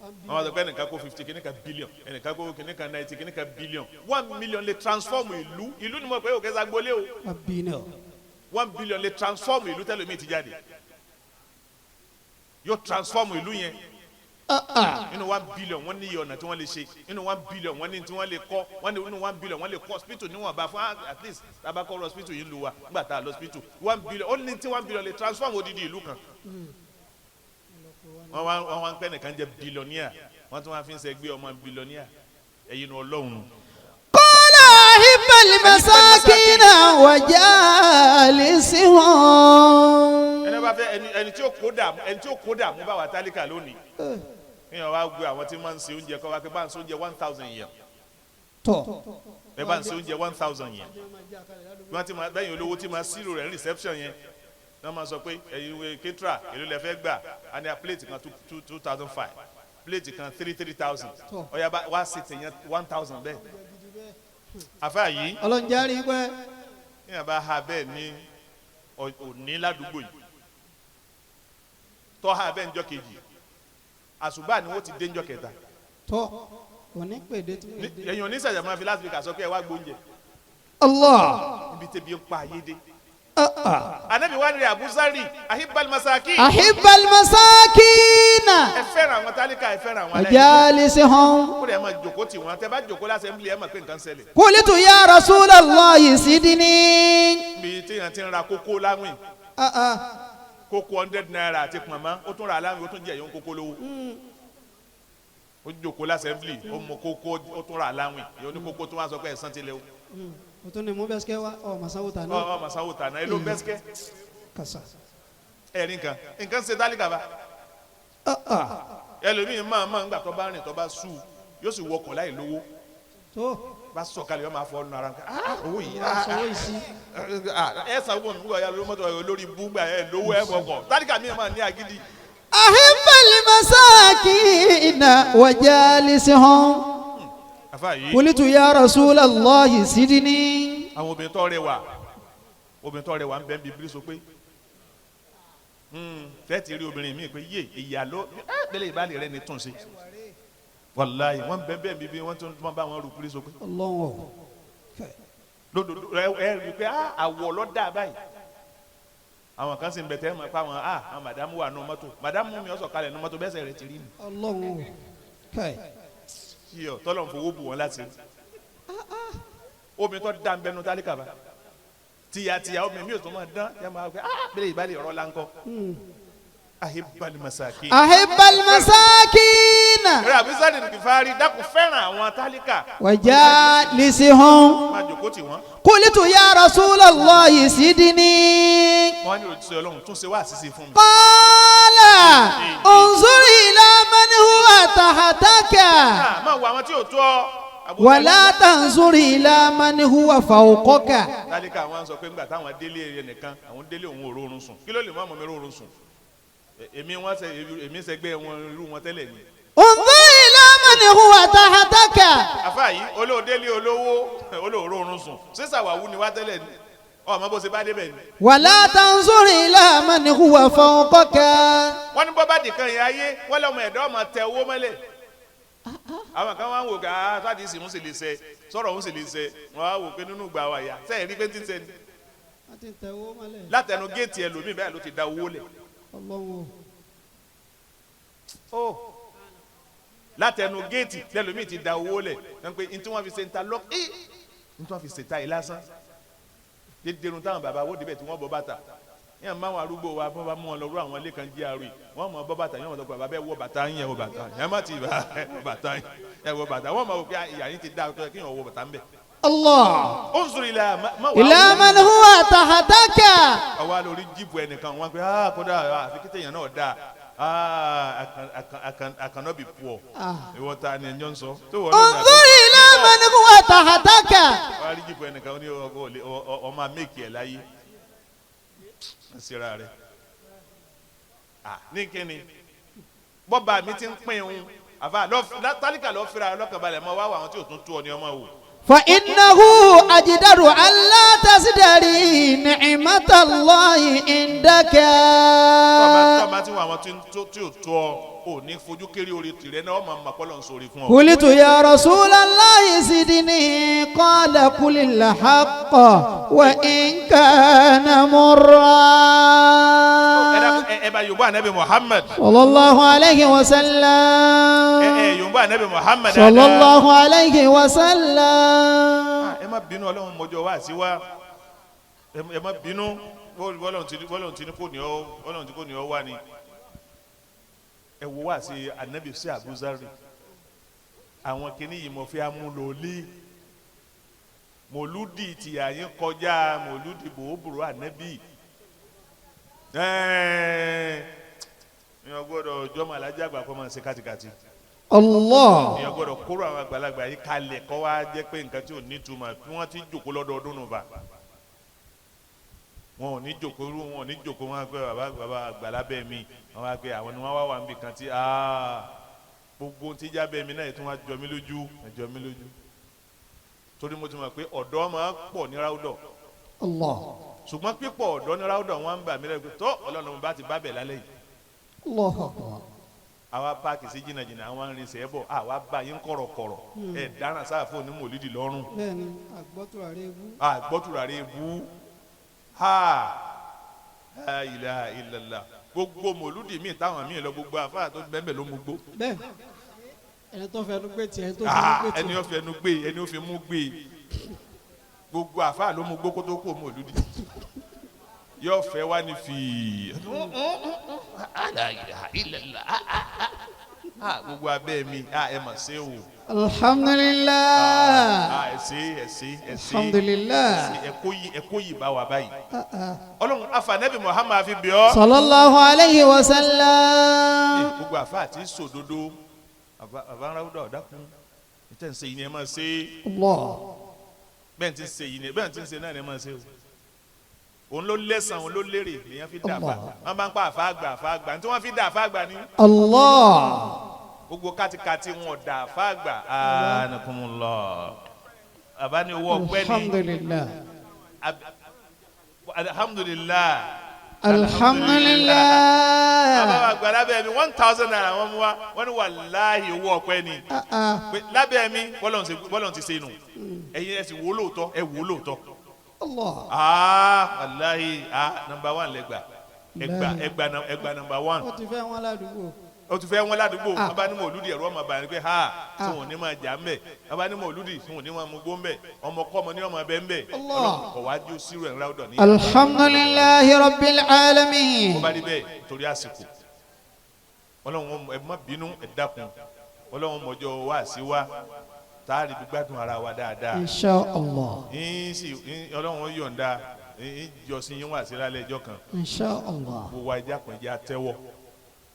Wọ́n máa sọ pé ẹnìkan kó 50 kìíní billion, ẹnìkan kó kìíní kan 90 kìíní kan billion. 1 million lè transform ìlú. Ìlú ni mo pè é, òkè sagbolé o. 1 billion lè transform ìlú tẹlomi ti jáde, yóò transform ìlú yẹn. Nínú 1 billion, wọ́n ní iye ọ̀nà tí wọ́n lè ṣe. Nínú 1 billion, wọ́n ní tí wọ́n lè kọ́. Wọ́n ní nínú 1 billion, wọ́n lè kọ́ hospital níwọ̀nba fún at least tabakọ́ hospital yìí lu wa nígbà tá a lọ hospital. 1 billion, ó ní tí 1 billion lè transform odidi ìlú kan. Wọ́n wá ń pẹ́ nìkan jẹ́ billionaire, wọ́n tún wá fi ń sẹ́ gbé ọmọ billionaire ẹ̀yin nu Ọlọ́run. Qala ahibbal masakina wa jalisihum. Ẹni bá fẹ́ ẹni tí ó kó dààmú, ẹni tí ó kó dààmú bá wà tálíkà lónìí, kéèyàn wá gbé àwọn tí máa ń ṣe oúnjẹ kọ́ wá pé bá ń ṣe oúnjẹ 1,000 yẹn. Tọ́. Ẹ bá ń ṣe oúnjẹ 1,000 yẹn, bí wọ́n ti máa bẹ́yìn olówó tí máa ṣírò rẹ̀ ní reception yẹn, wọ́n máa sọ pé ẹ̀yin ìwé caterer, èló lẹ fẹ́ gbà? A ní a plate kan two two two thousand five, plate kan three three thousand. Ọ̀yà bá wá sí tèèyàn 1,000 bẹ́ẹ̀. Àfa yìí, Ọlọ́njárí pẹ́. níyàn bá ha bẹ́ẹ̀ ní òní ládùúgbò yìí, tọ́ ha bẹ́ẹ̀ níjọ́ kejì, àṣùbà ni wọ́n ti dé níjọ́ kẹta. Tọ́, kò ní pèdé tí wọ́n dé. Ẹ̀yin oníṣẹ̀ṣẹ̀ máa fi last week sọ pé ẹ wá gbóúnjẹ. Allah. Ibi tẹ́bi ń pa ayé dé. Ah, ah. Anabi wa ni Abuzari ahibbal masaki. Ahibbal masakina. Ẹ fẹ́ràn àwọn tálíkà, ẹ fẹ́ràn àwọn aláìní. Wajalisuhum. Kó dẹ̀ ẹ máa jòkó tì wọ́n. Tẹ́ bá jòkó l'assembly, ẹ máa pé nǹkan ṣẹlẹ̀. Qultu ya Rasulallahi zidni. Bí téèyàn ti ń ra kókó láwìn, Ah, ah. kókó ₦100 àti pọ̀nmọ́, ó tún ra láwìn, ó tún jẹ ẹ̀yọ́ kókó lówó. Ó jòkó l'assembly, ó mú kókó, ó tún ra láwìn, ìyẹn oní kókó tó wá sọ pé ẹ̀sán ti lé o. O tún ní mú bẹ́sikẹ́ wá ọ̀ masanwó ta Ọ náà. ọ masanwó tà náà, èló bẹ́sikẹ́? Kàṣà. Ẹ̀rí nǹkan, nǹkan ṣe tálíkà bá. Ah, ah. Ẹlòmíín máa ń gbà tó bá rìn, tó bá sú, yóò sì wọkọ̀ láì lówó. Tó. Bá sọ̀kalẹ̀, yóò máa fọ ọ́nù ara nǹkan, ah, owó yìí, ah, Sanwó yìí sí. ah, ẹ sanwó mi gbọ́ ya lórí mọ́tò lórí ibú gbà ẹ lówó ẹ wọkọ̀. Tálíkà mi máa ní agídí. Ahibbal masakina wajalisuhum. Àfa yìí, Qultu ya Rasulallahi zidni. àwọn obìnrin tó rẹwà, obìnrin tó rẹwà ń bẹ́ ń bí bírí so pé tẹ́tì rí obìnrin mi pé yé ìyá ló bẹ́lẹ̀ ìbálẹ̀ rẹ ni tún ṣe. Wàláyé, wọ́n bẹ́ bẹ́ẹ̀ bíbí, wọ́n tún bá wọn rú bírí so pé Ọlọ́run. Lódodo ẹ ẹ rí i pé àwọ̀ lọ́dà báyìí. Àwọn kan sì ń bẹ tẹ́ mọ̀ pé àwọn àwọn màdámù wà nù mọ́tò. Màdámù mi ọ̀sọ̀ kalẹ̀ nù mọ́tò, bẹ́sẹ̀ rẹ̀ ti rí ni. Ọlọ́run. Yíyọ tọ́lọ̀ ń fowó bù wọ́n láti rí obìnrin tó dá ń bẹnu tálíkà bá. Tìyàtìyà omi mi ò tó máa dán yà máa gbé ah bẹ́ẹ̀ ìbálẹ̀ ọ̀rọ̀ la ń kọ́. Ahibbal masakin. Ahibbal masakin. Rẹ Abu Zarri Gifari dákun fẹ́ràn àwọn tálíkà. Wajalisuhum. Máa jòkó tì wọ́n. Qultu ya Rasulallahi sidini. Wọ́n á ní òjíṣẹ́ Ọlọ́run tún ṣe wá àṣìṣe fún mi. Qala unzur ila man huwa tahtaka. Ah, máa wo àwọn tí ò tó ọ. Abu Wala tanzur ila man huwa fawqaka. Tálíkà wọn sọ pé ńgbà táwọn délé ẹnìkan àwọn délé òun ò rórun sùn kí ló lè má mọ mi rórun sùn èmi wọn ṣe èmi ṣẹgbẹ́ wọn irú wọn tẹ́lẹ̀ ni. Unzur ila man huwa tahtaka. Àfa yìí olóòdélé olówó olóòrórun sùn sísà wàwú ni wá tẹ́lẹ̀ ni ọmọ bó ṣe bá débẹ̀ ni. Wala tanzur ila man huwa fawqaka. Wọ́n ní bọ́bá dìkan yẹn ayé wọ́n lọ́mọ ẹ̀dọ́ ọmọ tẹ owó mọ́lẹ̀. Àwọn kan wá ń wò ká sáàdì sì ń sì lè ṣe sọ̀rọ̀ ń sì lè ṣe wọ́n á wò pé nínú ìgbà wa yà sẹ́yìn rí pé tí ń ṣe ni. Látẹnu géètì ẹlòmíì báyìí ló ti da owó lẹ̀. Ó látẹnu géètì lẹlòmíì ti da owó lẹ̀ wọ́n pe ntí wọ́n fi ṣe ń ta lọ ẹ́ ntí wọ́n fi ṣe ta yìí lásán dédérun táwọn bàbá wò débẹ̀ tí wọ́n bọ́ bàtà yẹn máa wọn arúgbó wa bọ́ bá mú wọn lọ rú àwọn ilé kan jí arú yìí wọ́n mọ bọ́ bàtà yẹn wọ́n sọ pé bàbá ẹ wọ bàtà yín ẹ wọ bàtà yẹn má ti bá ẹ wọ bàtà yín ẹ wọ bàtà wọ́n mọ̀ wò pé ìyá yín ti dá ọtọ kí yẹn wọ bàtà ń bẹ̀. Allah. Ó ń sùn ilẹ̀ má wà Ila man huwa tahtaka. Àwa lórí jíìpù ẹnìkan wọn pé ah kódà àfi kété yẹn náà dáa ah I cannot be poor. Ìwọ ta ni ẹjọ́ ń sọ. Tó wọ́n lọ́nà Unzur ila man huwa tahtaka. Wọ́n á rí jíìpù ẹnìkan ó ní ọmọ méèkì ẹ̀ láyé. Ń sera rẹ̀. Ní kíni bọ́ba mi ti ń pín un àfa tálíkà lọ́ọ́ fira lọ́kàn balẹ̀ mọ́ wá wọ àwọn tí ò tún tú ọ ní ọmọ wò. Fa innahu ajdaru alla tasdari ni'matallahi indaka. Tọ́ba tí wọ́n àwọn tí ò tó ọ ò ní fojú kéré orí tìrẹ náà ọmọ àmàpọ́lọ̀ ń sọ̀rọ̀ fún ọ. Qultu ya Rasulallahi zidni qala qulil haqqa wa in kana murra. Ẹ bá yorùbá anabi Muhammad. Sallallahu alayhi wa sallam. Ẹ yorùbá anabi Muhammad. Sallallahu alayhi wa sallam. Ẹ má bínú Ọlọ́run mọjọ wá sí wa ẹ má bínú Ọlọ́run tí kò ní ọ Ọlọ́run tí kò ní ọ wá ni. Ẹ wo wá sí anabi sí Abu Zarri àwọn kìíní yìí mo fi amúlòlí mòlúdì tìyà yín kọjá mòlúdì bòóbùrò anabi ìyẹn gbọ́dọ̀ jọmọ alájà àgbà kọ́ máa ń ṣe kátikàti. Allah. Ìyẹn gbọ́dọ̀ kóró àwọn àgbàlagbà yìí kalẹ̀ kọ́ wá jẹ́ pé nǹkan tí ò ní túmọ̀ tí wọ́n ti jòkó lọ́dọọdún nù bá. Wọn ò ní jòkó irú wọn ò ní jòkó wọn á gbé bàbá bàbá àgbàlá bẹ́ẹ̀ mi wọn á gbé àwọn ni wọn wá wà níbi kan tí gbogbo tí já bẹ́ẹ̀ mi náà yìí tí wọ́n á jọ mí lójú jọ mí lójú. Torí mo ti mọ̀ pé ọ̀dọ́ máa pọ̀ ní ráúdọ̀. Allah. Ṣùgbọ́n pípọ̀ ọ̀dọ́ ní ráúdọ̀ wọn ń bà mí lẹ́nu tó Ọlọ́run bá ti bá bẹ̀ lálẹ́ yìí. Allahu Akbar. Àwa páàkì sí jìnnàjìnnà àwọn arìnrìnsẹ̀ bọ̀ àwa bá yín kọ̀rọ̀kọ̀rọ̀ ẹ̀ dáràn sáàfù ní mòlídìí lọ́rùn. Bẹ́ẹ̀ni àgbọ́tùràrí ebú. Àgbọ́tùràrí ebú ha la ilaha illallah gbogbo mòlúdì míì táwọn míì lọ gbogbo àfáà tó bẹ́ẹ̀ ló mú gbó. Bẹ́ẹ̀ ẹni tó fẹnu gbé tiẹ̀ ẹni tó fẹnu gbé tiẹ̀. Ẹni ó fẹnu gbé ẹni ó fi mú gbé gbogbo àfáà ló mú gbó kó tó kó mòlúdì yóò fẹ́ wá ní fìí gbogbo abẹ́ mi ẹ mà ṣe o. Alhamdulillah. Ẹ ṣé ẹ ṣé ẹ ṣé. Alhamdulillah. Ẹ kó yìí bá wa báyìí. Ọlọ́run afa Nabi Muhammad fi bí ọ. Sallallahu alayhi wa sallam. Gbogbo àfa àti sòdodo àfa ńláwùdà ọ̀dàkùn ìtẹ̀ ń ṣe yìí ni ẹ máa ṣe. Allah. Bẹ́ẹ̀ ti ń ṣe yìí ni bẹ́ẹ̀ ti ń ṣe náà ni ẹ máa ṣe o. Òun ló lẹ́sàn òun ló lérè lèyàn fi dà fà wọ́n bá ń pa àfa àgbà àfa àgbà ní tí wọ́n fi dà àfa àgbà ni. Allah. Gbogbo kátikáti wọn dà àfa àgbà. Anakumullah. Àbá ni owó ọpẹ́ ni. Alhamdulillah. Alhamdulillah. Alhamdulillah. Bàbá wa gba lábẹ́ mi 1,000 naira wọ́n mú wa wọ́n ní wàláhì owó ọpẹ́ ni. Lábẹ́ mi bọ́lọ̀ ti ṣe nù. Ẹ̀yin ẹ sì wò lóòótọ́ ẹ wò lóòótọ́. Allah. Wàláhì number 1 lẹ́gbà ẹgbà ẹgbà ẹgbà number 1. Ó ti fẹ́ wọn ládùúgbò. O ti fẹ́ wọn ládùúgbò. Wọn bá ní mọ̀lúdì, ẹ̀rọ ọmọ bàyàn pé ha, tí wọn ò ní máa jà ń bẹ̀. Wọn bá ní mọ̀lúdì, tí wọn ò ní máa mugbó ń bẹ̀, ọmọ kọ́ ọmọ ní ọmọ bẹ́ ń bẹ̀. Ọlọ́run kọ̀ wá jó sírò ẹ̀ ńlá ọ̀dọ̀ ní. Alhamdulillahi rabbil alamin. Bó bá rí bẹ́ẹ̀, torí àsìkò, Ọlọ́run, ẹ má bínú, ẹ dákun. Ọlọ́run mọ̀jọ́ wá sí wa tá a rí bí gbádùn ara wa dáadáa. Insha Allah. Yín sì Ọlọ́run yọ̀ǹda yín jọ́sìn yín wá sí lálẹ́ ẹjọ́ kan. Insha Allah. Gbogbo wa, ẹja kan, ẹja tẹ́wọ́.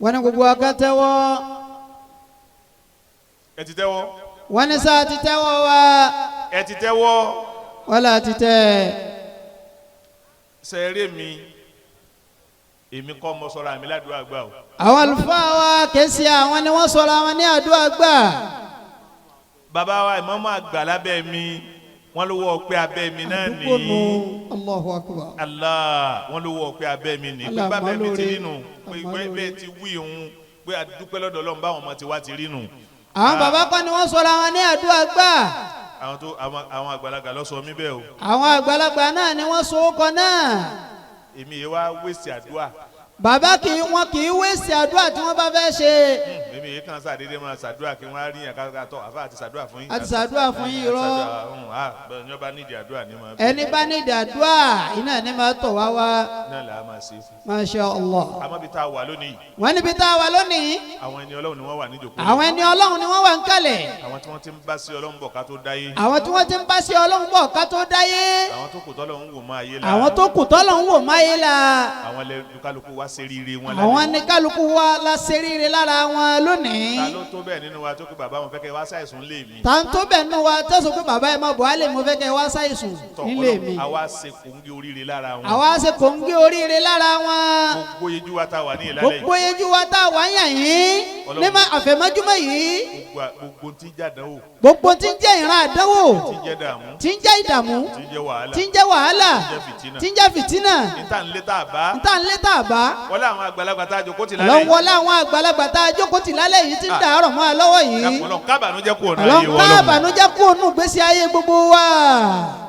Wọ́n ní gbogbo wa ká tẹ́wọ́. Ẹ ti tẹ́wọ́. Wọ́n ní sáà ti tẹ́wọ́ wa. Ẹ ti tẹ́wọ́. Wọ́n là ti tẹ́. Sẹ́ẹ̀rẹ́ mi, èmi kọ́ mọ sọ́ra mi ládùúgbò àgbà o. Àwọn àlùfáà wa kèsì, àwọn ni wọ́n sọ̀rọ̀ àwọn ní àdúrà gbà. Bàbá wa ìmáàmù àgbà lábẹ́ mi, wọ́n ló wọ́ ọpẹ́ abẹ́ mi náà ní. Àdúgbò nù, Allahu akbar. Allah, wọ́n ló wọ́ ọpẹ́ abẹ́ mi ní pé Allah, bábẹ́ mi ti àmọ́ rí nù pé lóore. pé bẹ́ẹ̀ ti wí òun pé adúpẹ́ lọ́dọ̀ Ọlọ́run báwọn ọmọ ti wá ti rí nù. Àwọn bàbá kọ́ ni wọ́n sọ̀rọ̀ àwọn ní àdúrà gbà. Àwọn tó àwọn àgbàlagbà ló sọ mí bẹ́ẹ̀ o. Àwọn àgbàlagbà náà ni wọ́n so ókọ náà. Èmi yìí wá wéṣì àdúrà. Bàbá kì í, wọn kì í wéṣì àdúrà tí wọ́n bá fẹ́ ṣe. Èmi yìí kàn sàdédé máa ṣàdúrà kí wọ́n á rí yàn ká tọ́ àfa àti ṣàdúrà fún yín. Àti ṣàdúrà fún yín, irọ́. Bẹ́ẹ̀ ni wọ́n bá nídìí àdúrà ní máa Ẹni bá ní ìdàdúrà iná ní máa tọ̀ wá wá. Náà là á máa ṣe. Masha Allah. Àmọ́ bí tá a wà lónìí, Wọ́n níbi tá a wà lónìí, àwọn ẹni Ọlọ́run ni wọ́n wà níjòkó. àwọn ẹni Ọlọ́run ni wọ́n wà ń kalẹ̀. Àwọn tí wọ́n ti ń bá sí Ọlọ́run bọ̀ ká tó dáyé. Àwọn tí wọ́n ti ń bá sí Ọlọ́run bọ̀ ká tó dáyé. Àwọn tó kù tọ́lọ́run wò máa yé la. Àwọn tó kù tọ́lọ́run wò máyé la. Àwọn lẹ́nu kálukú wá ṣe ríire wọn. Àwọn ní kálukú wa la ṣe ríire lára wọn lónìí. Ta ló tó bẹ́ẹ̀ nínú wa tó kí bàbá wọn fẹ́ kẹ́ wá ṣàìsùn lé mi? Ta ń tó bẹ̀ nù wa tẹ̀sán pé bàbá ẹ̀ máa bọ̀ á lè mú fẹ́ kẹ́ wá ṣàìsùn Tọ́ nílé Ọlọ́run, mi? Àwa ṣe kòńgé oríire lára wọn. Àwa ṣe kò ń gé oríire lára wọn. Gbogbo yejú wa ta wà ní ìlàlẹ́ yìí, Gbogbo yejú wa tá a wà ń yàn yín ní ma àfẹ̀mọ́júmọ́ yìí, gbogbo tí ń jàdánwò, gbogbo tí ń jẹ́ ìran àdánwò, tí ń jẹ́ dààmú, tí ń jẹ́ ìdààmú, tí ń jẹ́ wàhálà, tí ń jẹ́ wàhálà, tí ń jẹ́ fìtínà, tí ń jẹ́ fìtínà, níta ń lé tá a bá, níta ń lé tá a bá, wọlé àwọn àgbàlagbà tá a jókòó ti lálẹ́ Ọlọ́run, yìí. wọlé àwọn àgbàlagbà tá a jókòó tì lálẹ́ yìí tí ń dàárọ̀ mọ́ a lọ́wọ́ yìí. Dákun Ọlọ́run, kábàánújẹ́ kú ọ̀nà ayé Ọlọ́run, wa. ká Ọlọ́run, bànújẹ́ kúrò nù gbèsè ayé gbogbo wa.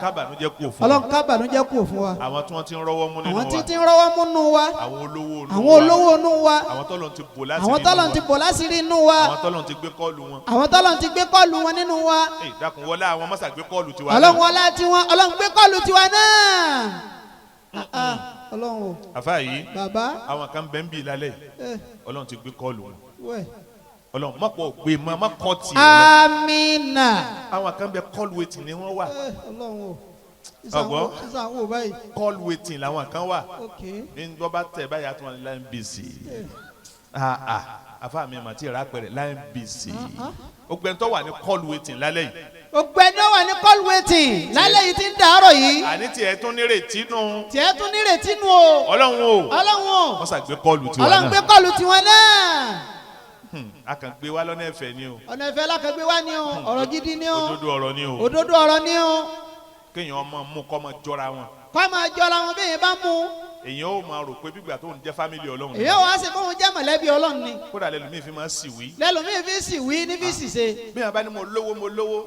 kábàánújẹ́ kú fún wa. Ọlọ́run, ká bànújẹ́ kúrò fún wa. Àwọn tí wọ́n ti ń rọ́wọ́ mú nínú Àwọn wa, tí ti ń rọ́wọ́ mú nù wa, àwọn olówó nínú àwọn wa, olówó nù wa, àwọn tọ́lọ̀ ti bò láti àwọn nínú tọ́lọ̀ wa, ti bò láṣìírí nù wa, àwọn tọ́lọ̀ ti gbé kọ́ọ̀lù wọn. Àwọn tọ́lọ̀ ti gbé kọ́ọ̀lù wọn nínú wa. Ẹ dákun, wọlé àwọn mọ́sà gbé kọ́ọ̀lù tiwa Ọlọ́run, náà. wọlé tiwọn. Ọlọ́run, gbé kọ́ọ̀lù tiwa náà. Ah, ah, Ọlọ́run o. Àfa yìí, Bàbá. àwọn kan bẹ́ẹ̀ ń bì lálẹ́ yìí, Ọlọ́run ti gbé kọ́ọ̀lù wọn. Wẹ̀. Ọlọ́run mọ̀pọ̀ gbé mọ́ mọ́ kọ́ tiẹ̀ lọ. Amina. Àwọn kan bẹ call waiting ni wọ́n wà. Ọlọ́run o. Ọgbọ́n. Sísan wo báyìí? Call waiting làwọn kan wà. Ok. Ní wọ́n bá tẹ̀ báyà tí wọ́n line busy. Ah ah, àfa mi mà ti rà pẹ̀rẹ̀, line busy. Ògbẹ́ntọ́ wà ní call waiting lálẹ́ yìí. Ògbẹ́ni ó wà ní call waiting lálẹ́ yìí tí ń dàárọ̀ yìí. Àní tiẹ̀ tún nírètí nù. Tiẹ̀ tún nírètí nù o. Ọlọ́run o, Ọlọ́run o, wọ́n ṣàgbé kọ́ọ̀lù tiwa Ọlọ́run, gbé náà. kọ́ọ̀lù tiwọn náà. A kàn gbé wa lọ́nà ẹ̀fẹ̀ ni o. Ọ̀nà ìfẹ́ lákàgbé wá ní o, ọ̀rọ̀ gidi ní o. Òdodo ọ̀rọ̀ ni o. Òdodo ọ̀rọ̀ ní o. Kéèyàn ọmọ mú kọ́ ọmọ jọra wọn. Kọ́ máa jọra wọn bí èèyàn bá mú. Èèyàn ó máa rò pé bígbà tó ń jẹ́ family Ọlọ́run ni. Èèyàn wá sí fóun jẹ́ mọ̀lẹ́bí Ọlọ́run ni. Kódà lẹ́lòmíì fi máa sì wí. Lẹ́lòmíì fi sì wí ní fi sì ṣe. Bí wọn bá ní mo lówó, mo lówó,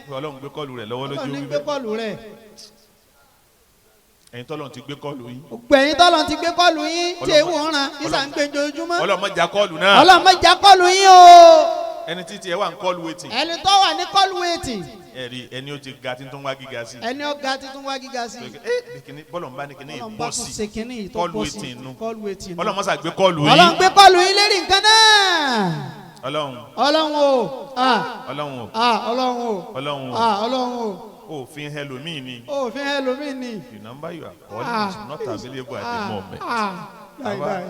Ọlọ́run gbé kọ́ọ̀lù rẹ̀ lọ́wọ́ lójú Ọlọ́run ní wí gbé bẹ́ẹ̀. kọ́ọ̀lù rẹ̀. Ẹ̀yin tọ́lọ́run ti gbé kọ́ọ̀lù yín, Gbẹ̀yìn tọ́lọ́run ti gbé kọ́ọ̀lù yín tí ewu ń ran ìsà ń gbé ojoojúmọ́. Ọlọ́run má já kọ́ọ̀lù náà. Ọlọ́run má já kọ́ọ̀lù yín o. Ẹni títí ẹ wà ń call waiting. Ẹni tó wà ní call waiting. Ẹ̀rí ẹni ó ti ga tí ń tún wá gíga sí. Ẹni ọ̀gá títún wá gíga sí. Ẹ bí kíní bọ́lọ̀ ń bá ní kíní Ọlọ́run bá bọ́ tún sí ṣe kíní yìí tó call bọ́ sí waiting nu. Call waiting nu. Ọlọ́run má ṣàgbé kọ́ọ̀lù Ọlọ́run, yín. gbé kọ́ọ̀lù yín lérí nǹkan náà. Ọlọ́run. Ọlọ́run o, ah. Ọlọ́run o. Ah, Ọlọ́run o. Ọlọ́run o. Ah, Ọlọ́run o. Òfin ẹlòmíì ni. Òfin ẹlòmíì ni. The number you are calling is not available at the moment. Ah. Baba,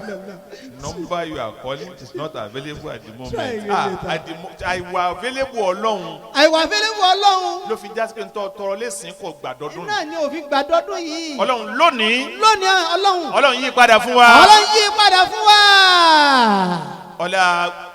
number you are calling is not available at the moment. Try again Ah, later. at the mo àìwà available Ọlọ́run Àìwà available Ọlọ́run ló fi jásí pé ntọ́ tọrọ lẹ́sìn kò gbàdọ́dún. Iná ni òfin gbàdọ́dún yìí. Ọlọ́run, lónìí, Lónìí, Ọlọ́run, Ọlọ́run yí padà fún wa. Ọlọ́run yí padà fún wa. Ọlá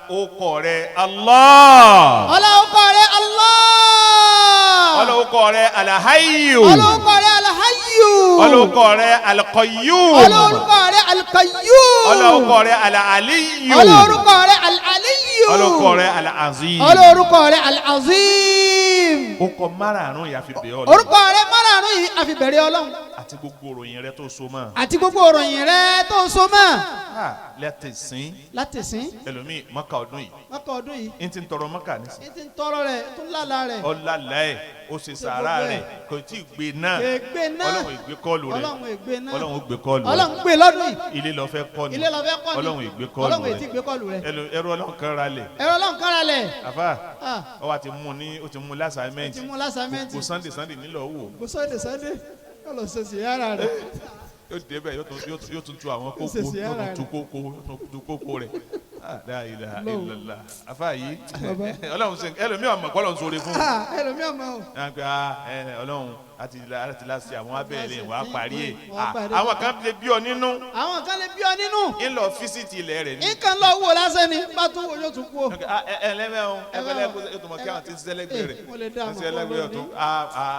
okọ̀ rẹ̀ Allah. Ọlá ọkọ rẹ̀ Allah. Ọlá okọ̀ rẹ̀ Alahayyu. Ọlá ọkọ rẹ̀ Alahayyu. Ọlá okọ̀ rẹ̀ Alqayyum. Ọlá orúkọ rẹ̀ Alqayyum. Ọlá okọ̀ rẹ̀ Alaliyu. Ọlá orúkọ rẹ̀ Alaliyu. Ọlọ́kọ rẹ Al-Azim. Olórúkọ rẹ Al-Azim. Orúkọ márààrún yìí a fi bẹ̀ ọ́ lọ. Orúkọ rẹ márààrún yìí a fi bẹ̀rẹ̀ Ọlọ́run. Àti gbogbo òròyìn rẹ tó so mọ́. Àti gbogbo òròyìn rẹ tó so mọ́. Láti sìn. Láti sìn. Ẹlòmíì Mọ́kà ọdún yìí. Mọ́kà ọdún yìí. N ti tọrọ Mọ́kà nísìn. N ti tọrọ rẹ tún lálàá rẹ. Ọlálà ẹ̀ ó ṣe sàárà rẹ̀ kò tí ì gbé náà. Gbé náà. Ọlọ́run ìgbé kọ́ọ̀lù rẹ̀. Ọlọ́run ìgbé náà. Ọlọ́run gbé kọ́ọ̀lù rẹ̀. Ọlọ́run gbé lọ́dún yìí. Ilé ló fẹ́ kọ́ ni. Ilé ló fẹ́ kọ́ ni. Ọlọ́run ìgbé kọ́ọ̀lù rẹ̀. Ọlọ́run ìgbé kọ́ọ̀lù rẹ̀. Ẹrú Ọlọ́run kan ra lẹ̀. Ẹrú Ọlọ́run kan ra lẹ̀. Àfà ọ wa ti mú ní ó ti mú lásàmẹ́ǹtì. Ó ti mú lásàmẹ́ǹtì. Gbogbo Sunday Sunday nílò wò. Gbogbo Sunday Sunday yóò lọ ṣe sìyára rẹ̀. Yóò débẹ̀ yóò tún tu àwọn kókó yóò tún tu kókó yóò tún tu kókó rẹ̀. La ilaha illallah. Àfà yìí Ọlọ́run ṣe ẹlòmíì ọmọ kọ́ lọ́n sóore fún. Ẹlòmíì ọmọ o. Ọlọ́run àti láti àwọn abẹ́rẹ́ wàá parí ẹ̀. Àwọn kan lè bí ọ nínú. Àwọn kan lè bí ọ nínú. Ń lọ físítì ilẹ̀ rẹ̀ ni. Nǹkan lọ wò lásán ni bá tún wò yóò tún kú o. Ẹ lẹ́mẹ̀ o ẹ fẹ́lẹ́ kó tó mọ̀ kí àwọn ti ń sẹ́lẹ̀gbẹ̀ rẹ̀. Ń sẹ́lẹ̀gbẹ̀ ọ̀tún.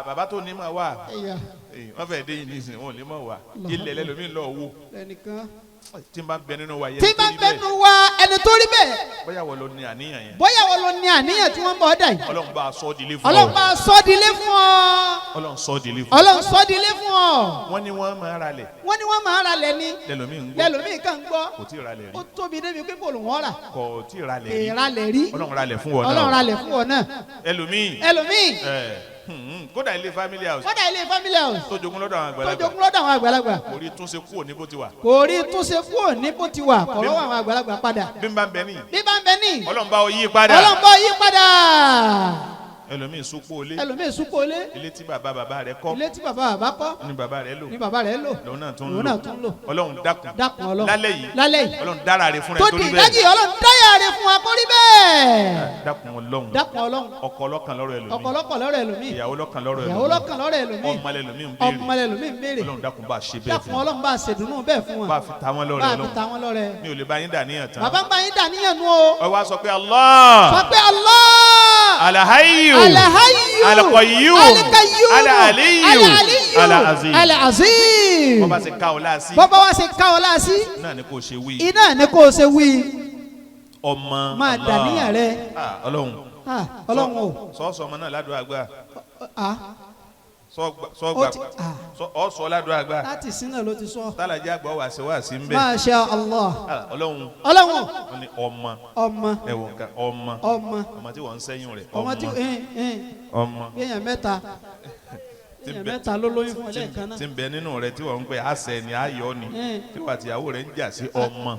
Bàbá tó ní máa wà. Wọ́n fẹ́ẹ́ dé yìí nísìnyí wọn ò ní máa wà. Ilẹ̀ lẹ́lòmíì lọ wò. Tí n bá bẹ nínú wa yẹn tí n bá bẹ nínú wa ẹni tó rí bẹ́ẹ̀. Bóyá wọ́n ló ní àníyàn yẹn. Bóyá wọ́n ló ní àníyàn tí wọ́n ń bọ̀ ọ́ dà yìí. Ọlọ́run bá a sọ di ilé fún ọ. Ọlọ́run bá a sọ di ilé fún ọ. Ọlọ́run sọ di ilé fún ọ. Ọlọ́run sọ di ilé fún ọ. Wọ́n ní wọ́n máa ra lẹ̀. Wọ́n ní wọ́n máa ra lẹ̀ ni. Lẹ́lòmíì ń gbọ́. Lẹ́lòmíì kàn ń gbọ́. Kò tí ì ra lẹ̀ rí. Ó tóbi débi pé kò lù wọ́n rà. Kò tí ì ra lẹ̀ rí. Kò ra lẹ̀ rí. Ọlọ́run ra lẹ̀ fún ọ náà. Ọlọ́run ra lẹ̀ fún ọ náà. Ẹlòmíì. Ẹlòmíì. Kódà ilé family house. Kódà ilé family house. Tó jogún lọ́dọ̀ àwọn àgbàlagbà. Tó jogún lọ́dọ̀ àwọn àgbàlagbà. Kò rí túnṣe kúrò ní bó ti wà. Kò rí túnṣe kúrò ní bó ti wà. Kò lọ́wọ́ àwọn àgbàlagbà padà. Bí n bá ń bẹ ní. Bí bá ń bẹ ní. Ọlọ́run bá ọ yí padà. Ọlọ́run bá ọ yí padà. Ẹlòmíì súpò ilé. Ẹlòmíì súpò ilé. Ilé tí bàbá bàbá rẹ̀ kọ́. Ilé tí bàbá bàbá kọ́. Ni bàbá rẹ̀ lò. Ni bàbá rẹ̀ lò. Lòun náà tún lò. Lòun náà tún lò. Ọlọ́run dákun. Dákun Ọlọ́run. Lálẹ́ yìí. Lálẹ́ yìí. Ọlọ́run dára rẹ̀ fún rẹ̀ tó torí di bẹ́ẹ̀. ìdájì Ọlọ́run dáyà rẹ̀ fún wa kó rí bẹ́ẹ̀. Dákun Ọlọ́run. Dákun Ọlọ́run. Ọkọ lọ́kàn lọ́rọ̀ ẹlòmíì. Ọkọ lọ́kàn lọ́rọ̀ ẹlòmíì. Ìyàwó lọ́kàn lọ́rọ̀ ẹlòmíì. Ìyàwó lọ́kàn lọ́rọ̀ ẹlòmíì. Ọmọ lẹlòmíì ń béèrè. Ọmọ lẹlòmíì ń béèrè. Ọlọ́run dákun bá a ṣe bẹ́ẹ̀ Dákun fún wọn. Ọlọ́run bá a ṣèdùnnú bẹ́ẹ̀ fún wọn. Bá a fi ta wọn lọ́rẹ Bá a fi Ọlọ́run. ta wọn lọ́rẹ. Mi ò lè bá yín dà níyàn tán. Bàbá ń bá yín dà níyàn nú o. Ọ wá sọ pé Allah. Sọ pé Allah. Alahayyu. Alahayyu. Alqayyum. Alqayyum. Alaliyu. Alaliyu. Alazim. Alazim. Bọ́ba ṣe ká ọ láàsí. Bọ́ba wá ṣe ká ọ láàsí. Náà ni kò ṣe wí. Iná ni kò ṣe wí. Ọmọ. Máa dà níyàn rẹ. Ọlọ́run. Ọlọ́run o. Sọ́ọ̀sọ̀ ọmọ náà ládùúgbà gbà. Sọ́ọ̀gbà ọ̀sọ̀ ládùúgbà gbà. Láti sínú ló ti sọ. Tálàjà àgbà wà sí wà sí ń bẹ̀. Masha Allah. Ọlọ́run. Ọlọ́run. Wọ́n ní ọmọ. Ọmọ. Ẹ̀wọ̀n kan ọmọ. Ọmọ. Ọmọ tí wọ́n ń sẹ́yìn rẹ̀. Ọmọ tí ọmọ. Bí èèyàn mẹ́ta. Èèyàn mẹ́ta ló lóyún fún ọ lẹ́ẹ̀kan náà. Tí ń bẹ nínú rẹ tí wọ́n ń pè àṣẹ ni ayọ̀ ni. Tí wọ́n àtìyàwó rẹ̀ ń jà sí ọmọ.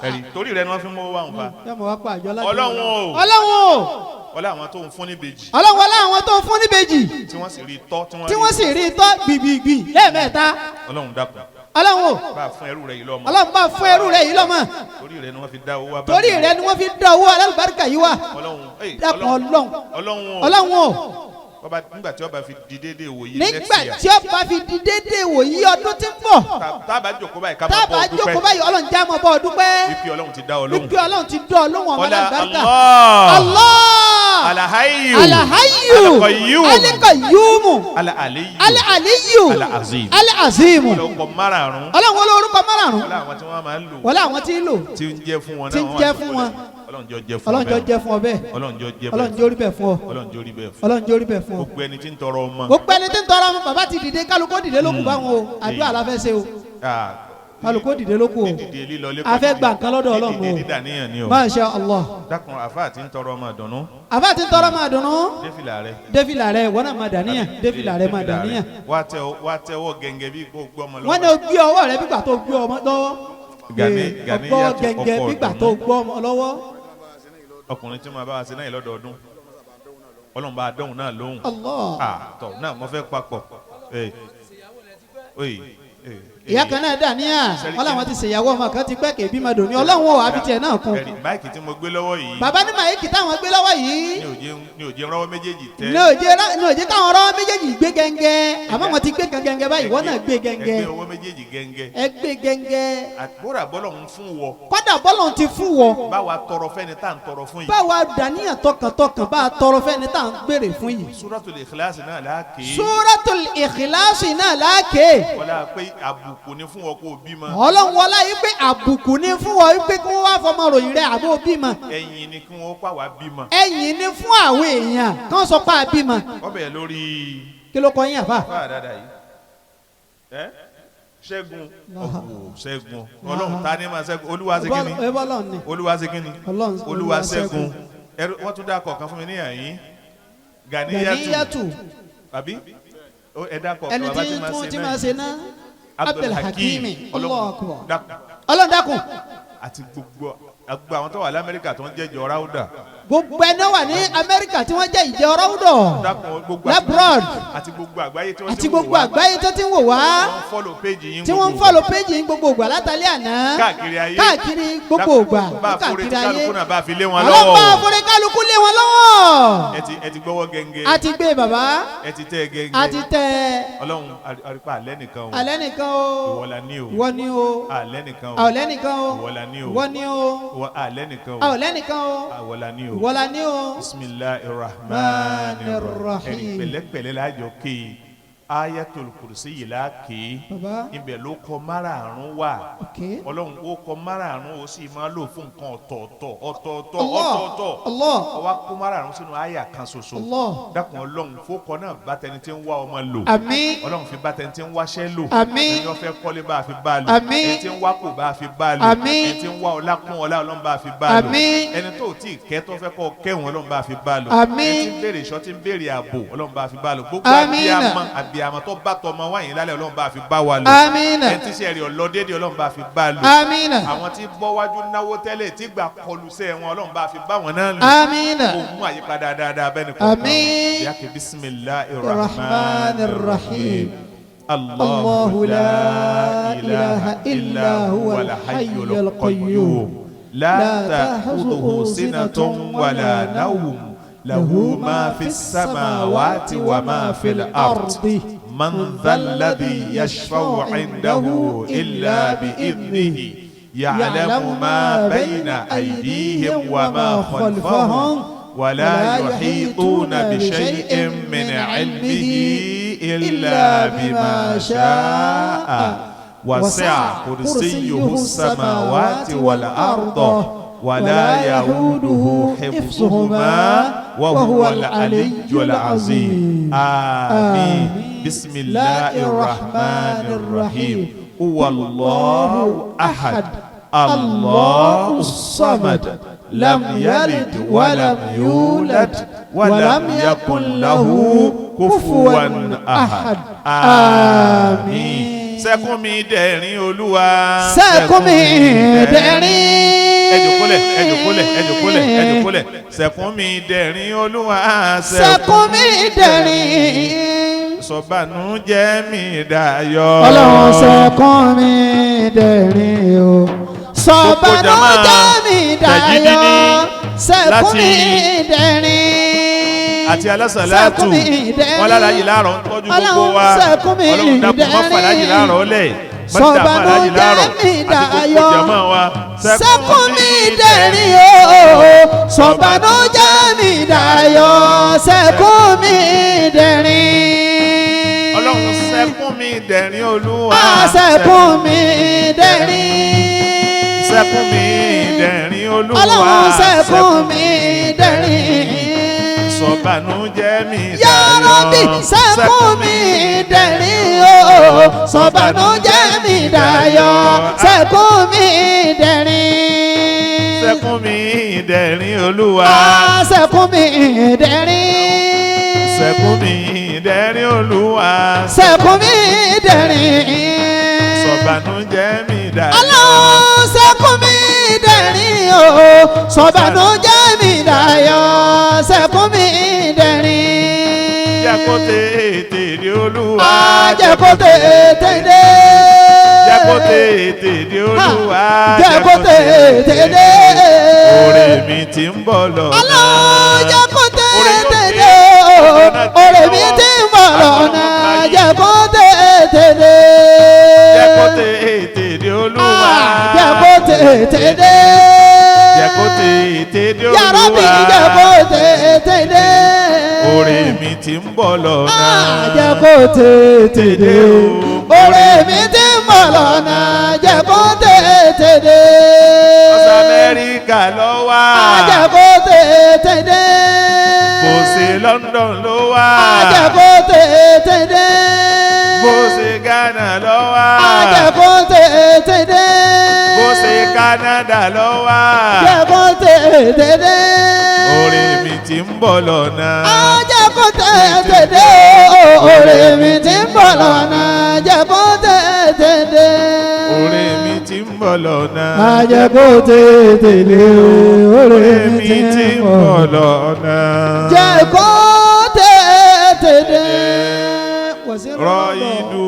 Ẹ̀rí torí rẹ ni wọ́n fi mú owó àwọn fa. Yọmọ wá pa àjọ láti. Ọlọ́run o. Ọlọ́run o. Ọlá àwọn tó ń fún níbejì. Ọlọ́run ọlá àwọn tó ń fún níbejì. Tí wọ́n sì rí tọ́. Tí wọ́n sì rí tọ́ gbìgbìgbì lẹ́ẹ̀mẹ́ta. Ọlọ́run dákun. Ọlọ́run o. Bá a fún ẹrú rẹ yìí lọ́mọ. Ọlọ́run bá fún ẹrú rẹ yìí lọ́mọ. Torí rẹ ni wọ́n fi dá owó wá. Torí rẹ ni wọ́n fi dá owó alálùbáríkà yìí wá. Ọlọ́run dákun Ọlọ́run. Ọlọ́run o. Ọlọ́run o. Bọ́ba nígbà tí ó bá fi di déédéé wòye next Nígbà year. tí ó bá fi di déédéé wòye ọdún tí ń bọ̀. Tá a bá jókòó báyìí ká máa bọ́ Tá a bá dúpẹ́. jókòó báyìí Ọlọ́run já máa bọ́ dúpẹ́. Wípé Ọlọ́run ti dá ọ lóhùn. Wípé Ọlọ́run ti dá ọ lóhùn ọmọ Ọlá alálùbáríkà. Allah. Allah. Alahayyu. Alahayyu. Alqayyum. Alqayyum. Alaliyu. Alaliyu. Alazim. Alazim. Ọlọ́kọ̀ márààrún. Ọlọ́run olórúkọ márààrún. Ọlá àwọn tí wọ́n máa ń lò. Wọlé àwọn tí ń lò. Tí ń jẹ́ fún wọn náà. Tí ń jẹ́ fún wọn. Ọlọ́run jọ jẹ́ fún ọ Ọlọ́run jọ bẹ́ẹ̀. jẹ́ fún ọ bẹ́ẹ̀. Ọlọ́run jọ jẹ́ Ọlọ́run jọ rí bẹ́ẹ̀ fún ọ. Ọlọ́run jọ rí bẹ́ẹ̀ fún ọ. Ọlọ́run jọ rí bẹ́ẹ̀ fún ọ. Gbogbo ẹni tí ń tọrọ ọmọ. Gbogbo ẹni tí ń tọrọ ọmọ bàbá ti dìde kálukó dìde lókun báwọn o. Àdúrà la fẹ́ ṣe o. Kálukó dìde lókun o. A fẹ́ gba nǹkan lọ́dọ̀ Ọlọ́run o. Dídìde dídàníyàn ni o. Masha Allah. Dákun àfáà tí ń tọrọ ọmọ àdùnnú. Àfáà tí ń tọrọ ọmọ àdùnnú. Défìlà rẹ. Défìlà rẹ wọ́n náà máa dàníyàn. Défìlà rẹ máa dàníyàn. Wá tẹ́wọ́ gẹ̀ǹgẹ̀ bí kò gbọ́ ọmọ lọ́wọ́. Wọ́n ní o gbé ọwọ́ rẹ bígbà tó gbé ọmọ lọ́wọ́. Gani Ọgbọ́ yàtọ̀ gẹ̀ǹgẹ̀ ọkọ̀ bígbà tó gbọ́ ọmọ lọ́wọ́. Ọkùnrin tí mo bá wa ṣe náà lọ́dọọdún Ọlọ́run bá dọ́hùn náà lóhùn. Allah. Tọ̀ náà mo fẹ́ papọ̀. Ìyá kan náà dà níyà wọn làwọn ti ṣèyàwó ọmọ kan ti pẹ́ kébí máa dùn ní Ọlọ́run ò àfi tiẹ̀ náà kún. Máìkì tí mo gbé lọ́wọ́ yìí. Bàbá ní máìkì táwọn gbé lọ́wọ́ yìí. Ní òjé rọ́wọ́ méjèèjì tẹ́. Ní òjé káwọn rọ́wọ́ méjèèjì gbé gẹ́ngẹ́ àmọ́ wọn ti gbé gẹ́ngẹ́ báyìí wọ́n náà gbé gẹ́ngẹ́. Ẹgbẹ́ ọwọ́ méjèèjì gẹ́ngẹ́. Ẹ gbé gẹ́ngẹ́. Àkórà bọ́lọ̀ ń fún wọ. Kọ́dà bọ́lọ̀ ti fún wọ. Báwa tọrọ fẹ́ni tá à ń tọrọ fún yìí. Báwa dàníyàn tọkàntọkàn bá a tọrọ fẹ́ni tá à ń béèrè fún yìí. Suratul Ikhlas náà láàké. Suratul Ikhlas náà láàké. Wọlá pé àbùkù. Àbùkù ni fún ọ kó o bímọ. Ọlọ́run wọlá yìí pé àbùkù ni fún ọ pé kí wọ́n wá fọmọ ròyìn rẹ àbó bímọ. Ẹ̀yìn ni kí wọ́n pa wá bímọ. Ẹ̀yìn ni fún àwọn èèyàn kí wọ́n sọ pé a bímọ. Wọ́n bẹ̀rẹ̀ lórí. Kí ló kọ yín àfà? Fáà dáadáa yìí. Ẹ Ṣẹ́gun ọ̀wọ̀ Ṣẹ́gun Ọlọ́run ta ni máa Ṣẹ́gun Olúwa ṣe kíni? Ẹ bọ́ Ọlọ́run ni. Olúwa ṣe kíni? Ọlọ́run Olúwa Ṣẹ́gun. Wọ́n tún dá kọ̀ọ̀kan fún mi ní àyín. Ganiyatu. Àbí? Ẹ dá kọ̀ọ̀kan ẹni bàbá tí tí máa tún ṣe tí náà. máa ṣe náà. Abdulhakimi. Allahu Akbar. Dákun. Ọlọ́run dákun. Àti gbogbo àwọn tó wà lamẹ́ríkà tó ń jẹ́jọ́ ráúdà. Gbogbo ẹni wà ní Amẹ́ríkà tí wọ́n jẹ́ ìjọ ráúdọ̀. Dákun gbogbo Labroad. Àti gbogbo àgbáyé tí wọ́n Àti ti ń wò gbogbo wá. àgbáyé tó ti ń wò wá. Wọ́n ń fọ́lò péjì yín Tí wọ́n ń gbogbo fọ́lò péjì yín gbogbo ìgbà látàlẹ́ àná. Káàkiri ayé. Káàkiri gbogbo ìgbà. Bá a forí Káàkiri tí ayé. kálukú náà bá a fi lé wọn Ọlọ́run bá lọ́wọ́. a forí kálukú lé wọn lọ́wọ́. Ẹ ti gbọ́wọ́ gẹ́ngẹ́. A ti gbé bàbá. Ẹ ti tẹ́ gẹ́ngẹ́. A ti tẹ́. Ọlọ́run àrípa alẹ́ nìkan o. Alẹ́ nìkan o. Ìwọ la ní o. Ìwọ ni o. Alẹ́ nìkan o. Alẹ́ nìkan o. Ìwọ la ní o. Ìwọ ni o. Alẹ́ nìkan o. Alẹ́ nìkan o. Ìwọ la ní o. Ìwọ la ní o. Bismillahir Rahmanir Rahim. Rahim. Pẹ̀lẹ́pẹ̀lẹ́ la jọ ké Ayatul Kursi yìí la ké. Baba. Ibẹ̀ ló kọ márààrún wà. Okay. Ọlọ́run ó kọ márààrún ó sì máa lò fún nǹkan ọ̀tọ̀ọ̀tọ̀ ọ̀tọ̀ọ̀tọ̀ Allah. ọ̀tọ̀ọ̀tọ̀. Allah. Ó wá kó márààrún sínú àyà kan ṣoṣo. Allah. Dákun Ọlọ́run fókọ náà bá tẹni tí ń wá ọmọ lò. Àmín. Ọlọ́run fi bá tẹni tí ń wáṣẹ́ lò. Àmín. Ẹni ó fẹ́ kọ́lé bá a fi bá a lò. Àmín. Ẹni tí ń wá kò bá a fi bá a lò. Àmín. Ẹni tí ń wá ọlá kún ọlá Ọlọ́run bá a fi bá a lò. Àmín. Ẹni tó tí ì kẹ́ tó fẹ́ kọ́ kẹ́hùn Ọlọ́run bá a fi bá a lò. Àmín. Ẹni tí ń béèrè ìṣọ́ tí ń béèrè ààbò Ọlọ́run bá a fi bá a lò. Gbogbo Àmín. abiyamọ tó bá tọmọ wáyìn lálẹ́ Ọlọ́run bá a fi bá wa lò. Àmín. Ẹni tí iṣẹ́ rẹ̀ ọlọ́dẹ́dẹ́ Ọlọ́run bá a fi bá a lò. Àmín. Àwọn tí bọ́ wájú náwó tẹ́lẹ̀ tí gbà kọlu sẹ́ wọn Ọlọ́run bá a fi bá wọn náà lò. Àmín. Kò mú àyípadà dáadáa bẹ́ẹ̀ ni kọ̀ọ̀kan. Àmín. Yàkè bismillahir Rahmanir rahmanir rahim. Rahim. Allahu la ilaha illa huwal hayyul qayyum. La ta'khudhuhu sinatun wa la nawm. Lahu ma fis samawati wa ma fil ard. Man dhal ladhi yashfa'u 'indahu illa bi'idhnihi. Ya'lamu ma bayna aydihim wa ma khalfahum. ولا يحيطون بشيء من علمه إلا بما شاء وسع كرسيه السماوات والأرض ولا يؤوده حفظهما وهو العلي العظيم. آمين. بسم الله الرحمن الرحيم. هو الله أحد الله الصمد لم يلد ولم يولد ولم يكن له كفوا أحد. آمين. Sẹ́kún mi dẹ̀rín Olúwa. Sẹ́kún mi dẹ̀rín. Ẹ jókòólẹ̀, ẹ jókòólẹ̀, ẹ jókòólẹ̀, ẹ jókòólẹ̀. Sẹ́kún mi dẹ̀rín Olúwa. Sẹ́kún mi dẹ̀rín. Sọ̀bànújẹ́ mi dayọ̀. Ọlọ́run sẹ́kún mi dẹ̀rín o. Sọ̀bànújẹ́ mi dayọ̀. Sẹ́kún mi dẹ̀rín. Àti alásàlátù wọn lálàyé láàárọ̀ ń tọ́jú gbogbo wa. Ọlọ́run dákun mọ́ fàlájì láàárọ̀ lẹ̀. Sọ̀bànújẹ́ mi dayọ̀. Sẹ́kún mi dẹ̀rín o. Sọ̀bànújẹ́ mi dayọ̀. Sẹ́kún mi dẹ̀rín. Ọlọ́run sẹ́kún mi dẹ̀rín Olúwa. Sẹ́kún mi dẹ̀rín. Sẹ́kún mi dẹ̀rín Olúwa. Ọlọ́run sẹ́kún mi dẹ̀rín. Sọ̀bànújẹ́ mi dayọ̀. Ya Rabbi sẹ́kún mi dẹ̀rín o. Sọ̀bànújẹ́ mi dayọ̀. Sẹ́kún mi dẹ̀rín. Sẹ́kún mi dẹ̀rín Olúwa. Sẹ́kún mi dẹ̀rín. Sẹ́kún mi dẹ̀rín Olúwa. Sẹ́kún mi dẹ̀rín. Sọ̀bànújẹ́ mi dayọ̀. Ọlọ́run sẹ́kún mi dẹ̀rín o. Sọ̀bànújẹ́ mi dayọ̀. Sẹ́kún mi dẹ̀rín. Jẹ́ kó tètè dé Olúwa. Jẹ́ kó tètè dé. Jẹ́ kó tètè dé Olúwa. Jẹ́ kó tètè dé. Oore mi ti ń bọ̀ lọ́nà. Ọlọ́run jẹ́ kó tètè dé. Oore mi ti ń bọ̀ lọ́nà. Jẹ́ kó tètè dé. Jẹ́ kó tètè dé Olúwa. Jẹ́ kó tètè dé. Jẹ́ kó tètè dé Olúwa. Ya Rabbi jẹ́ kó tètè dé. Oore mi ti ń bọ̀ lọ́nà. Jẹ́ kó tètè dé. Oore mi ti ń bọ̀ bọ̀ lọ́nà jẹ́ kó tètè dé. Ọ̀sán Amẹ́ríkà ló wà. Jẹ́ kó tètè dé. Bó ṣe London ló wà. Jẹ́ kó tètè dé. Bó ṣe Ghana ló wà. Jẹ́ kó tètè dé. Bó ṣe Canada ló wà. Jẹ́ kó tètè dé. Oore mi ti ń bọ̀ lọ́nà. Jẹ́ kó tètè dé. Oore mi ti ń bọ̀ lọ́nà jẹ́ kó tètè dé. Oore mi ti ń bọ̀ lọ́nà. Jẹ́ kó tètè dé. Oore Oore mi mi ti ń bọ̀ lọ́nà. Jẹ́ kó tètè dé. Rọ ìdù.